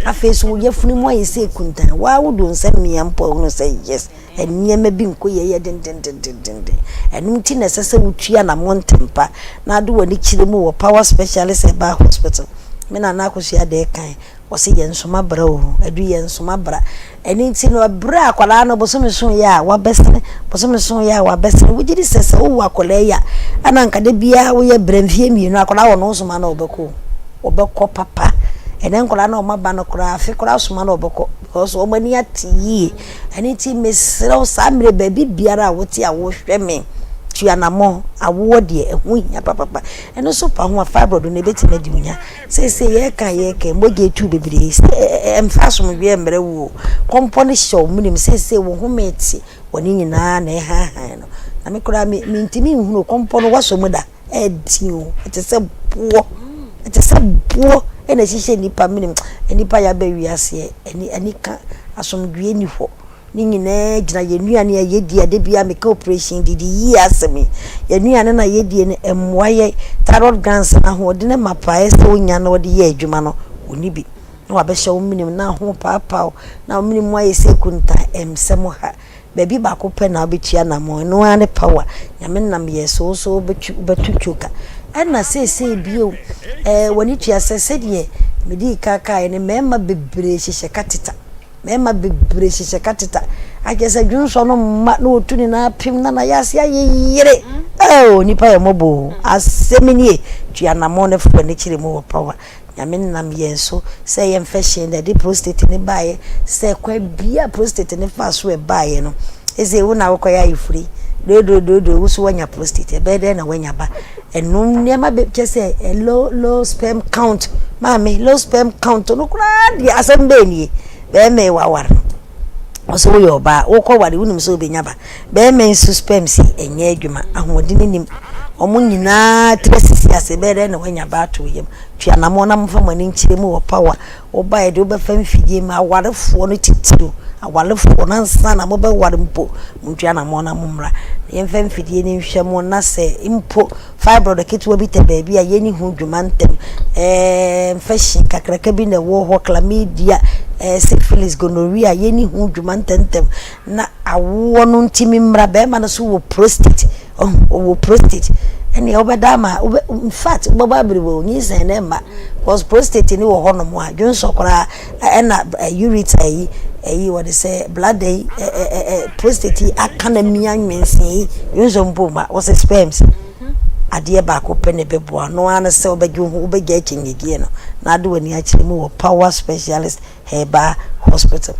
Afei nso wo yafunu mu ayɛ sɛ kuntann, wo ara wode wo nsa mia mpo a wohunu sɛ yes, Nneɛma bi nkɔ yie yɛ dendendendenden. Ɛno nti na ɛsɛ sɛ wotu anammɔn ntɛm pa na wode w'ani kyerɛ mu wɔ Power Specialist Herbal Hospital. Me nana Akosua deɛ kan, ɔse yɛnsoma bra o, adu yɛnsoma bra. Ɛno nti no, ɛberɛ a akwadaa no bosome so yɛ a wabɛsene, bosome so yɛ a wabɛsene, wogye di sɛ sɛ wowo akwadaa yi a, ɛna nka da biara woyɛ brɛ mfeɛ mmienu, akwadaa wɔ no wosoma no a ɔbɛkɔ o, ɔbɛkɔ papa. Ɛnɛ nkwadaa no a wɔaba no koraa, afe koraa soma no a ɔbɛkɔ because wɔn ani ate yie. Ɛno nti mesrɛ wo saa mmerɛ baabi biara a wote a wohwɛ me, tu anammɔn, awoɔ deɛ ɛho hia papapa. Ɛno nso fa ho a fibroid no ɛbɛtumi adi wo nya. Seesei yɛreka a yɛreka yi, mogya etu bebree. Sɛ ɛmfa asomdwoeɛ mmrɛ wo o. Kɔmpɔ no hyɛ wo menem. Seesei wo home te wɔ ne nyinaa na ɛhaahan no. Na me koraa me mentumi nhunu kɔmpɔ no woasɔ mu da. Ɛden o. Ɛte sɛ boɔ. Ɛte sɛ boɔ ɛna ɛhyehyɛ nnipa menem. Nnipa yɛaba wiaseɛ ani anika asomdwoeɛ nni hɔ. Ne nyinaa gyina yɛn nnuane a yɛdi a da biara meka operation didi yie asɛm yi. Yɛn nnuane no a yɛdie no ɛmmoa yɛn. Thyroid glands no ahoɔden mapa a ɛsɛ sɛ wonya na wɔde yɛ adwuma no, wɔnni bi. Na wɔabɛhyɛ wo menem na ho paapaa wo na wo menem mu ayɛ sɛ kuntan. Ɛnsɛ mo ha. Baabi baako pɛ na wobɛtu anammɔn, ɛno ara ne power. Nyame nam yɛn so, wo nso wobɛtu wobɛto twoka. Ɛna seesei bio, ɛɛ w'ani tua sɛ sɛdeɛ medii kan kaeɛ no, mmarima bebree hyehyɛ catheter. Mmarima bebree hyehyɛ kateta. Akyerɛ sɛ dwonsɔ no mma na wɔtu ne nan apem na n'ayase ayɛ yere. Oh, nipa yɛ mmɔbɔ o. Asɛm nie. Tu anammɔn na fa w'ani kyerɛ mu wɔ power. Nyame nam yɛn so sɛ ɛyɛ infection na ɛde prostate no baeɛ, sɛ kwan biara prostate no faa so ɛbaeɛ no, ɛsɛ wo na wokɔyɛ ayeforo yi, doodoodoodoo wo so woanya prostate, ɛbɛyɛ dɛn na woanya ba? Ɛno nneɛma bɛ kyɛ sɛ low low sperm count maame low sperm count no koraa deɛ asɛm bɛɛ nie bɛrima yi waware no ɔsɛ woyɛ ɔbaa wokɔ ware wonim sɛ wobɛnya ba bɛrima yi nso sperm si ɛnyɛ adwuma ahoɔden nim wɔn nyinaa tiri asisi ase bɛyɛ dɛn na wanya ba ato yam tua namɔ na mofa mo ani nkyerɛ mu wɔ power Wobaeɛ deɛ wobɛfa mfidie mu awarefoɔ no titiriw, awarefoɔ no ansa na mobɛware mpo, montu anammɔn na mommra na yɛmfa mfidie no nhwɛ mo na sɛ mpo fibroid ketewa bi tɛ baabi a yɛnni ho dwuma ntɛm, ɛɛ infection kakraka bi na ɛwɔ hɔ, chlamydia, ɛɛ syphilis, gonorrhea, yɛnni ho dwuma ntɛmntɛm na awoɔ no ntumi mmra. Bɛrima no so wɔ prostate. Ɔho, ɔwɔ prostate. Ɛnneɛ wobɛda ama, wobɛ, in fact, wobɛbɔ abiriwa o, nyinsɛn no ɛmma. Because prostate no wɔ hɔnom a, dwonsɔ koraa, ɛna ureter yi, ɛyi wɔde sɛ bladder yi, ɛ ɛ ɛ prostate yi aka na mia nwensen yi, dwonsɔ mpo mma, wɔsɛ sperms. Adeɛ baako pɛ na ɛbɛboa, no ara ne sɛ wobɛgye wo ho, wobɛgyae akyinnyegyeɛ no, na ade w'ani akyerɛ mu wɔ Power Specialist Herbal Hospital.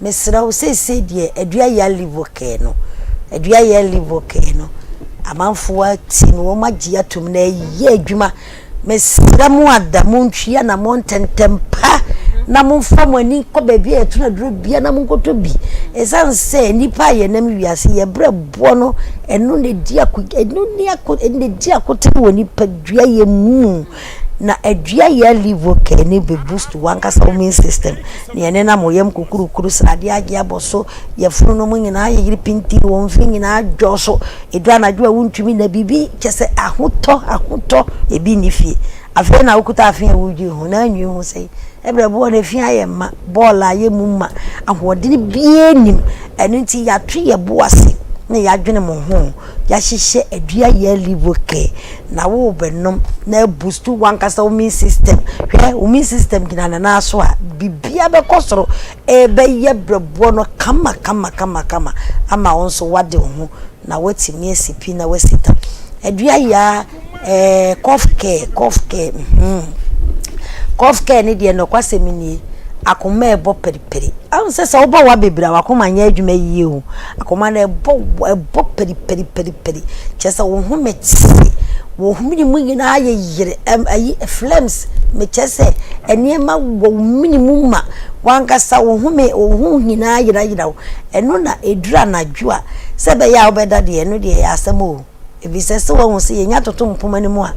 Mesrɛ wo seesei deɛ adua yɛ live kɛɛ no adua yɛ live kɛɛ no amanfoɔ ati no wɔn agye atum na ɛyɛ adwuma mesrɛ mo ada mo ntwi anamɔ ntɛntɛm pa na momfa mo ani nkɔ baabi a yɛtɔn aduro bia na monkɔtɔ bi ɛsiane sɛ nnipa a yɛnam wiase yɛbrɛ boɔ no ɛno na ɛdi ako ɛno ne ako ɛna ɛdi akotene wɔ nipadua yɛ mu na adua yɛ live kɛɛ ne bɛ boost wankasa wo immune system Nea ɛnenam wo yam kukurukuru, sradeɛ agye abɔ so, yafunu no mu nyinaa ayeyere pintinn, wɔn mfe nyinaa adwo so. Ɛduru anadwo a wontumi nna, biribi kyɛ sɛ ahotɔ, ahotɔ, ebi nni fie. Afei na wokuta afe a wodwi ho na anwi ho sɛn. Ɛbrɛ boɔ no efi ayɛ mma, bɔɔl ayɛ mu ma, ahoɔden biara nnim. Ɛno nti yɛato yɛn bo ase na yɛadwene mo ho, yɛahyehyɛ adua yɛ livo care. na worebɛnom na abustu w'ankasa wo immune system. Hwɛ, wo immune system gyina ne nan so a, biribiara bɛkɔ soro. Ɛbɛyɛ brɛboɔ no kama kama kama kama ama wo nso woade wo ho na woatumi asi pi na woasi ta. Adua yaa ɛɛ cough care, cough care, mm. Cough care ne deɛ nɔkwasɛm nie, akoma ɛbɔ periperi. Ahu sɛ sɛ wobɔ wa bebree a w'akoma nyɛ adwuma yie o. Akoma no ɛbɔ ɛbɔ pɛripɛripɛripɛri. Kyerɛ sɛ wo home te, wo mene mu nyinaa yɛ yere, ɛm ayi flames. Mekyerɛ sɛ nneɛma wɔ wo mene mu ma w'ankasa wo home wo ho nyinaa yerayera wo. Ɛno na ɛduru anadwo a sɛ ɛbɛyɛ a wobɛda deɛ ɛno deɛ ɛyɛ asɛm o. Efisɛ sɛ woahu sɛ yɛnya toto mpoma no mu a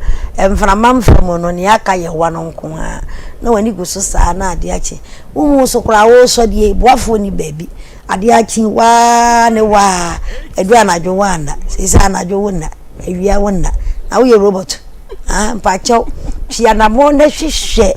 mframa mfa mu no, nea aka yɛ wa no nko ara. Na w'ani gu so saa na ade akye. Wonhu so koraa woresɔ deɛ boafoɔ nni baabi. Adeɛ akye waa ne waa, ɛduru anadwo woanna, seesei anadwo wonna, awia wonna, na woyɛ robot. Ah, mpakyɛw, twe anammɔn na hwehwɛ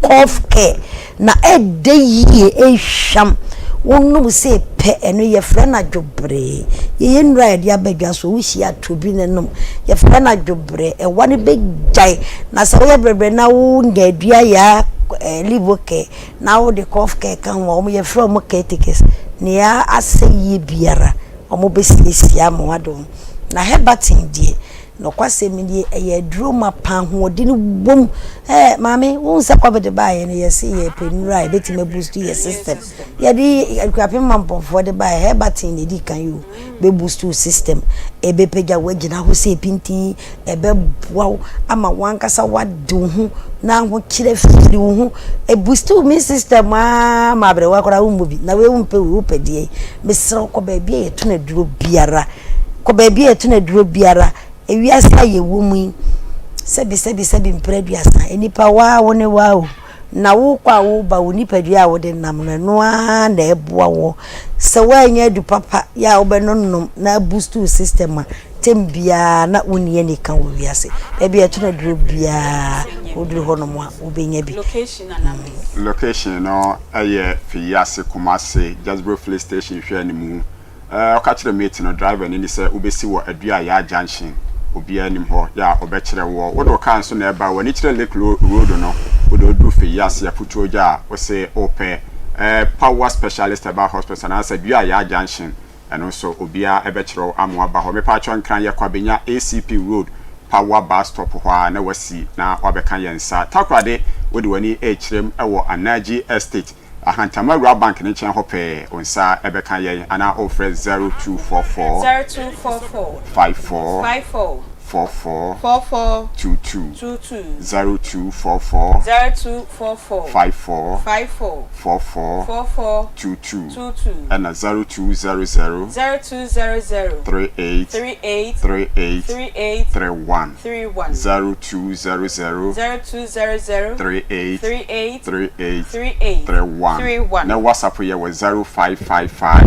cough care na ɛdɛ yie, ɛhwam. Wonom sɛ pɛ. Pɛ ɛno, yɛfrɛ no adwobrɛɛ. Yɛyɛ nnuro a yɛde aba dwa so, wohyia a to bi na nom. Yɛfrɛ no adwobrɛɛ. Ɛwa no bɛgyae. Na sɛ woyɛ brɛbrɛ na wonya adua yaa eh, livo care na wode cough care ka ho a, wɔn yɛfrɛ wɔn caretakers. Nea asɛ yie biara, wɔbɛsiesie ama woade wo ho. Na herbatin deɛ, Nokwasɛm nie, ɛyɛ aduro mapa, ahoɔdene wom. Ɛɛ maame, wohu sɛ covid baeɛ no yɛse yɛpɛ nnuro a ɛbɛtumi aboost yɛ system. Yɛde Akuapem Mampɔnfoɔ de baeɛ, Herbatin na ɛdi kan yi o, bɛboost wo system, ɛbɛpagya wo agyina hɔ sɛ pintinn, ɛbɛboa wo ama w'ankasa woade wo ho na ahokyerɛ firi wo ho. Ɛboost wo immune system aa ma aberewa koraa wommɔ bi. Na wei wompɛ wei, wopɛ deɛn? Mesrɛ wo kɔ baabi a yɛtɔn aduro biara. Kɔ baabi a yɛtɔn aduro biara. Ewiase a yɛwɔ mu yi, sɛbi sɛbi sɛbi mprɛ aduasa, nnipa waa wo ne waa o. Na wokɔ a woba, wo nipadua a wode nam no, ɛno ara na ɛboa woɔ. Sɛ woannya adu papa yɛ a wobɛnonom na aboost wo system a, tɛm biara na wonni anika wɔ wiase. Baabi a yɛtɔn aduro biara, woduru hɔnom a, wobɛnya bi. Location no yɛ Feyiase, Kumasi, Jasbro Filling Station hwɛ animu. Eh, ɔka kyerɛ mate no, driver no ni sɛ wobɛsi wɔ Aduayaa junction, obiara nim hɔ, yɛ a ɔbɛkyerɛ woɔ. Wode wo car nso na ɛba a, w'ani kyerɛ Lake Road no, wode woduru Feyiase Aputuogya a, wose wopɛ eh, Power Specialist Herbal Hospital anaasɛ Aduayaa junction, ɛno nso obiara bɛkyerɛ wo ama woaba hɔ. Mepaakyɛw Nkran yɛ Kwabenya ACP Road, Power bus stop hɔ ara na woasi na woabɛka yɛn nsa. Takoradi, wode w'ani rekyerɛm wɔ Anaji Estate, Ahantama Rural Bank no nkyɛn hɔ pɛɛ, wo nsa bɛka yɛn anaa wofrɛ 0244 0244 54 54 44 44 22 22 0244 0244 54 54 44 44 22 22 ɛna 0200 0200 38 38 38 38 31 31 0200 0200 38 38 38 38 31 31 Na WhatsApp yɛ wɔ 0555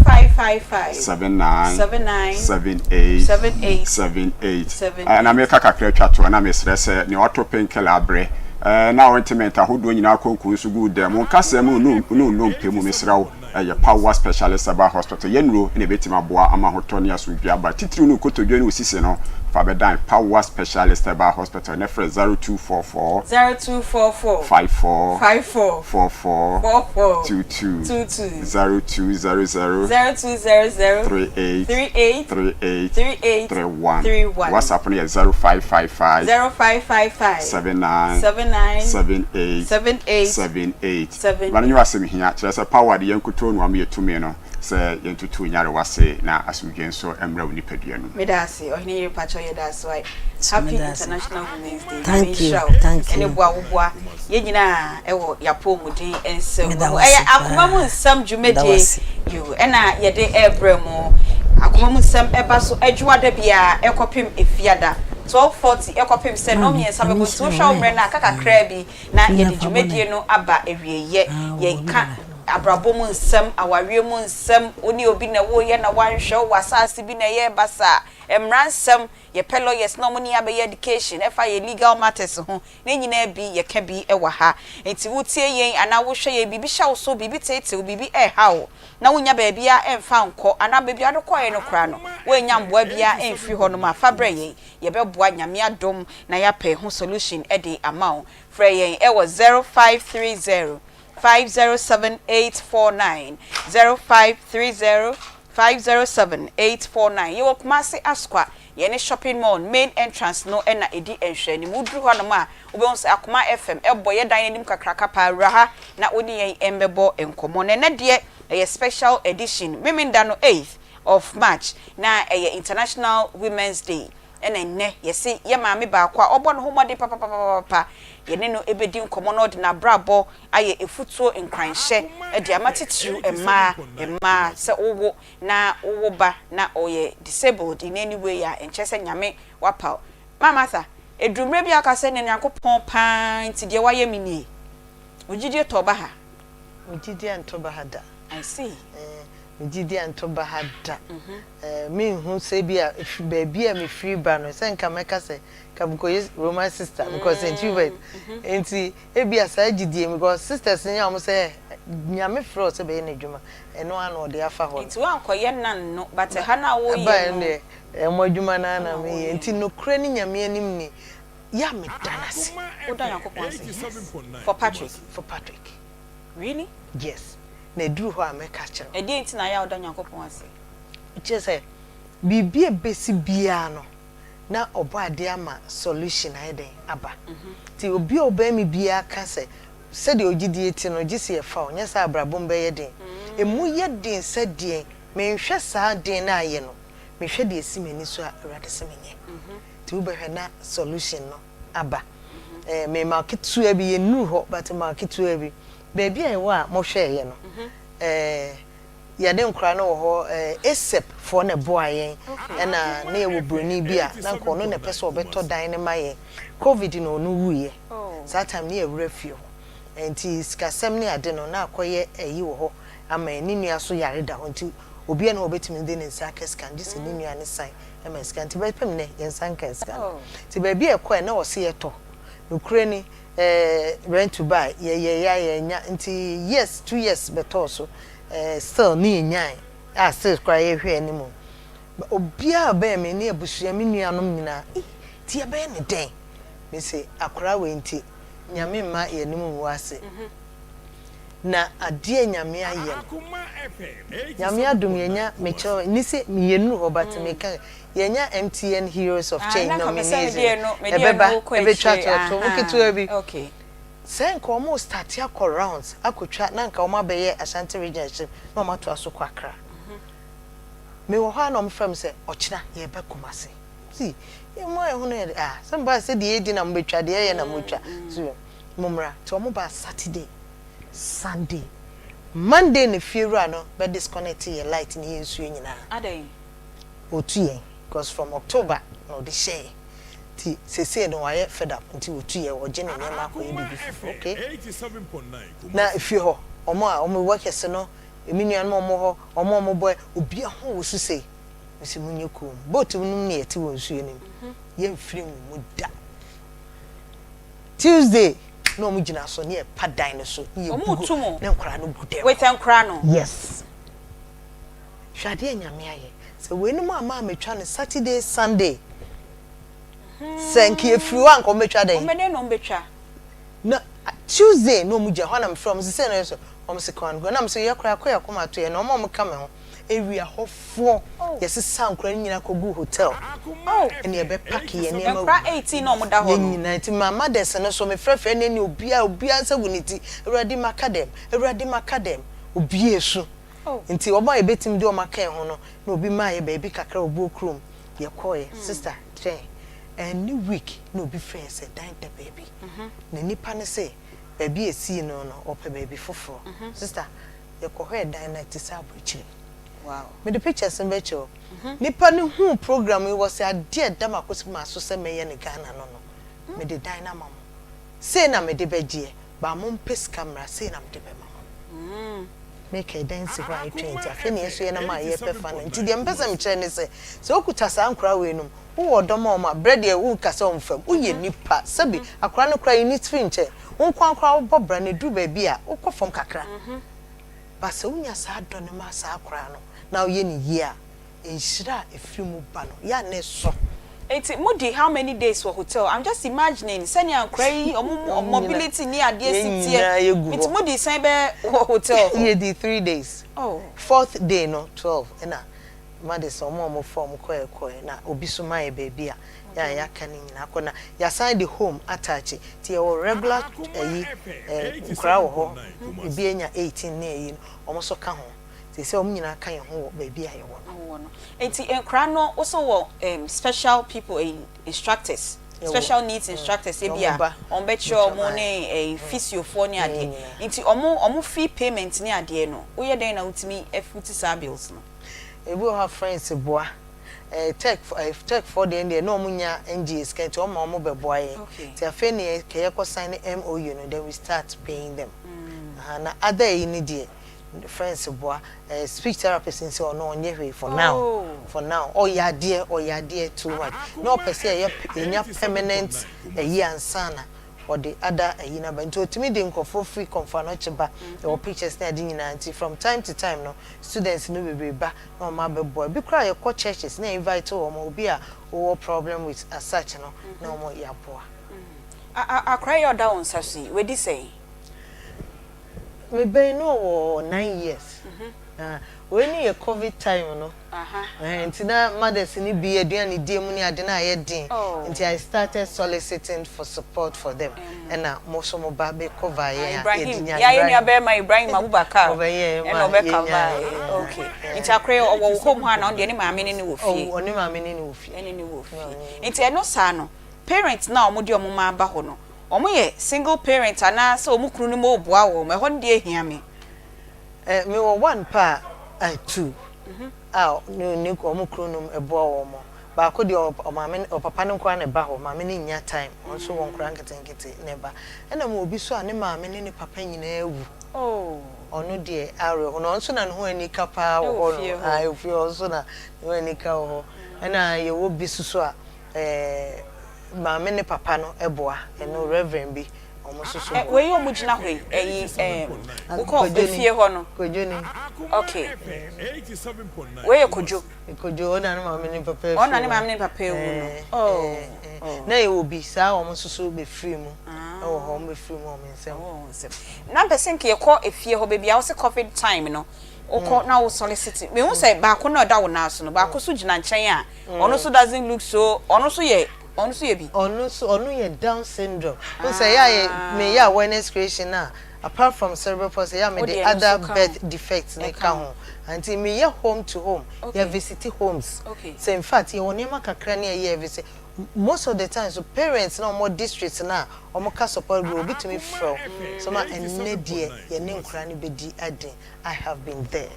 0555 79 79 78 78 78 78. Eh, na meka kakra twa toɔ na mesrɛ sɛ nea ɔto painkiller abrɛ eh, na ointment ahodoɔ nyinaa konko nso gu dɛm wo nkasɛɛ mu ne wo nnompe mu mesrɛ wo Ɛyɛ Power Specialist Herbal Hospital. Yɛn nnuro na ɛbɛtumi aboa ama ahotɔ ne asomdwoeɛ aba, titiriw no kotodwe ne wo sisi no. Fa bɛdan Power Specialist Herbal Hospital na frɛ 0244 0244 54 54 44 44 22 22 0200 0200 38 38 38 38 31. 31. WhatsApp no yɛ 0555 0555 79 79 78 78 78. 7. Ma no nyɛ w'asɛm hia, kyerɛ sɛ power de yɛn nkutoo na wama yɛ tumi no sɛ yɛntutu nyarewa ase na asomdwoe nso mmra wo nipadua no mu. Meda ase ɔhene yere pakyɛw yɛda ase wai So happy meda ase. international women's day nyame Thank you, nhyira wo thank ɛne you. boa wo boa yɛn nyinaa ɛwɔ yapɔmuden nsɛm Meda mu wo ɛyɛ ase akoma mu paa. nsɛm Meda wo dwumadie ase. yo ɛna yɛde ɛrebrɛ mo akoma mu nsɛm ɛba so adwoada biara ɛkɔpem efiada 12:40 ɛkɔpem sɛ Maame, nnɔnmiɛnsa Nyame bɛbɔ nti nhyira wohwɛ wo wo mmerɛ ɛ. no a aka kakraa bi Na Nina yɛde fa bɔ ne. dwumadie no aba awieɛ. Ah, wɔbɔ me Yɛka dada. abrabɔ mu nsɛm, awareɛ mu nsɛm, wo ne obi na woreyɛ na woanhwɛ wo, w'asaase bi na ɛyɛɛ basaa, mmara nsɛm, yɛpɛ lawyers na wɔn ne yɛn abɛyɛ education ɛfa yɛn legal matters ho, ne nyinaa bi yɛka bi wɔ ha. Nti wotie yɛn anaa wohwɛ yɛn, biribi hyɛ wo so, biribi teetee wo, biribi ɛreha wo, na wonnya baabiara mfa nkɔ, anaa baabi a wode kɔeɛ no koraa no, woannya mmoa biara amfiri hɔnom a, fa brɛ yɛn. Yɛbɛboa Nyame adom na yɛapɛ ho solution de ama wo. Frɛ yɛn wɔ 0530 507 849, 0530 507 849. Yɛwɔ Kumasi Asokwa, yɛne shopping mall main entrance no na ɛdi nhwɛanim. Woduru hɔnom a, wobɛhu sɛ Akoma FM bɔ yɛn dan no anim kakraka paa. Wura ha na wo ne yɛn mmɛbɔ nkɔmmɔ. Na ɛnnɛ deɛ, ɛyɛ special edition, Memenda no 8th of March na ɛyɛ International Women's Day ɛna nnɛ yɛse yɛ maame baako a ɔbɔ ne ho mmɔden papapapapa yɛne no bɛdi nkɔmmɔ na ɔde n'abrabɔ ayɛ afutuo nkuranhyɛ de ama titiriw mmaa mmaa sɛ wowo na wowo ba na ɔyɛ disabled in any way a ɛnkyerɛ sɛ Nyame wapaw Maa Martha ɛduru mmerɛ bi a woka sɛ nea Nyankopɔn paa nti deɛ wayɛ me nie wo gyidie tɔɔ baha? Me gyidie antɔ baha da. I see. Me gyidi antɔ baha da. Menhu sɛ ebia ɛfiri baabi a mefiri ba no, sɛ nka mɛka sɛ nka mekɔyɛ Roman sister, mekɔ St. Hubert. Nti ebia saa gyidie, because sisters no yɛ wɔn sɛ Nyame frɛ wo sɛ bɛyɛ n'adwuma, ɛno ara na ɔde afa hɔ no. Nti woankɔyɛ nan no, but ɛha no a woyɛ no. Ɛbaeɛ no deɛ, ɛmo adwuma no ara na meyɛ. Nti nokorɛ ne Nyame anim ni, yɛ a meda no ase. Woda Nyankopɔn ase? Yes. For Patrick? For Patrick. Really? Yes. Na ɛduru hɔ a mɛka akyerɛ wo. Ɛdeɛn nti na ayɛ a woda Nyankopɔn ase? Kyerɛ sɛ, biribi a ɛbɛsi biara no, na Ɔbɔadeɛ ama solution ayɛ dɛn? Aba. Nti obi a ɔbɛn me biara ka sɛ, sɛdeɛ wo gyidie te no, gye sɛ yɛfa wo, nyɛ saa a abrabɔ mu bɛyɛ den. Ɛmu yɛ den sɛ deɛn? Menhwɛ saa den no a ayɛ no, mehwɛ deɛ ɛsi m'ani so a Awurade se menyɛ. Nti wobɛhwɛ na solution no aba. Eh, mema wo ketewa bi, yɛnnuru hɔ, but mema wo ketewa bi. Baabi a yɛwɔ a mohwɛeɛ no, eh, yɛne nkwadaa no wɔ hɔ, eh, ASEP foɔ na ɛboaa yɛn, ɛna na yɛwɔ buroni bi a na nka ɔno na ɛpɛ sɛ ɔbɛtɔ dan no ma yɛn. Covid na ɔno wuiɛ. Saa time no yɛwerɛ fie hɔ. Nti sikasɛm ne ade no, na akɔyɛ ayi wɔ hɔ ama yɛn. Ne nua nso yare da hɔ, nti obiara nni hɔ a ɔbɛtumi de ne nsa aka sika no, gye sɛ ne nua no san ma sika. Nti bɛpem nnɛ, yɛn nsa nkaa sika no. Nti baabi a yɛkɔeɛ, na wɔse yɛtɔ. Nokorɛ ni, eh, rent to buy, yɛyɛeɛ a yɛannya. Nti years, 2 years bɛtɔɔ so, eh, still ne yɛnyae, a still koraa yɛhwɛ anim. Obiara a ɔbɛn me ne abusua, me nuanom nyinaa, ei, nti yɛbɛyɛ no dɛn? Mese, akwadaa wei nti, Nyame mma yɛn anim ngu ase. Na adeɛ a Nyame ayɛ no, Nyame adom yɛanya, mekyerɛ wo, ne sɛ yɛnnuru hɔ but meka, yɛanya MTN Heroes of Change nomination no, ɛbɛba, ɛbɛtwa toɔtoɔ mu ketewa bi. Sɛ nka wɔn start akɔ rounds akɔtwa na nka wɔn abɛyɛ Ashanti region akyiri na wɔn atoa so kɔ Accra. Mewɔ hɔ a na wɔfrɛ me sɛ ɔkyena yɛreba Kumasi. See, yɛn mu a yɛn ho no yɛ de, ah, sɛ mobaa sɛ deɛ yɛdi na mobɛtwa, deɛ yɛyɛ na motwa. So, mommra. Nti wɔn baa Saturday, Sunday, Monday na fiewura no bɛ disconnect yɛ light ne yɛn nsuo nyinaa. Adɛn? Ɔtu yɛn, because from October na ɔde hyɛɛ yɛn. Nti seesei no wayɛ fed up, nti ɔtu yɛn, ɔgye ne nneɛma akɔyɛ biribi foforɔ. Okay. Na efie hɔ, wɔn a wɔn workers no, me nuanom a wɔwɔ hɔ, wɔn a wɔbɔ, obiara ho woso sei. Mese monyɛ komm. Boat no mu na yɛte wɔ nsuo no mu. Yɛmfiri ngu mu da. Tuesday na wɔn gyina so ne yɛpa dan no so ne yɛbu gu ne nkwadaa no gu dɛm. With nkwadaa no? Yes. Hwɛ adeɛ a Nyame ayɛ. Sɛ weinom amma ammɛtwa no Saturday, Sunday, sɛ nka yɛfiri hɔ a nka wɔbɛtwa dɛn? Wɔn bɛdɛn na wɔbɛtwa? Na Tuesday na wɔn gyina hɔ na mefrɛ wɔn sɛ sei na yɛ sɛ wɔn se kwan na me sɛ yɛ koraa kɔ yɛ akoma ato yɛ na wɔn a wɔka me ho area hɔfoɔ yɛsesa nkora no nyinaa kɔgu hotel ɛna yɛbɛ pack yɛ nneɛma Nkora 18 na wɔn da hɔ yɛn no. nyinaa nti ma mothers no so mefrɛfrɛ ne ne obiara obiara nsa gu ne ti Awurade maka dɛm Awurade maka dɛm obiara esu nti wɔn a yɛbɛtumi de wɔn aka yɛn ho no na obi maa yɛ baabi kakra wɔ buo kurom yɛkɔɔɛ sister twɛn ɛne week na obi frɛ yɛ sɛ dan da baabi na nipa no se baabi a esii no no ɔpɛ baabi foforɔ sister yɛkɔhwɛɛ dan no ɛte sɛ aburokyire mede pictures no bɛkyerɛ wo nipa no huu program yi wɔ sɛ adeɛ a ɛda m'akoma so sɛ mɛyɛ no Ghana no no mede dan no ama mo sei na mede bɛgyeɛ baa mompɛ sika mmra sei na mede bɛma mo meka ɛdan si hɔ a ɛtwa nti afei ne yɛso yɛnam a yɛpɛ fa no nti deɛ mepɛ sɛ mekyerɛ ne sɛ sɛ wokuta saa nkora wei nom wowɔ ɔdɔ ma wɔn a berɛ deɛ woka sɛ ɔmfam woyɛ nipa sɛbi akora no koraa yi firi nkyɛn wo nko akora wobɔ bra no ɛduru baabi a wokɔ fam kakra ba sɛ wonya saa dɔ no ma saa akora no na woyɛ ne yie a nhyira a ɛfiri mu ba no yɛ a ne so. Nti mo di how many days wɔ hotel? I'm just imagining sɛnea nkora yi ɔmo mu mobility ni adeɛ si teɛ. Nti mo di sɛn bɛ wɔ hotel hɔ? Yɛ di 3 days. Oh. Fourth day no 12 ɛna mothers ɔmo a ɔmo fa ɔmo kɔɛ kɔɛ na obi so maa yɛ baabi a yɛ a yɛaka ne nyinaa kɔ na yɛasan de home attach nti yɛwɔ regular ɛyi nkora wɔ hɔ ebi anya 18 ne ɛyi no ɔmo nso ka ho nti sɛ ɔmo nyinaa ka yɛn ho wɔ baabi a yɛwɔ no. Wɔ no. Nti nkora no also wɔ special people instructors, special needs instructors ebi a ɔmo bɛkyerɛ ɔmo ne physiofoɔ ne adeɛ nti ɔmo fee payment ne adeɛ no woyɛ dɛn na wotumi ɛfoot saa bills no? Ebi wɔ hɔ a friends boa tech tech foɔ deɛ na ɔmo nya NGA sika nti ɔmo ma ɔmo bɛboa yɛn nti afei ne kɛ yɛkɔ sign MOU no, then we start paying them. Na other yi ne deɛ friends boa. Speech therapist nso ɔno ɔnyɛ hwee for now. For now ɔyɛ adeɛ, ɔyɛ adeɛ too much na ɔpɛ sɛ ɛyɛ enya permanent ɛyi ansa na. ɔde ada ayi no aba. Nti ɔtumi de nkurɔfoɔ firi Komfo Anokye ba, yɛwɔ pictures ne ade nyinaa. Nti from time to time no, students no bebree ba na wɔn abɛboa. Ebi koraa yɛkɔ churches na yɛ invite wɔn, obi a ɔwɔ problem with as such no na wɔn yɛaboa. Akwadaa yi a ɔda wo nsa so yi, wadi sɛn? Me bɛn no ɔwɔ 9 years. Na wei ne yɛ COVID time no. Nti na mothers no bi aduane die mu ne ade na ayɛ den. Nti I started soliciting for support for them. Ɛna mo so mo ba bɛ cover yɛn a Ibrahim, yɛde nya. Yɛayɛ nua bɛrima Ibrahim Abubakar. Ɔbɛyɛ ɛna ma ɔbɛka yɛnya. Baa okay. Nti akora yi ɔwɔ wo home hɔ a na ɔno deɛ ne maame ne ne wɔ fie? Ɔne maame ne ne wɔ fie. Ɛne ne wɔ fie. Nti ɛno saa no, parent na ɔmo de ɔmo ma aba hɔ no, ɔmo yɛ single parent anaasɛ ɔmo kunu no mo boa wɔn? Ɛhɔ no deɛ ehia me. Mewɔ one pa a two a ne ɔmo kunu nom ɛboa wɔn mo. Baako deɛ, ɔmaame ɔpapa no nkoa na ɛba hɔ, maame no nnya time, ɔno nso wɔ nkora nketenkete na ɛba. Ɛna mo obi so a ne maame ne ne papa nyinaa awu. Ɔno deɛ awerɛho na ɔno nso na ne ho ani ka paa wɔ Ɛwɔ hɔ fie no hɔ. Ah, ɛwɔ fie hɔ nso na ne ho ani ka wɔ hɔ. Ɛna yɛwɔ bi soso a maame ne papa no ɛboa, ɛno reverend bi ɔmo nso so boa. Wei ɔmo gyina hɔ yi, ɛyi wokɔ Kojo ni. efie hɔ no? Kojo ni. Okay. Wei yɛ Kojo. Kojo, ɔna ne maame ne papa Ɔna ne afiri maame mu. ne papa ewu no. Oh. Na yɛwɔ bi saa, ɔmo nso so bɛfiri mu ɛwɔ hɔ, ɔmo bɛfiri mu ɔmo nsɛm. Ɛwɔ wɔn nsam. Na mpɛ sɛ nka yɛkɔ efie hɔ baabi a wɔsɛ COVID time no wokɔ na wo solicit, mehu sɛ baako na ɔda wo nan so no, baako so gyina nkyɛn a ɔno nso doesn't look so, ɔno nso yɛ bi. Ɔno nso, ɔno yɛ Down syndrome n sɛ yɛ a yɛ meyɛ awareness creation a, apart from cerebral palsy, yɛ a mede Wode ɛno other nso ka ho. birth defects ne Ɛka ka ho. ho. Nti meyɛ home to home, yɛ visit homes. Sɛ in fact yɛwɔ nneɛma kakra ne yɛyɛ visit most of the time, so parents na ɔmo district na ɔmo ka support group, obi tumi frɛ wo so ma ɛnɛ deɛ yɛne nkora no bɛdi aden. I have been there.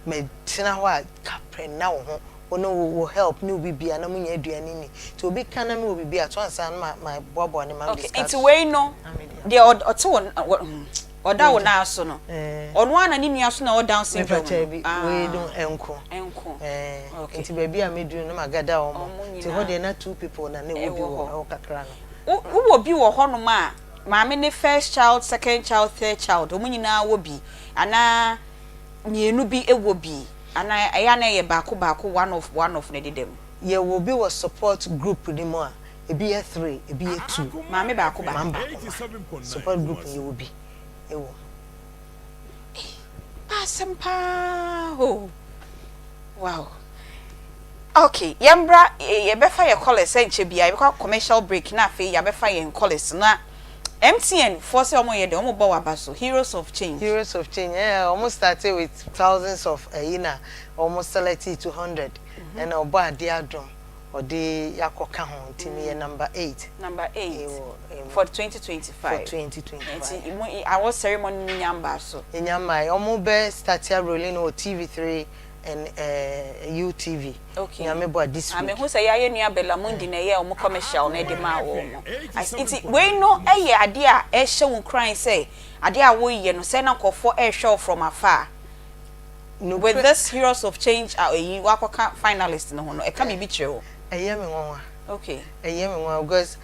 Mɛtena hɔ a kaprɛ na wo ho wo ne wo help ne wo bibia na mo nya aduane ni, nti obi ka na me wɔ bibi a to ansa na ma boaboa ne ma Okay, nti wei no deɛ ɔte wɔ ɔda wo nan so no, ɔno ara na ne nua so na ɔwɔ Down syndrome no bi? Wei no ɛnko. Ɛnko. Nti baabi a meduru no magada wɔn, nti hɔ deɛ na two people na ne wɔ bi wɔ ɛwɔ kakra no. Wowɔ bi wɔ hɔnom a maame ne first child, second child, third child, wɔn nyinaa wɔ bi anaa mmienu bi wɔ bi anaa ɛyɛ ana ɛyɛ baako baako, one of one of na ɛdeda mu? Yɛwɔ bi wɔ support group ni mu a ebi yɛ three, ebi yɛ two. Maame baako baako. Maame baako ba support group, yɛwɔ bi ɛwɔ. Asɛm paa o, wow. Okay, yɛmbra, yɛbɛfa yɛ callers sɛ nkyɛ bia yɛbɛkɔ commercial break na afei yɛabɛfa yɛn callers. Na MTN foɔ sɛ ɔmo yɛ dɛ ɔmo bɔ waba so, Heroes of Change. Heroes of Change, yeah, ɔmo started with thousands of ɛyi na ɔmo select 200 ɛna ɔbɔ adeɛ adum ɔde yakɔka ho, nti mi yɛ number 8. Number 8 for 2025. For 2025. Nti mo awɔ ceremony ni nyamba so? Nyamba, ɔmo bɛ start rolling wɔ TV3 and UTV. Nyame bɔ this week. Ame hu sɛ yɛayɛ nua Bella Mundi na ɛyɛ ɔmo commercial na ɛde maa wɔn mo. Nti wei no ɛyɛ adeɛ a ɛhyɛ wo nkuran sɛ adeɛ a wɔyɛ no sɛ na nkɔfoɔ ɛrehwɛ wo from afar. With this Heroes of Change a ɛyi wakɔka finalist no ho no, ɛka biribi kyerɛ wo? Ɛyɛ me nwanwa. Ɛyɛ me nwanwa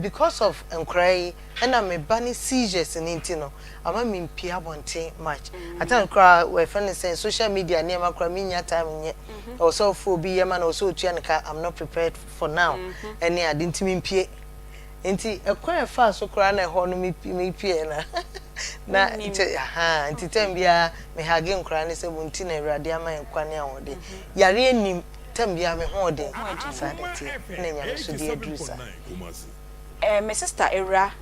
because of nkora yi ɛna me ba ne seizures ne nti no ama me mpie abɔnten much. Atan koraa wɔfɛ no sɛ social media nneɛma koraa me nya time nyɛ. Ɛwɔ sɛ ɔfo obi yɛ ma na ɔwɔ sɛ otua ne ka. I'm not prepared for now ɛne ade, nti me mpie. Nti ɛkwan ɛfa so koraa na ɛhɔ no me pie na nti aha nti time biara me hug nkora ne sɛ mo nti na Awurade ama yɛn kwan ne ahoɔden. Yare anim time biara me ho ɔden saa de teɛ na Nyame so de aduru saa. Me sister Ewura,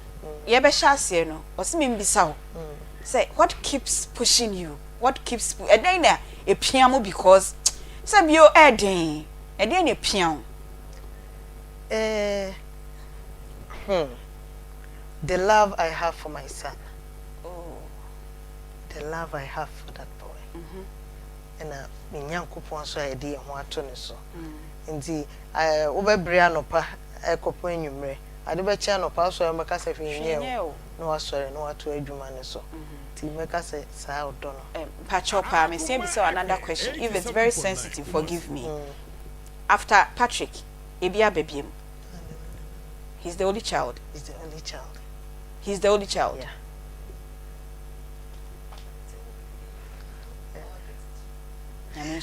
yɛbɛhyɛ aseɛ no, ɔsi mi mbisa wo sɛ what keeps pushing you, what keeps, ɛdɛn na epia mo? Because sɛ bio ɛɛden, ɛdɛn na epia wo? The love I have for my son. The love I have for that boy. Ɛna me Nyankopɔn nso a yɛde yɛn ho ato ne so. Nti wobɛbrɛ anɔpa ɛkɔpɔ anwummerɛ, ade bɛkyɛ anɔpa asɔre, mɛka sɛ hwee nyɛ o, na wasɔre na wato adwuma ne so. Nti mɛka sɛ saa ɔdɔ no. Mpakyɛw paa, mesia bisa wo another question. If it's very sensitive, forgive me. After Patrick, ebi aba biem? He's the only child? He's the only child. He's the only child. Yeah.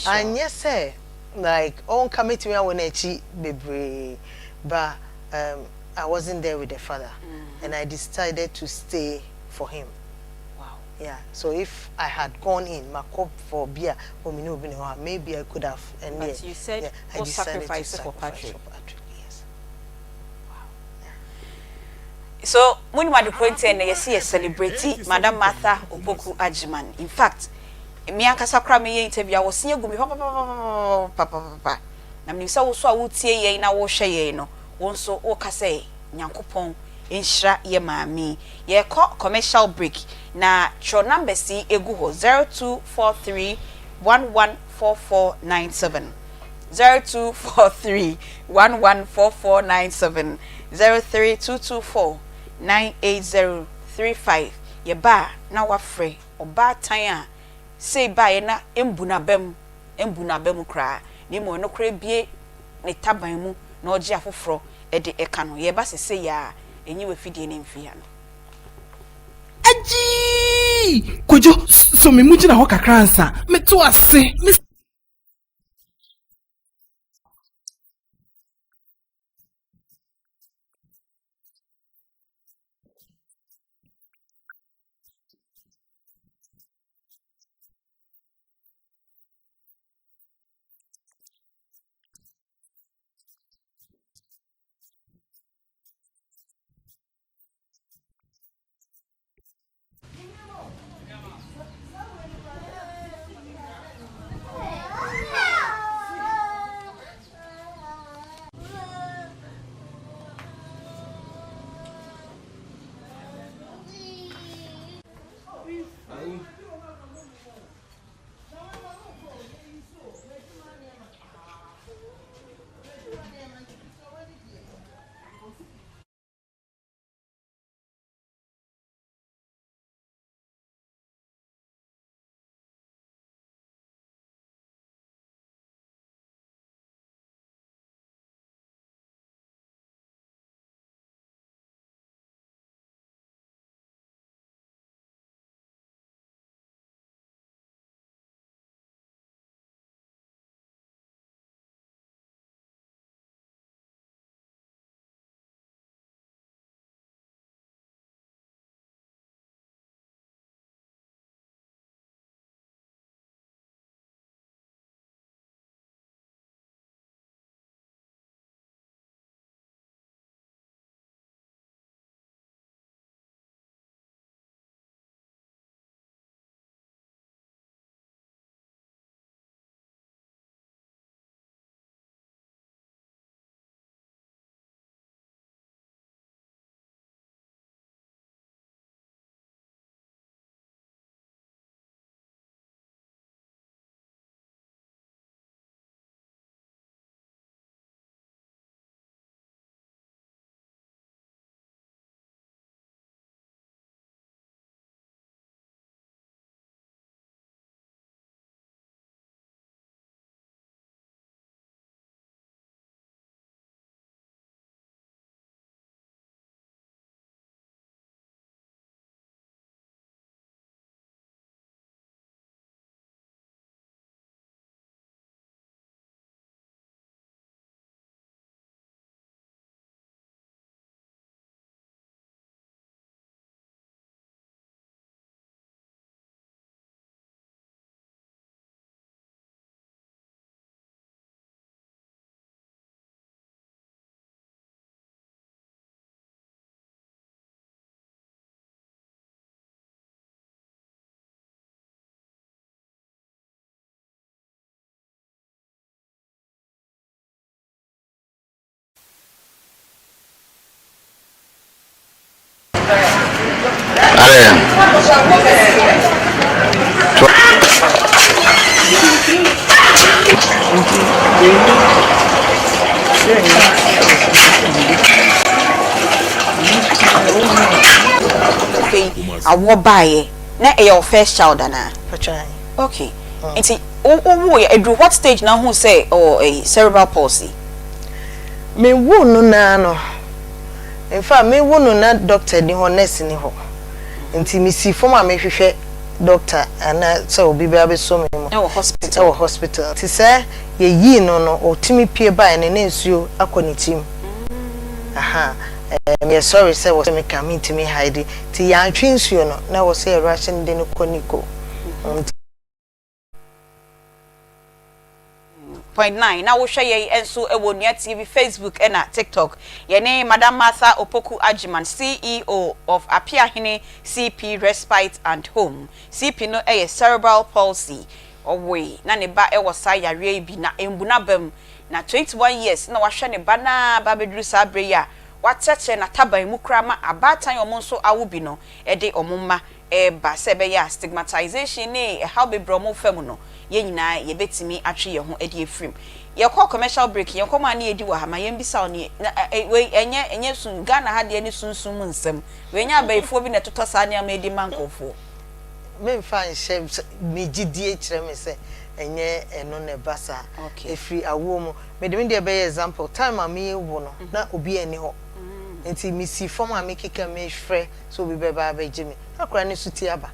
Anyɛ sɛ like ɔnka mɛtumi awɔ no akyi bebree but um, I wasn't there with the father mm. and I decided to stay for him. Wow. Yeah. So if I had gone in, makɔ for beer, oh, me no be maybe I could have. And but you said yeah, I go decided sacrifice, to for sacrifice Patrick. for Patrick. Yes. So monim ade korɔ nti a ɛnnɛ yɛse yɛ celebrate Madam Martha Opoku Agyeman. In fact, me ankasa koraa meyɛ interview a wɔse agu me papapapapapapapa. Na menim sɛ wo nso a woretie yɛn na worehwɛ yɛn no, wo nso woreka sɛ Nyankopɔn nhyira yɛ maame yi. Yɛrekɔ commercial break na twerɛ numbers yi gu hɔ, 0243 114497. 0243 114497 03224 98035 Yɛba a na wafrɛ ɔbaatan a sei baeɛ na ɛmbu n'aba mu, ɛmbu n'aba mu koraa na mmom ɛno koraa bue ne taban mu na ɔgye afoforɔ de ka no. Yɛreba sesei a, ɛnyi w'afidie no mfiri ha no. Agyii! Kojo, sɔ me mu gyina hɔ kakra ansa. Meto ase. Me. Afei awoɔ baeɛ na ɛyɛ wo first child anaa? Okay nti wo woeɛ ɛduru what stage na wohuu sɛ ɔwɔ ɛyi cerebral palsy? Me woo no naa no. In fact, me wo no na doctor ni hɔ, nurse ni hɔ. Nti me si fam a mehwehwɛ doctor ana sɛ obi bɛ abɛsɔ me mu. Ɛwɔ hospital. Ɛwɔ hospital. Nti sɛ yɛyii no no, ɔtumi pie baeɛ no na nsuo akɔ ne tirim. Aha. Meyɛ sorry sɛ wɔ sɛ meka mentumi hide. Nti yɛantwe nsuo no na wɔ sɛ yɛrush no de no kɔ Nico. Nti Point 9 na wohwɛ yɛn nso wɔ Nua TV, Facebook ɛna TikTok. Yɛne Madam Martha Opoku Agyeman, CEO of Apiahene CP Respite and Home. CP no yɛ cerebral palsy. Ɔwoe na ne ba wɔ saa yareɛ yi bi na mbu n'aba mu. Na 21 years na wahwɛ ne ba naa ba abɛduru saa berɛ yi a wakyerɛkyerɛ n'ataban mu koraa ma abaatan a wɔn nso awo bi no de wɔn mma reba sɛ ɛbɛyɛ a stigmatization ne ɛhaw bebree a wɔrefa mu no, yɛn nyinaa yɛbɛtumi atwe yɛn ho de afiri mu. Yɛkɔ commercial break, yɛn nkɔmmɔ a ne yɛdi wɔ ha ma yɛmbisa wo ne na wei ɛnyɛ ɛnyɛ sun Ghana ha deɛ ne sunsum mu nsɛm. Wei nyɛ abayifoɔ bi na ɛtotɔ saa nneɛma yi de ma nkurɔfoɔ. Memfa nhyɛ me gyidie kyerɛ me sɛ ɛnyɛ ɛno na ɛba saa. Ɛfiri awoɔ mu. Mede me deɛ bɛyɛ example, time a merewo no na obiara nni hɔ. Nti mesi fam a mekeka mefrɛ sɛ obi bɛba abɛgye me. Na akwadaa no nso ti aba.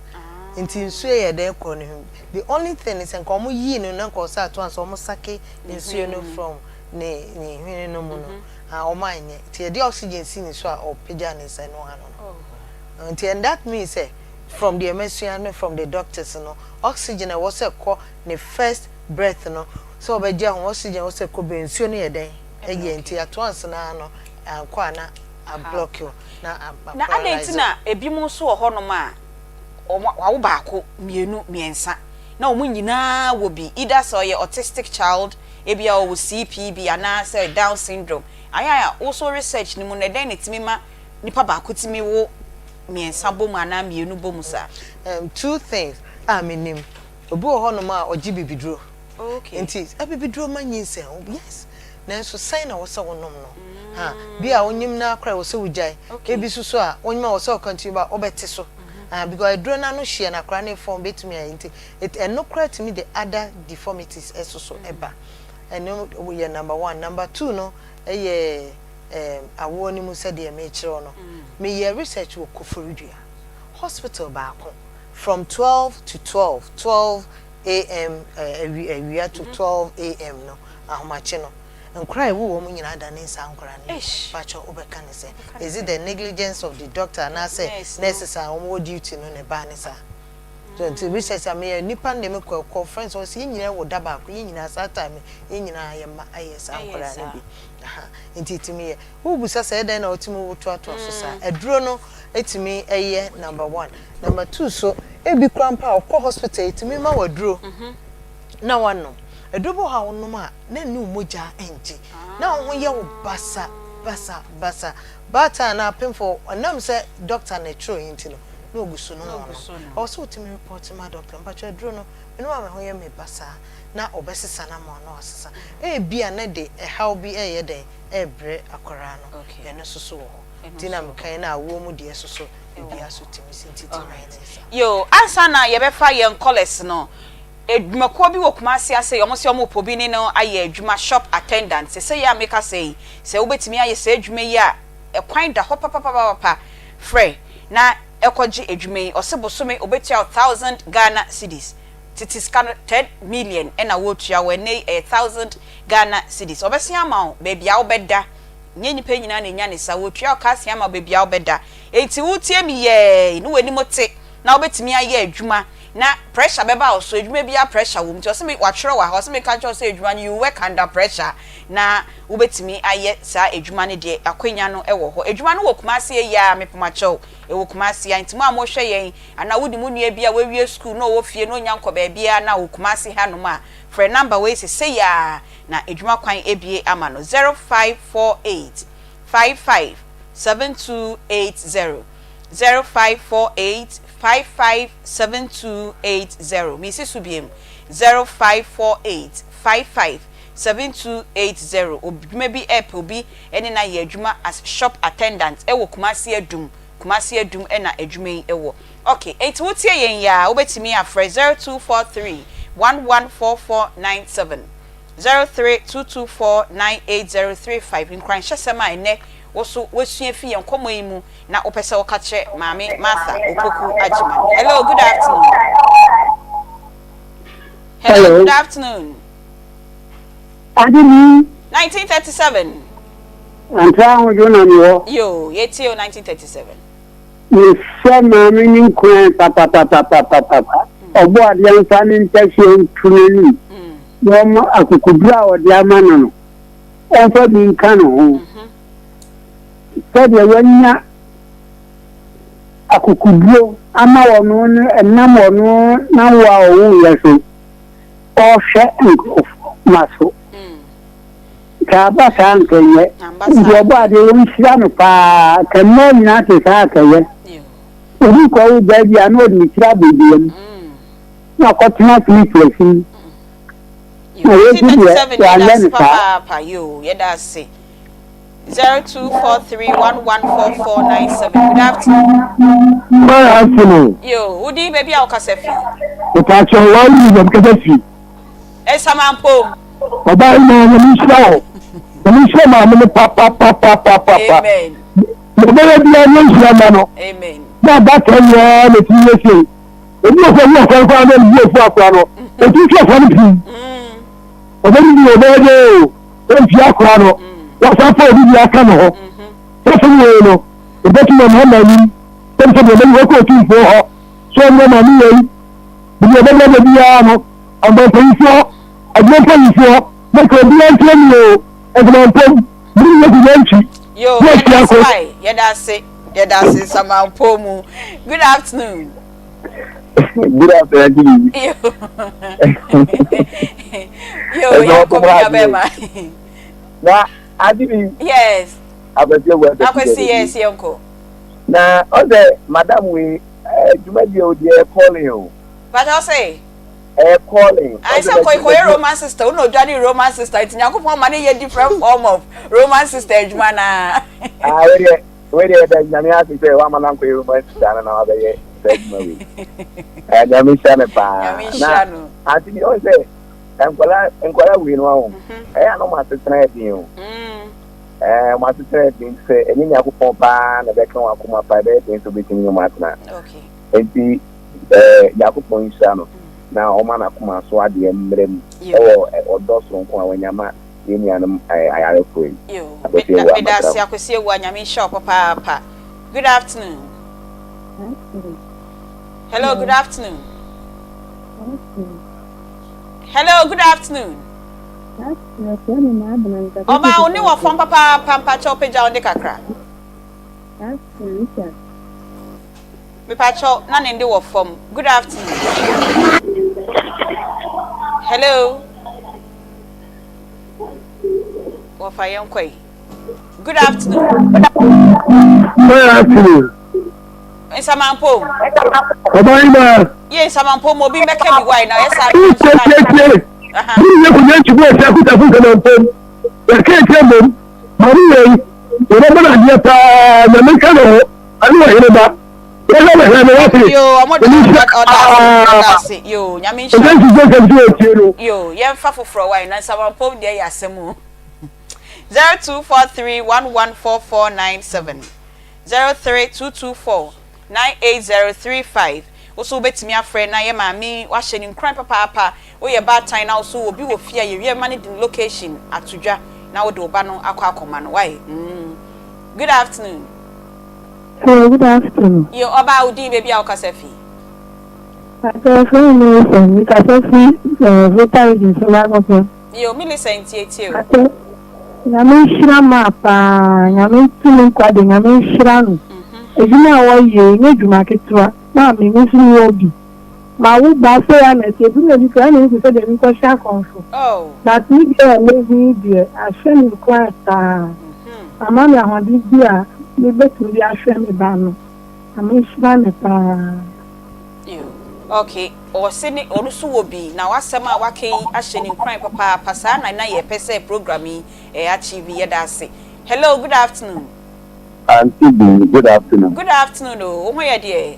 Nti nsuo yɛ dɛn kɔ ne ho. The only thing ne sɛ nka wɔn yii no na nka ɔsɛ ato ansa wɔn sake nsuo no from ne ne hwene no mu no. Ah, wɔn anyɛ. Nti yɛde oxygen si ne so a ɔpagya ne nsa no ano no. Nti and that means sɛ from deɛ masua no from the doctors no, oxygen a ɛwɔ sɛ kɔ ne first breath no sɛ ɔbɛgye ahom, oxygen a ɛwɔ sɛ kɔ bɛ nsuo no yɛ dɛn ɛyɛ nti ato ansa naa no ankɔ a na ablock o na Na adɛn nti na ebinom nso wɔ hɔnom a wɔn wawo baako, mmienu, mmiɛnsa na wɔn nyinaa wɔ bi, either sɛ ɔyɛ autistic child, ebi a ɔwɔ CP bi anaasɛ Down syndrome? Ayɛ a woso research no mu no, ɛdɛn na ɛtumi ma nipa baako tumi wo mmiɛnsa bɔ mu anaa mmienu bɔ mu saa? Two things a menim, obi wɔ hɔnom a ɔgye bibiduro. Nti abibiduro ma nyinsɛn, yes, nanso sɛn na wɔsɛ wonom no ha bi a wonyim na akora wɔ sɛ wogyae. Ebi soso a wonyim a wɔ sɛ ɔcontinue ba wobɛte so ah, because aduro no ano hyeɛ na akora ne fɔm bɛtumi ayɛ nti ɛno koraa tumi de other deformities ɛso so ɛba. Ɛno yɛ number one. Number two no ɛyɛ awoɔ no mu. Sɛdeɛ mekyerɛw no, meyɛ research wɔ Koforidua hospital baako from 12 to 12, 12 a.m. Awia to 12 a.m. no, ahomakye no, nkora a ɛwɔ wɔn nyinaa da ne nsa nkora no. Eish. Pakyɛ, wobɛka ne sɛ is it the negligence of the doctor anaasɛ Nurse no. nurses a wɔn wɔ duty no ne ba ne saa? So nti research a meyɛ, nipa ne me kɔ kɔ friends, wɔsi yɛn nyinaa wɔ da baako, yɛn nyinaa saa time yɛn nyinaa yɛ ma ayɛ saa Ɛyɛ nkora no saa. bi. Aha, nti tumi yɛ wobusa sɛ ɛdɛn na ɔtumi wo toatoa so saa aduro no etumi ɛyɛ number one. Number two so, ebi kora mpa a ɔkɔ hospital etumi ma wɔ aduro na wanom aduro bi wɔ hɔ a wonom a na ne wo mogya ngye na wo ho yɛ wo basa basa basa baatan na apemfo ɔnam sɛ doctor na ɛtwerɛ yi nti no na ogu so no Na wɔn ogu so no no. ɔwɔ sɛ wotumi report ma doctor, mpatwa aduro no mene wa me ho yɛ me basa, na ɔbɛsesa na ma ɔno asesa. Ebi a ne de ɛhaw bi ɛyɛ dɛn ɛɛbrɛ akwaraa no. Ɛno nso so wɔ hɔ. Ɛno nti na nso wɔ hɔ. mekan na awoɔ mu deɛ soso ebi aso tumi si nti tumi ayɛ ne nsa. Yo, ansa na yɛbɛfa yɛn callers no, edwumakuo bi wɔ Kumasi ase, wɔn sɛ wɔn pɔ bi ne no ayɛ adwuma, shop attendant. Sɛ yɛ a meka sɛ yi sɛ wobɛtumi ayɛ sɛ adwuma yi a, ɛkwan da hɔ papapapapa. Frɛ na ɛkɔgye adwuma yi. Ɔsɛ bosome obetua wo 1,000 Ghana cedis. Tete sika no 10 million ɛna wɔretua wɔ ɛnɛ yi ɛyɛ 1,000 Ghana cedis. Ɔbɛsen ama wo baabi a wobɛda. Nye nipa nyinaa na enya ne sa wɔtua wo kaa ama wo baabi a wobɛda. Enti wotie mi yɛɛ ne w'anim te na wobɛtumi ayɛ adwuma na pressure bɛba wo so. Adwuma bi a pressure wɔ mu nti ɔsɛ mi watwerɛ wɔ ha, ɔsɛ mi ka kyerɛ sɛ adwuma no, you work under pressure na wobɛtumi ayɛ saa adwuma no deɛ, akonnwa no wɔ hɔ. Adwuma no wɔ Kumase yi a mepomakyɛw, ɛwɔ Kumase a. Nti mo a mohwɛ yɛn anaa wodi mo nua bi a wawie school na ɔwɔ fie na onya nkɔ baabiara na wɔ Kumase hanom a, frɛ number wei sese a na adwuma kwan ebie ama no: 0548 55 7280, 0548 55 7280. Misi so biem: 0548 55 7280. Odwuma bi ɛpɛ obi ɛne na yɛ adwuma as shop attendant ɛwɔ Kumasi Adum. Kumasi Adum ɛna adwuma yi ɛwɔ. Okay, eti wotie yɛn yi a, wobɛtumi afrɛ 0243 114497, 0322498035. Nkuranhyɛsɛm a ɛnɛ. wo nso woasua afi yɛn nkɔmmɔ yi mu na wopɛ sɛ woka kyerɛ Maame Martha Opoku Agyeman. Hello, good afternoon. Hello, Hello. good afternoon. Adeni. 1937. Antra ahodwo na mewɔ. Yo, yɛtie o 1937. Mesɛ maame ne nkuran papapapapapapa. Ɔbɔ adeɛ mfa ne ntasuo nto n'anim. Na ɔma akokoduro a ɔde ama no no, ɔmfa bi nka ne ho. Sɛdeɛ wanya akokoduro ama ɔno no ɛnam ɔno n'awo a ɔwoeɛ so ɔrehwɛ nkurɔfoɔ ma so. Sɛ aba saa anka ɛnyɛ. Nti ɔbɔ adeɛ wɔnhyira no paa. Ka mmaa nyinaa te saa anka ɛyɛ. Obi kɔwo baa bi a na ɔde ne tiri abɔ dua mu na ɔkɔtena sleepless mu. Na wei nso deɛ wanyɛ no saa. Papaapa yoo yɛda ase. 0243114497 good afternoon. Good afternoon. Yo, wo din baabi a wokasa fi? Mepaakyɛw wɔn yi na mekasa fi. Nsamanpom. Ɔbaa yi na nyame nhyira wo. Nyame nhyira maame no papapapapapa. Amen. Na ɔbɛyɛ biara nyɛ nhyira ma no. Amen. Na abata nyinaa na ɛtumi yɛ sei. Ebi wɔ hɔ ne ɔkwan koraa na ɛmu efu akora no. Ɛtumi fi akora no pii. Ɔbɛne bi ɔbɛyɛ dɛ o. Ɛmfi akora no. Wasan fa obi bi aka ne ho. Sɛsɛm wei no, ɛbɛtumi ama ama anim. Sɛm sɛ deɛ ɔbɛyi wɔkɔ otumfoɔ hɔ. So ɔmmrɛ maame wei. Baabi a ɔbɛbrɛ da biara no, ɔbɔ mpanyinfoɔ, adwuma mpanyinfoɔ, na nka obiara ntie me o, nsamanpom, mene ne yɛsi yɛntwi, Yo, ne yɛda atua ase ko. wai, yɛda ase, yɛda ase nsamanpom mu. Good afternoon. Good afternoon, Auntie Bibi. Yo, yo, Ɛsɛ yɛnkɔ ɔkɔmɔ me nua adeɛ. bɛrima. Na Auntie Bibi. Yes. Akwasi ewu ɛsɛ Akwasi yes, yɛnkɔ. Na ɔsɛ madam wei dwumadie o deɛ calling o. But ɔsɛ. Ɛyɛ calling. Ayi sɛ kɔ kɔyɛ Roman sister wo na odwane Roman sister nti Nyankopɔn ma ne yɛ different form of Roman sister adwuma naa. Ah wei deɛ wei deɛ yɛda Nyame ase sɛ wama no ankɔyɛ Roman sister no na wabɛyɛ saa adwuma wei. Eh, Nyame nhyira no paa. Nyame nhyira no. Na ante bi ɔn sɛ nkwadaa nkwadaa wei no aho. Ɛyɛ a na wɔn asetena yɛ den o. Ɛɛ wɔn asetena yɛ den sɛ ɛnyɛ Nyankopɔn paa na ɛbɛka wɔn akoma paa ɛbɛyɛ den sɛ obetumi ne wɔn atena. Enti ɛɛ Nyankopɔn nhyira no na ɔma n'akoma so adeɛ mmerɛ mu ɛwɔ ɔdɔ soronko a wanya ma yɛn nuanom ayarefoɔ yi. Akwasi Awuah Meda ase Makraw. Akwasi Awuah Nyame nhyira wo papaapa. Good afternoon. Hello, good afternoon. Hello, good afternoon. Ɔbaa wo ne wɔ fam papaapa mpakyɛw pagya wo de kakra. Mepakyɛw na ne nde wɔ fam. Good afternoon. Hello. Wɔfa yɛn kɔ yi. Good afternoon. Good afternoon. Nsamanpo. Ɔbaa yi maa. Yɛ nsamanpo mu obi mbɛka bi wae na ɔyɛ saa. Tietietie. Mi yɛ kunya ntumi ɛsɛ akutafo nsamanpo. Yɛka ekyir mbom. Maame wei, yɛbɛbɔ no adeɛ paa, Nyame nka ne ho, ɛne ɔhene ba. Yɛhwɛ no hwɛ no wate. Yo, ɔmo da Nyame nhyira ɔda ase, ɔda paa. ase. Yo, Nyame nhyira Ɛsɛ mo. nti sɛ sɛ sɛ otie no. Yo, yɛmfa foforɔ wae na nsamanpom deɛ yɛ asɛm o. 0243114497, 03224 98035. Wo nso wobɛtumi afrɛ na yɛ maame yi wahyɛ no nkuran papaapa. Woyɛ baatan na wo nso obi wɔ fie a yɛwie ma no de ne location ato dwa na wode wo ba no akɔ akɔma no. Wai? Mm. Good afternoon. Hello, good afternoon. Yo, ɔbaa wo din baabi a wokasa fi? Pakyɛ yɛfrɛ me Millicent, mekasa fi eh, Volta Region Somakɔpɛ. Yo, Millicent tietie o. Pakyɛ, Nyame nhyira maa paa, Nyame nto ne nkwa de, Nyame nhyira no. Adwuma a wɔyɛ yi, nyɛ adwuma ketewa. Maame, me nso mewɔ bi. Mawo ba sei a na ɛte, ebi na ebi koraa na ehu sɛ deɛ menkɔhyɛ akɔmfo. But me deɛ a mahu yi deɛ, ahyɛ me nkuran paa. Ama me ahoɔden bi a mebɛtumi de ahwɛ me ba no. Nyame nhyira no paa. Ew ok ɔse ne ɔno nso wɔ bi na w'asɛm a w'aka yi ahyɛ ne nkuran papaapa saa na na yɛpɛ sɛ program yi ɛ achieve yɛda ase hello good afternoon. Auntie Bee, good afternoon. Good afternoon o, wo ho yɛ deɛ?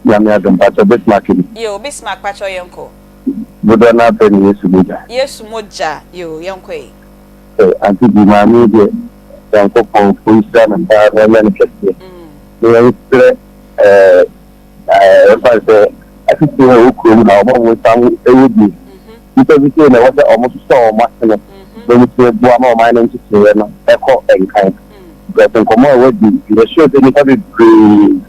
Nyame adom, pakyɛ Bismarck ni. Yoo Bismarck pakyɛ yɛnkɔ. Dodoɔ no ara frɛ no Yesu mogya. Yesu mogya, yoo yɛnkɔ yi. Eh, Auntie Bee, maame yi deɛ. Nyankopɔn ɔnhyira no paa na ɔnyɛ no kɛseɛ. Na yɛnsrɛ ɛɛ ɛmfa no sɛ atitire a ɛwɔ kurom ha wɔn a wɔn nsa ho wɔ bi. Nnipa bi sei na ɛwɔ sɛ wɔsosɔ wɔn asene na wɔtumi boa ma ɔman no nkyekyereɛ no kɔ nkan. Because nkɔmmɔ a wɔadi, meyɛ sure sɛ nnipa bebree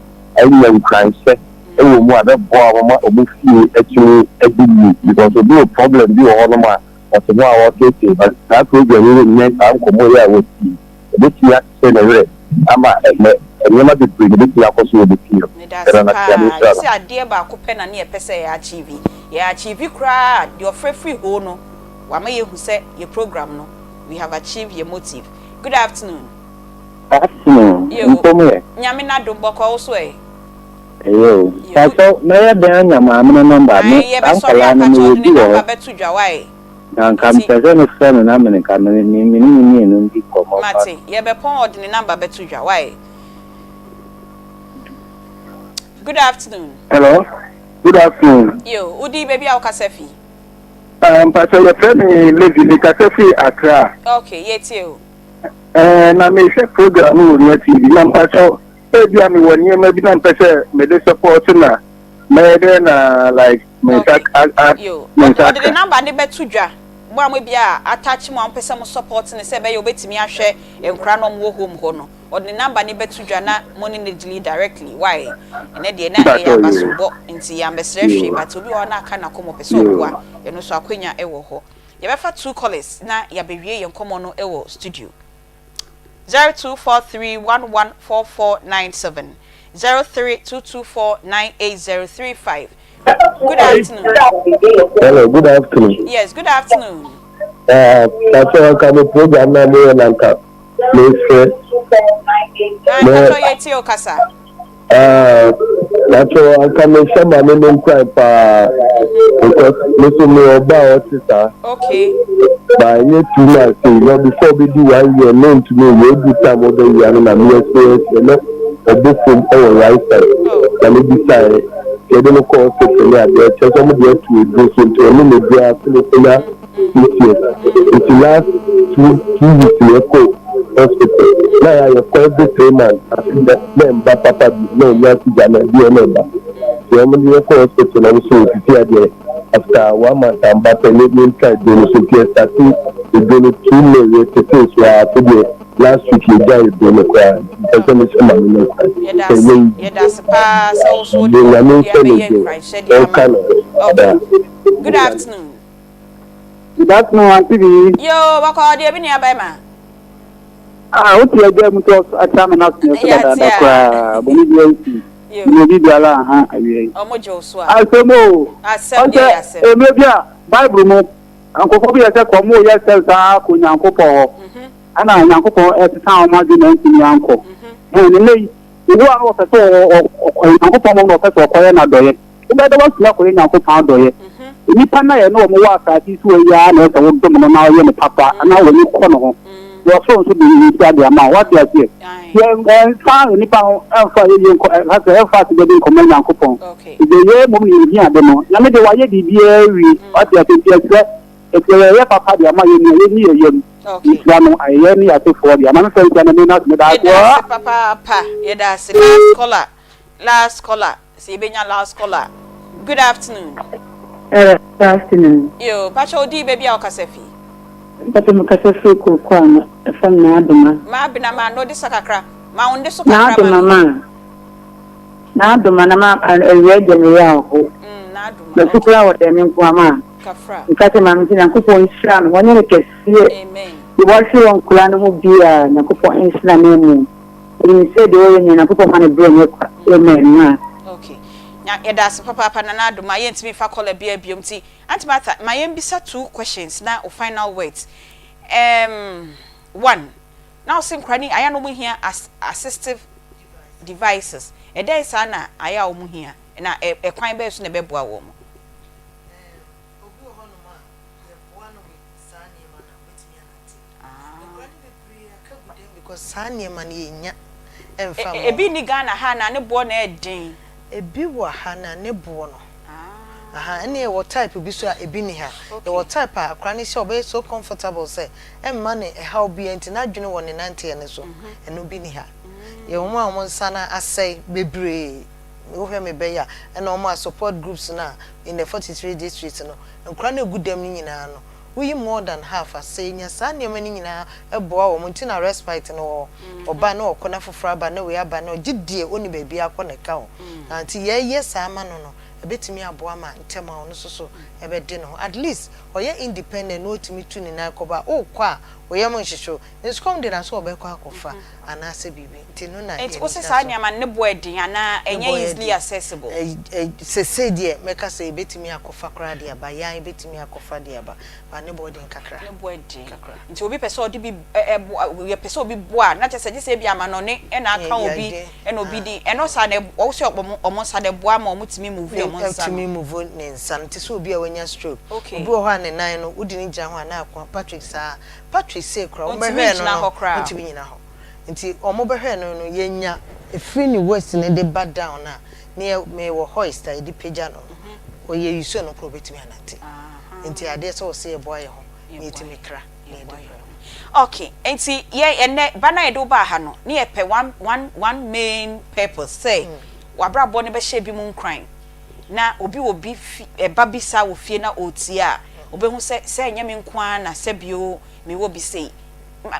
anya nkuranhyɛ wɔ mu a ɛbɛboa wɔn ma wɔn fie atumi adi yie. Because obi wɔ problem bi wɔ hɔnom a ɔte ho a ɔreteetee but saa program yi ne saa nkɔmmɔ yi a wɔadi yi, ɛbɛtumi akyekyere ne werɛ ama ɛnnɛ nneɛma bebree na ɛbɛtumi akɔ so wɔ ne fie no. Medase Yɛda no ase, paa. Nyame nhyira no. Yɛse adeɛ baako pɛ na ne yɛpɛ sɛ yɛ achieve. Yɛ achieve koraa a, deɛ ɔfrɛ firi hoo no, wama yɛahu sɛ yɛ program no, we have achieved yɛ motive. Good afternoon. Afternoon, Yo, mpom yɛ? Nyame n'adom bɔkɔɔ, wo so ɛ? Ɛyɛ o. Yo. Pakyɛw, mɛyɛ dɛn anya maame no number? Me Ae, saa yɛbɛsɔre nkwadaa a, no pakyɛw mewɔ ɔde bi ne wɔ number hɔ. bɛto dwa, wai? Na nka Nti. mepɛ sɛ mefrɛ no na me nka me me ne no mmienu ndi nkɔmmɔ fa. Mate, yɛbɛpɔn ɔde ne number bɛto dwa, wai? Good afternoon. Hello, good afternoon. Yo, wo din baabi a wokasa fi? Uh, mpakyɛ yɛfrɛ me Levi, mekasa fi Accra. Okay, yɛtie o. Eh, na mehwɛ program no wɔ Nua TV na mpakyɛ ebi a mewɔ nneɛma bi na mpɛ sɛ mede support na mɛyɛ dɛ na like me nsa a me nsa ɔde ne number ne bɛto dwa mo a mo bi a attach mo a mopɛ sɛ mo support ne sɛ ɛbɛyɛ obetumi ahwɛ nkora na ɔmo wɔ home hɔ no ɔde ne number no bɛto dwa na mo ne no deal directly why ɛnɛ deɛ na ɛyɛ abasobɔ nti yɛambɛsrɛ hwee but obi wɔ hɔ na aka n'akoma ɔpɛ sɛ ɔboa ɛno nso akwanya wɔ hɔ yɛbɛfa two callers na yɛabɛwie yɛn nkɔmmɔ no wɔ studio 0243114497 0322498035 good afternoon Hello, good afternoon. Yes, good afternoon. Uh, Pastor, nka mo program na mo yɛ na nka mesrɛ. Pastor, yɛ tie o kasa. Ah, Pastor, anka mehyɛ maame no nkuran paa because me so meyɛ ɔba a ɔte saa. Okay. Ba ɛnyɛ two months yi na before ɔbɛdi one year na ɔntumi nyɛ edu time ɔbɛwia no na me experience yɛ na ɔbɔ fam ɛwɔ right side na me bisaeɛ yɛde no kɔ hospital ne adeɛ kyerɛ sɛ ɔmo de ato aduro so nti ɔnom aduro a afei na ɔnya six years nti last two two weeks na yɛkɔ hospital na yɛ yɛkɔ every three months afe na na ɛmba papa bi na ɔnya sigya na ɛdeɛ na ɛba nti ɔmo de yɛkɔ hospital na ɔmo sɛ osisi adeɛ after one month amba pɛ ne ne ntwa aduro no so nti yɛstate aduro no two may yɛ tete so a afei deɛ last week yɛgya aduro no koraa nti mpɛ sɛ mehyɛ maame no nkuran Yɛda sɛ ase ɛnyɛ easy yɛda ase paa sɛ wo so wode deɛ nyame w'ahoɔden nhyɛ no abɛyɛ den nkuranhyɛ de ama ɔnka ne ho Okay daa. good afternoon. Good afternoon, Auntie B. Yoo, bɔkɔɔ deɛ me nua bɛrima. Ah, wote agya mu tɔ atra me n'aso so dadaada koraa, bɔne biara nsi. Mene obi biara aha awia yi. Ɔmo gye wo so a. Asɛm o. Asɛm deɛ yɛ asɛm. Mmerɛ bi a Bible mu nkurɔfoɔ bi yɛ sɛ kɔ ɔmo yɛ sɛ saa kɔ Nyankopɔn hɔ. Ɛna Nyankopɔn ɛsesa wɔn adwene na ntumi ankɔ. Ɛn nnɛ yi, obi a na ɔpɛ sɛ ɔkɔ Nyankopɔn hɔ na ɔpɛ sɛ ɔkɔyɛ n'adɔyɛ. Wobɛyɛ dɛ woatumi akɔyɛ Nyankopɔn adɔyɛ. Nnipa no a yɛne wɔn wɔ asase yi so ha yi ara na ɛsɛ sɛ wodom no na woyɛ no papa na w'ani kɔ ne ho. Na ɔsoro nso de ne nhyira de ama wo. Woate aseɛ? Yɛmfa nnipa ho mfa ayɛyie nkɔ, ɛka sɛ ɛmfa aseda bi nkɔma Nyankopɔn. Ɛdeɛ yɛn mmom na yɛhia ade no. Nyame deɛ wayɛ biribiara awie. Woate aseɛ? Nti ɛsrɛ, ɛsɛ yɛyɛ papa de ama yɛn nua, yɛnni yɛn yam. Nhyira no, ayɛyɛ ne yɛn asefoɔ dea. Ma memfa nhyira no, me nurse, meda ase. Yɛda ase papaapa. Yɛda ase. Last caller. Last caller. Sɛ yɛbɛnya last caller. Good afternoon. Hello, good afternoon. Yo, pakyɛ wo din baabi a wokasa fi? Mpakyɛ me kasa firi Kokoa no ɛfam Naadoma. Maabena ma no de sa kakra. Ma wo nde so kakra Naadoma ma me. ma. Naadoma na ma awia deɛ me yɛ aho. Mm, Naadoma. Masu Okay. koraa wɔ dɛm me nkoa ma. Kafra. Meka sɛ maame sɛ Nyankopɔn nhyira no wɔnyɛ no kɛseɛ. Amen. Deɛ wahwɛ wɔ nkora no ho biaa Nyankopɔn nhyira no mu. Menim sɛ deɛ ɔyɛ nyina Nyankopɔn ma no berɛ nyɛ kwa. Amen ma. Okay. Nya yɛda ase papaapa Nana Addo ma yɛntumi mfa caller biara biom nti Aunty Martha ma yɛmbisa two questions na wo final words. Um, one, na wo se nkora no ayɛ a na wɔn hia as assistive devices. Ɛdɛn saa na ayɛ a wɔn hia na ɛkwan bɛn so na ɛbɛboa wɔn? Obi wɔ hɔnom a yɛboa no with saa nneɛma no a obetumi anante. Nkwadaa no bebree aka gu dɛm because saa nneɛma no yɛnnya mfa mma Ebi wɔn. nni Ghana ha anaa ne boɔ na ɛyɛ den? Ebi wɔ ha na ne boɔ no. Aha, ɛne yɛwɔ type bi so a ebi nni ha. Yɛwɔ type a akwadaa no hyɛ a ɔbɛyɛ so comfortable sɛ ɛmma no ɛhaw biara nti n'adwene wɔ ne nanteɛ no so. Ɛno bi nni ha. Yɛwɔ wɔn a wɔn nsa no asɛe bebree. Wohwɛ me bɛ yi a, ɛna wɔn a support groups no a in the 43 districts no, nkwadaa no a ɛgu dɛm no nyinaa no, woyi more than half a, sɛ yɛnya saa nneɛma no nyinaa boa wɔn nti na respite no wɔ hɔ. Ɔba na ɔkɔ na foforɔ aba na wei aba na ɔgye deɛ ɔnni baabi akɔ na ɛka ho. Na nti yɛyɛ saa ma no no, ɛbɛtumi aboa ma ntɛm a ɔno nso so ɛbɛde ne ho. At least ɔyɛ independent na ɔtumi tu ne nan kɔba a, worekɔ a wo yam nhyehye wo. Nsukɔm de no a sɛ ɔbɛkɔ akɔfa anaasɛ biribi. Nti ɛno na Nti yɛn wose ani da saa so. nneɛma no ne bo yɛ den anaa Ne ɛnyɛ bo yɛ easily den. accessible? Ɛ ɛ sesei deɛ mɛka sɛ yɛbɛtumi akɔfa koraa de aba. Yɛn yɛbɛtumi akɔfa de aba. But ne bo yɛ den kakra. Ne bo yɛ den. Kakra. Nti obi pɛ sɛ ɔde bi ɛ ɛ boa yɛpɛ sɛ obi boa a na kyerɛ sɛ gye sɛ ebia amanɔne na aka obi ɛna obi de ɛno saa na wɔn sɛ wɔn wɔn nsa no ɛboa ma wɔn tumi move wɔn nsa no. Ɛtumi move ne nsa no te sɛ obi a wanya stroke. Okay. Obi wɔ hɔ a ne nan no wode no gyina hɔ a na ako Patrick saa Patrick sei koraa wɔn Ontumi bɛhwɛɛ no ngyina no hɔ koraa. ontumi nyina hɔ nti wɔn bɛhwɛɛ no no yɛnya ɛfiri ne waist no de ba down a ne yɛ mewɔ hoist a yɛde pagya no no ɔyɛ use no koraa obɛtumi anante nti adeɛ sɛ wɔsɛ yɛboa yɛ ho na yɛtumi kra na yɛde brɛ no. Okay, nti yɛ ɛnɛ ba no a yɛde wo baa ha no ne yɛpɛ one one one main purpose sɛ w'abrabɔ no bɛhyɛ ebinom nkuran na obi wɔ bi fi ɛba bi saa wɔ fie na ɔretie a ɔbɛhu sɛ sɛ ɛnyɛ me nko ara na sɛbio mewɔ bi sei.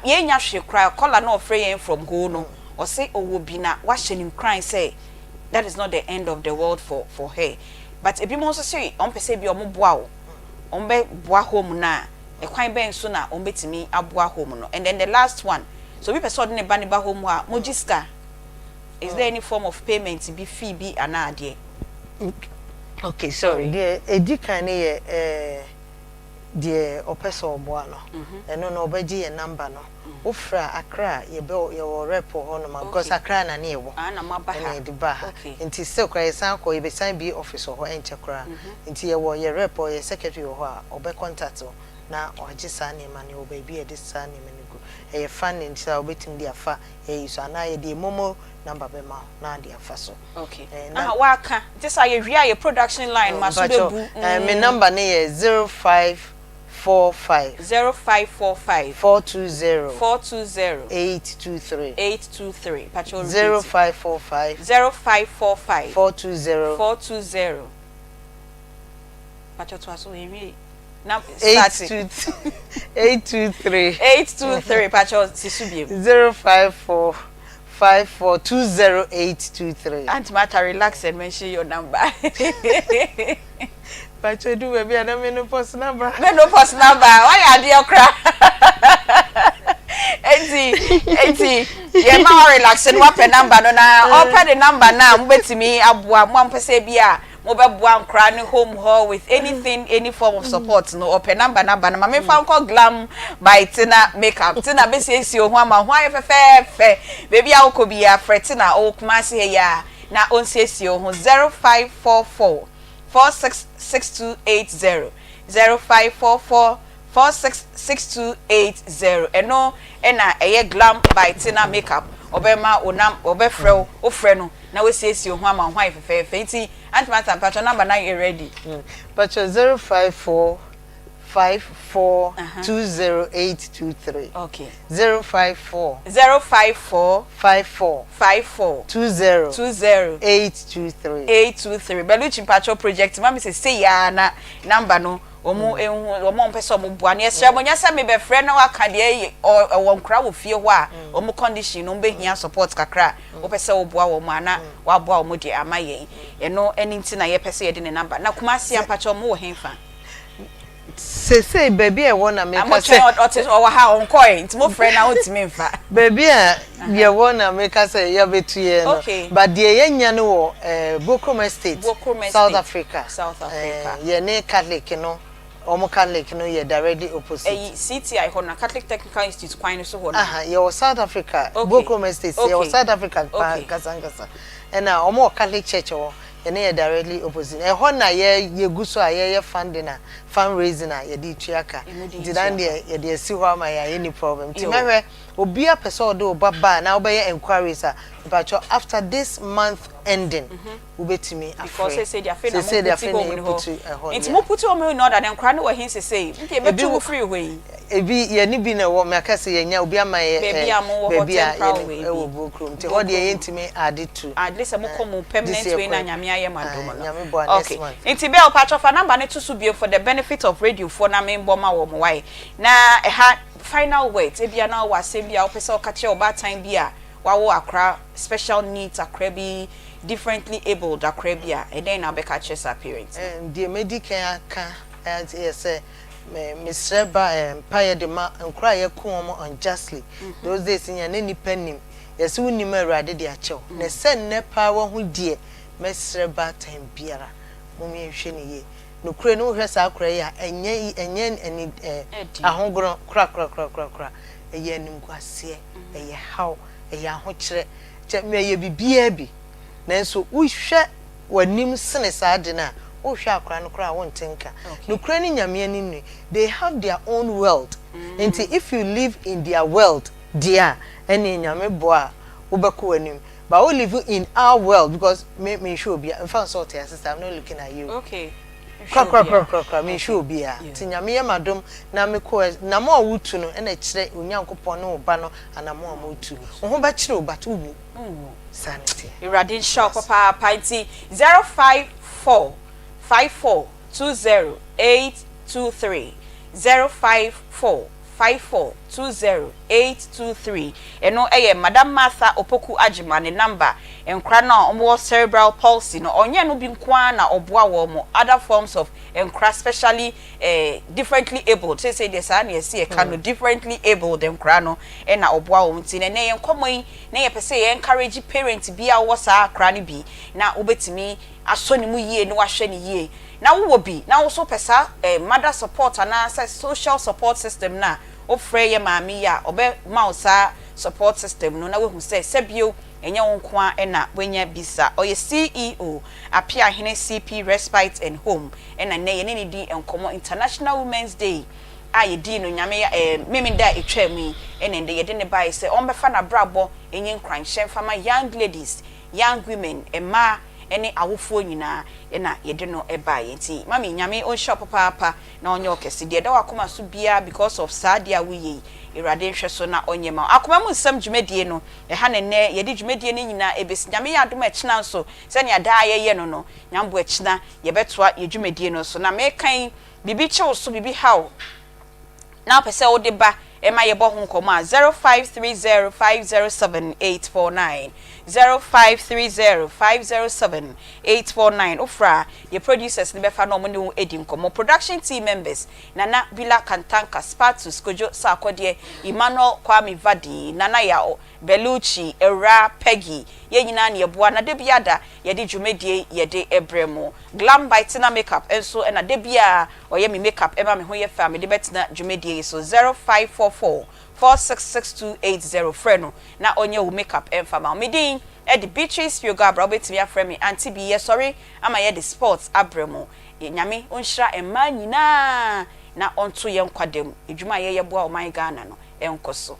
Yɛnnya hwee koraa caller no a ɔfrɛ yɛn from hoo no ɔse ɔwɔ bi na wahyɛ no nkuran sɛ that is not the end of the world for for her but ebinom nso se wɔn pɛ sɛ ebi wɔn boa wo wɔn bɛ boa home no a ɛkwan bɛn so na wɔn bɛtumi aboa home no and then the last one sɛ obi pɛ sɛ ɔde ne ba ne ba home hɔ a mo gye sika is there any form of payment bi fee bi anaa adeɛ. Okay sorry deɛ edi kan no yɛ ɛɛ. deɛ ɔpɛ sɛ ɔboa no ɛno no ɔbɛgye yɛn number no wo frɛ a Accra yɛbɛ yɛwɔ rep wɔ hɔ nom a because Accra na ne yɛwɔ ɛna yɛde baa ha nti still koraa yɛsan kɔ yɛbɛsan bue office wɔ hɔ ɛnkyɛ koraa nti yɛwɔ yɛ rep wɔ yɛ secretary wɔ hɔ a ɔbɛ contact wo na wagye saa nneɛma no yɛwɔ baabi a yɛde saa nneɛma no gu ɛyɛ funding nti a wobɛtumi de afa yɛyi so anaa yɛde yɛ momo number bɛma wo na ade afa so. Okay. Eh, na, Aha, waka. Nti sa yɛ wie a yɛ production line ma so bɛ bu. Eh, me number ne yɛ 0545. 0545. 420. 420. 823. 823. Pacho repeat. 0545. 0545. 420. 420. Pacho to aso ewie. Na start. 823. 823 Pacho sisu biem. 054. 5420823. Aunt Martha relax and mention your number. Pacho du baabi a na menopause no aba. Menopause no aba wayɛ adeɛ kora. Enti enti yɛ ma wa relax no wapɛ number no na ɔpɛ ne number no a mobɛtumi aboa mo a mopɛ sɛ bi a Mobɛboa nkora ne home hɔ with anything any form of support no ɔpɛ number no aba no ma memfa nkɔ glam by Tina makeup Tina bɛsiesie wo ho ama wo ho ayɛ fɛfɛɛfɛ baabi a wokɔ biara frɛ Tina ɔwɔ Kumasi ha yi ara na ɔnsiesie wo ho 0544 466280 0544 466280 ɛno na ɛyɛ glam by Tina makeup ɔbɛma wo nam ɔbɛfrɛ wo wofrɛ no na wasiesie wo ho ama wo ho ayɛ fɛfɛɛfɛ nti Aunt Martha mpakyɛw number no ayɛ ready. Mpakyɛw 054 54 20823. Okay. 054. 054. 54. 54. 20. 20. 823. 823. Beluchi mpakyɛw project ma me sesei ara na number no Wɔn nhu, wɔn a wɔpɛ sɛ wɔboa no, yɛsrɛ mo, nyɛ sɛ mebɛfrɛ na waka deɛ ɛwɔ nkora wɔ fie hɔ a wɔn condition no wɔbɛhia support kakra a wopɛ sɛ woboa wɔn a na waboa wɔn de ama yɛn. Ɛno ɛno nti na yɛpɛ sɛ yɛde ne number. Na Kumasi ampakyɛ wɔn wɔ henfa? Sesei baabi a ɛwɔ na meka sɛ. Motwɛn ɔte ɔwɔ ha ɔnkɔɛ nti mofrɛ na ɔntumi mfa. Baabi a yɛwɔ na meka sɛ yɛabɛtu yɛn no. Okay. But deɛ yɛanya no wɔ eh, Bokrom Estate, Bokrom Estate, South Africa. South Africa. Eh, yɛne Catholic no, wɔn Catholic no yɛ directly opposite. Ɛyi CTI hɔ no, Catholic Technical Institute kwan no so hɔ no. Aha, yɛwɔ South Africa, Okay. Bokrom Estate, Okay. yɛwɔ South Africa paa Okay. nkasa nkasa. Ɛna wɔn wɔ Catholic Church wɔ hɔ. Yɛne yɛ directly opposite. Ɛhɔ na yɛ yɛgu so a yɛyɛ funding a fundraising a yɛde retua ka. Nti dan deɛ yɛde asi hɔ ama yɛn a yɛnni problem. Nti mɛhwɛ obiara pɛ sɛ ɔde wo ba ba a na wobɛyɛ enquiries a mpakyɛw after this month ending wobɛtumi afrɛ. Because seesei deɛ afei na Seesei deɛ mo afei puti na home no hɔ. yɛputu ɛhɔ Nti yeah. mo puti home in order no nkwadaa no wɔ he seesei? Nti Ebi yɛbɛtu mo wɔ firi hɔ yi. ebi yɛne bi na ɛwɔ maka sɛ yɛnya obi ama yɛ Baabi eh, a mowɔ hɔ baabi a temporal yɛne wei ɛwɔ bi. Buokrom nti hɔ deɛ Buokrom. yɛntumi ade to. At least sɛ mokɔ mo This permanent year wei na kɔ Nyame ayɛ mo adom no. Nyame boa next Okay. month. Nti Bell pakyɛ fa number no to so bio for the benefit of radio foɔ na membɔ ma wɔn wae. Na ɛha final words ebia na wowɔ asɛm bi a wopɛ sɛ woka kyerɛ ɔbaatan bi a wawo akora special needs akora bi differently abled akora bi a ɛdɛn na wobɛka akyerɛ saa parent no? Deɛ mɛdi kan aka yɛ sɛ me mesrɛ ba mpaeɛ de ma nkora a yɛku wɔn unjustly. Those days nyɛ ne nipa nim yɛsɛ wonim Awurade de akyɛw na sɛ nnɛ paa wahu deɛ mɛsrɛ baatan biara mom yɛnhwɛ ne yie. Nokorɛ no wohwɛ saa akora yi a ɛnyɛ ɛnyɛ ani ahogorɔ korakorakorakora. Ɛyɛ animguaseɛ, ɛyɛ haw, ɛyɛ ahokyerɛ, kyɛ ɛyɛ biribiara bi. Nanso wohwɛ w'anim sene saa ade no a, wohwɛ akora no koraa a wonte nka. Nokorɛ ne Nyame ani nni. They have their own world. Nti if you live in their world deɛ a, ɛneɛ Nyame boa a wobɛkɔ w'anim. But wo live in our world because me menhwɛ obiara, mfa nsɛ ɔte ase saa, I'm not looking at you. Okay. Korakorakorakorakora menhwɛ obiara. Nti Nyame yɛ m'adom na mekɔ anammɔn a wotu no na ɛkyerɛ Onyankopɔn ne wo ba no anammɔn a motu. Wo ho bɛkyere wo but wonwu. Saa na ɛteɛ. Awurade nhyira wo papaapa nti 054 54 20 823 054 54 20 823 ɛno ɛyɛ Madam Martha Opoku Agyema ne number. Nkora no a wɔwɔ cerebral palsy no, ɔnyɛ no bi nko ara na ɔboa wɔn, other forms of nkora, specially eh, differently abled, seesei deɛ saa na yɛsi yɛka no, differently abled nkora no ɛna ɔboa wɔn. Nti na ɛnɛ yɛn nkɔmmɔ yi na yɛpɛ sɛ yɛ encourage parent bi a wɔwɔ saa akora no bi na wobɛtumi asɔ ne mu yie na wahwɛ ne yie, na wowɔ bi na wo nso pɛ saa eh, mother support anaasɛ social support system no a, wofrɛ yɛ maame yi a, ɔbɛma wo saa support system no na woahu sɛ sɛbio ɛnyɛ wo nko ara na woanya bi sa. Ɔyɛ CEO, Apeahene CP Respite and Home, ɛna nnɛ yɛne no di nkɔmmɔ International Women's Day a yɛdii no Nyame eh, Memenda a ɛtwaa mu yi, ɛna ɛndɛ yɛde no baeɛ sɛ ɔmmɛfa n'abrabɔ nyɛ nkuranhyɛ mfa ma young ladies, young women, mmaa ne awofoɔ nyinaa ɛna yɛde no baeɛ. Nti mummy, Nyame ɔnhyira wo papaapa na ɔnyɛ wo kɛse. Deɛ ɛda w'akoma so biara because of saa adeɛ a woyɛ yi, Awurade nhwɛ so na ɔnyɛ ma wo. Akoma mu nsɛm dwumadie no, ɛha na nnɛ yɛde dwumadie no nyinaa ɛbɛsi. Nyame yɛ adom a ɛkyena nso, sɛnea daa yɛyɛ no no, Nyame boa ɛkyena yɛbɛtoa yɛn dwumadie no so. Na meka yi, biribi kye wo so, biribi ha wo, na wopɛ sɛ wode ba ma yɛbɔ ho nkɔmmɔ a, 0530 507 849, 0530 507 849. Wofrɛ a, yɛn producers no bɛfa na wɔne wo adi nkɔmmɔ. Production team members, Nana Bila Kantanka, Spatus Kojo Sarkodie, Emmanuel Kwame Vadi, Nana Yaw Bellucci, Awuraa Peggy, yɛn nyinaa na yɛboa na da biara da yɛde dwumadie yi yɛde brɛ mo. Glam by Tina Makeup nso na da biara ɔyɛ me makeup ma me ho yɛ fɛ a mede bɛtena dwumadie yi so. 0544 466280 frɛ no na ɔnyɛ wo makeup mfa ma wo. Me din de Beatrice Yogo-Abra, wobɛtumi afrɛ me Auntie Bee. Yɛsɔre ama yɛde sports abrɛ mo. Nyame ɔnhyira mmaa nyinaa na ɔnto yɛn nkwa da mu. Adwuma a yɛyɛ boa ɔman Ghana no nkɔ so.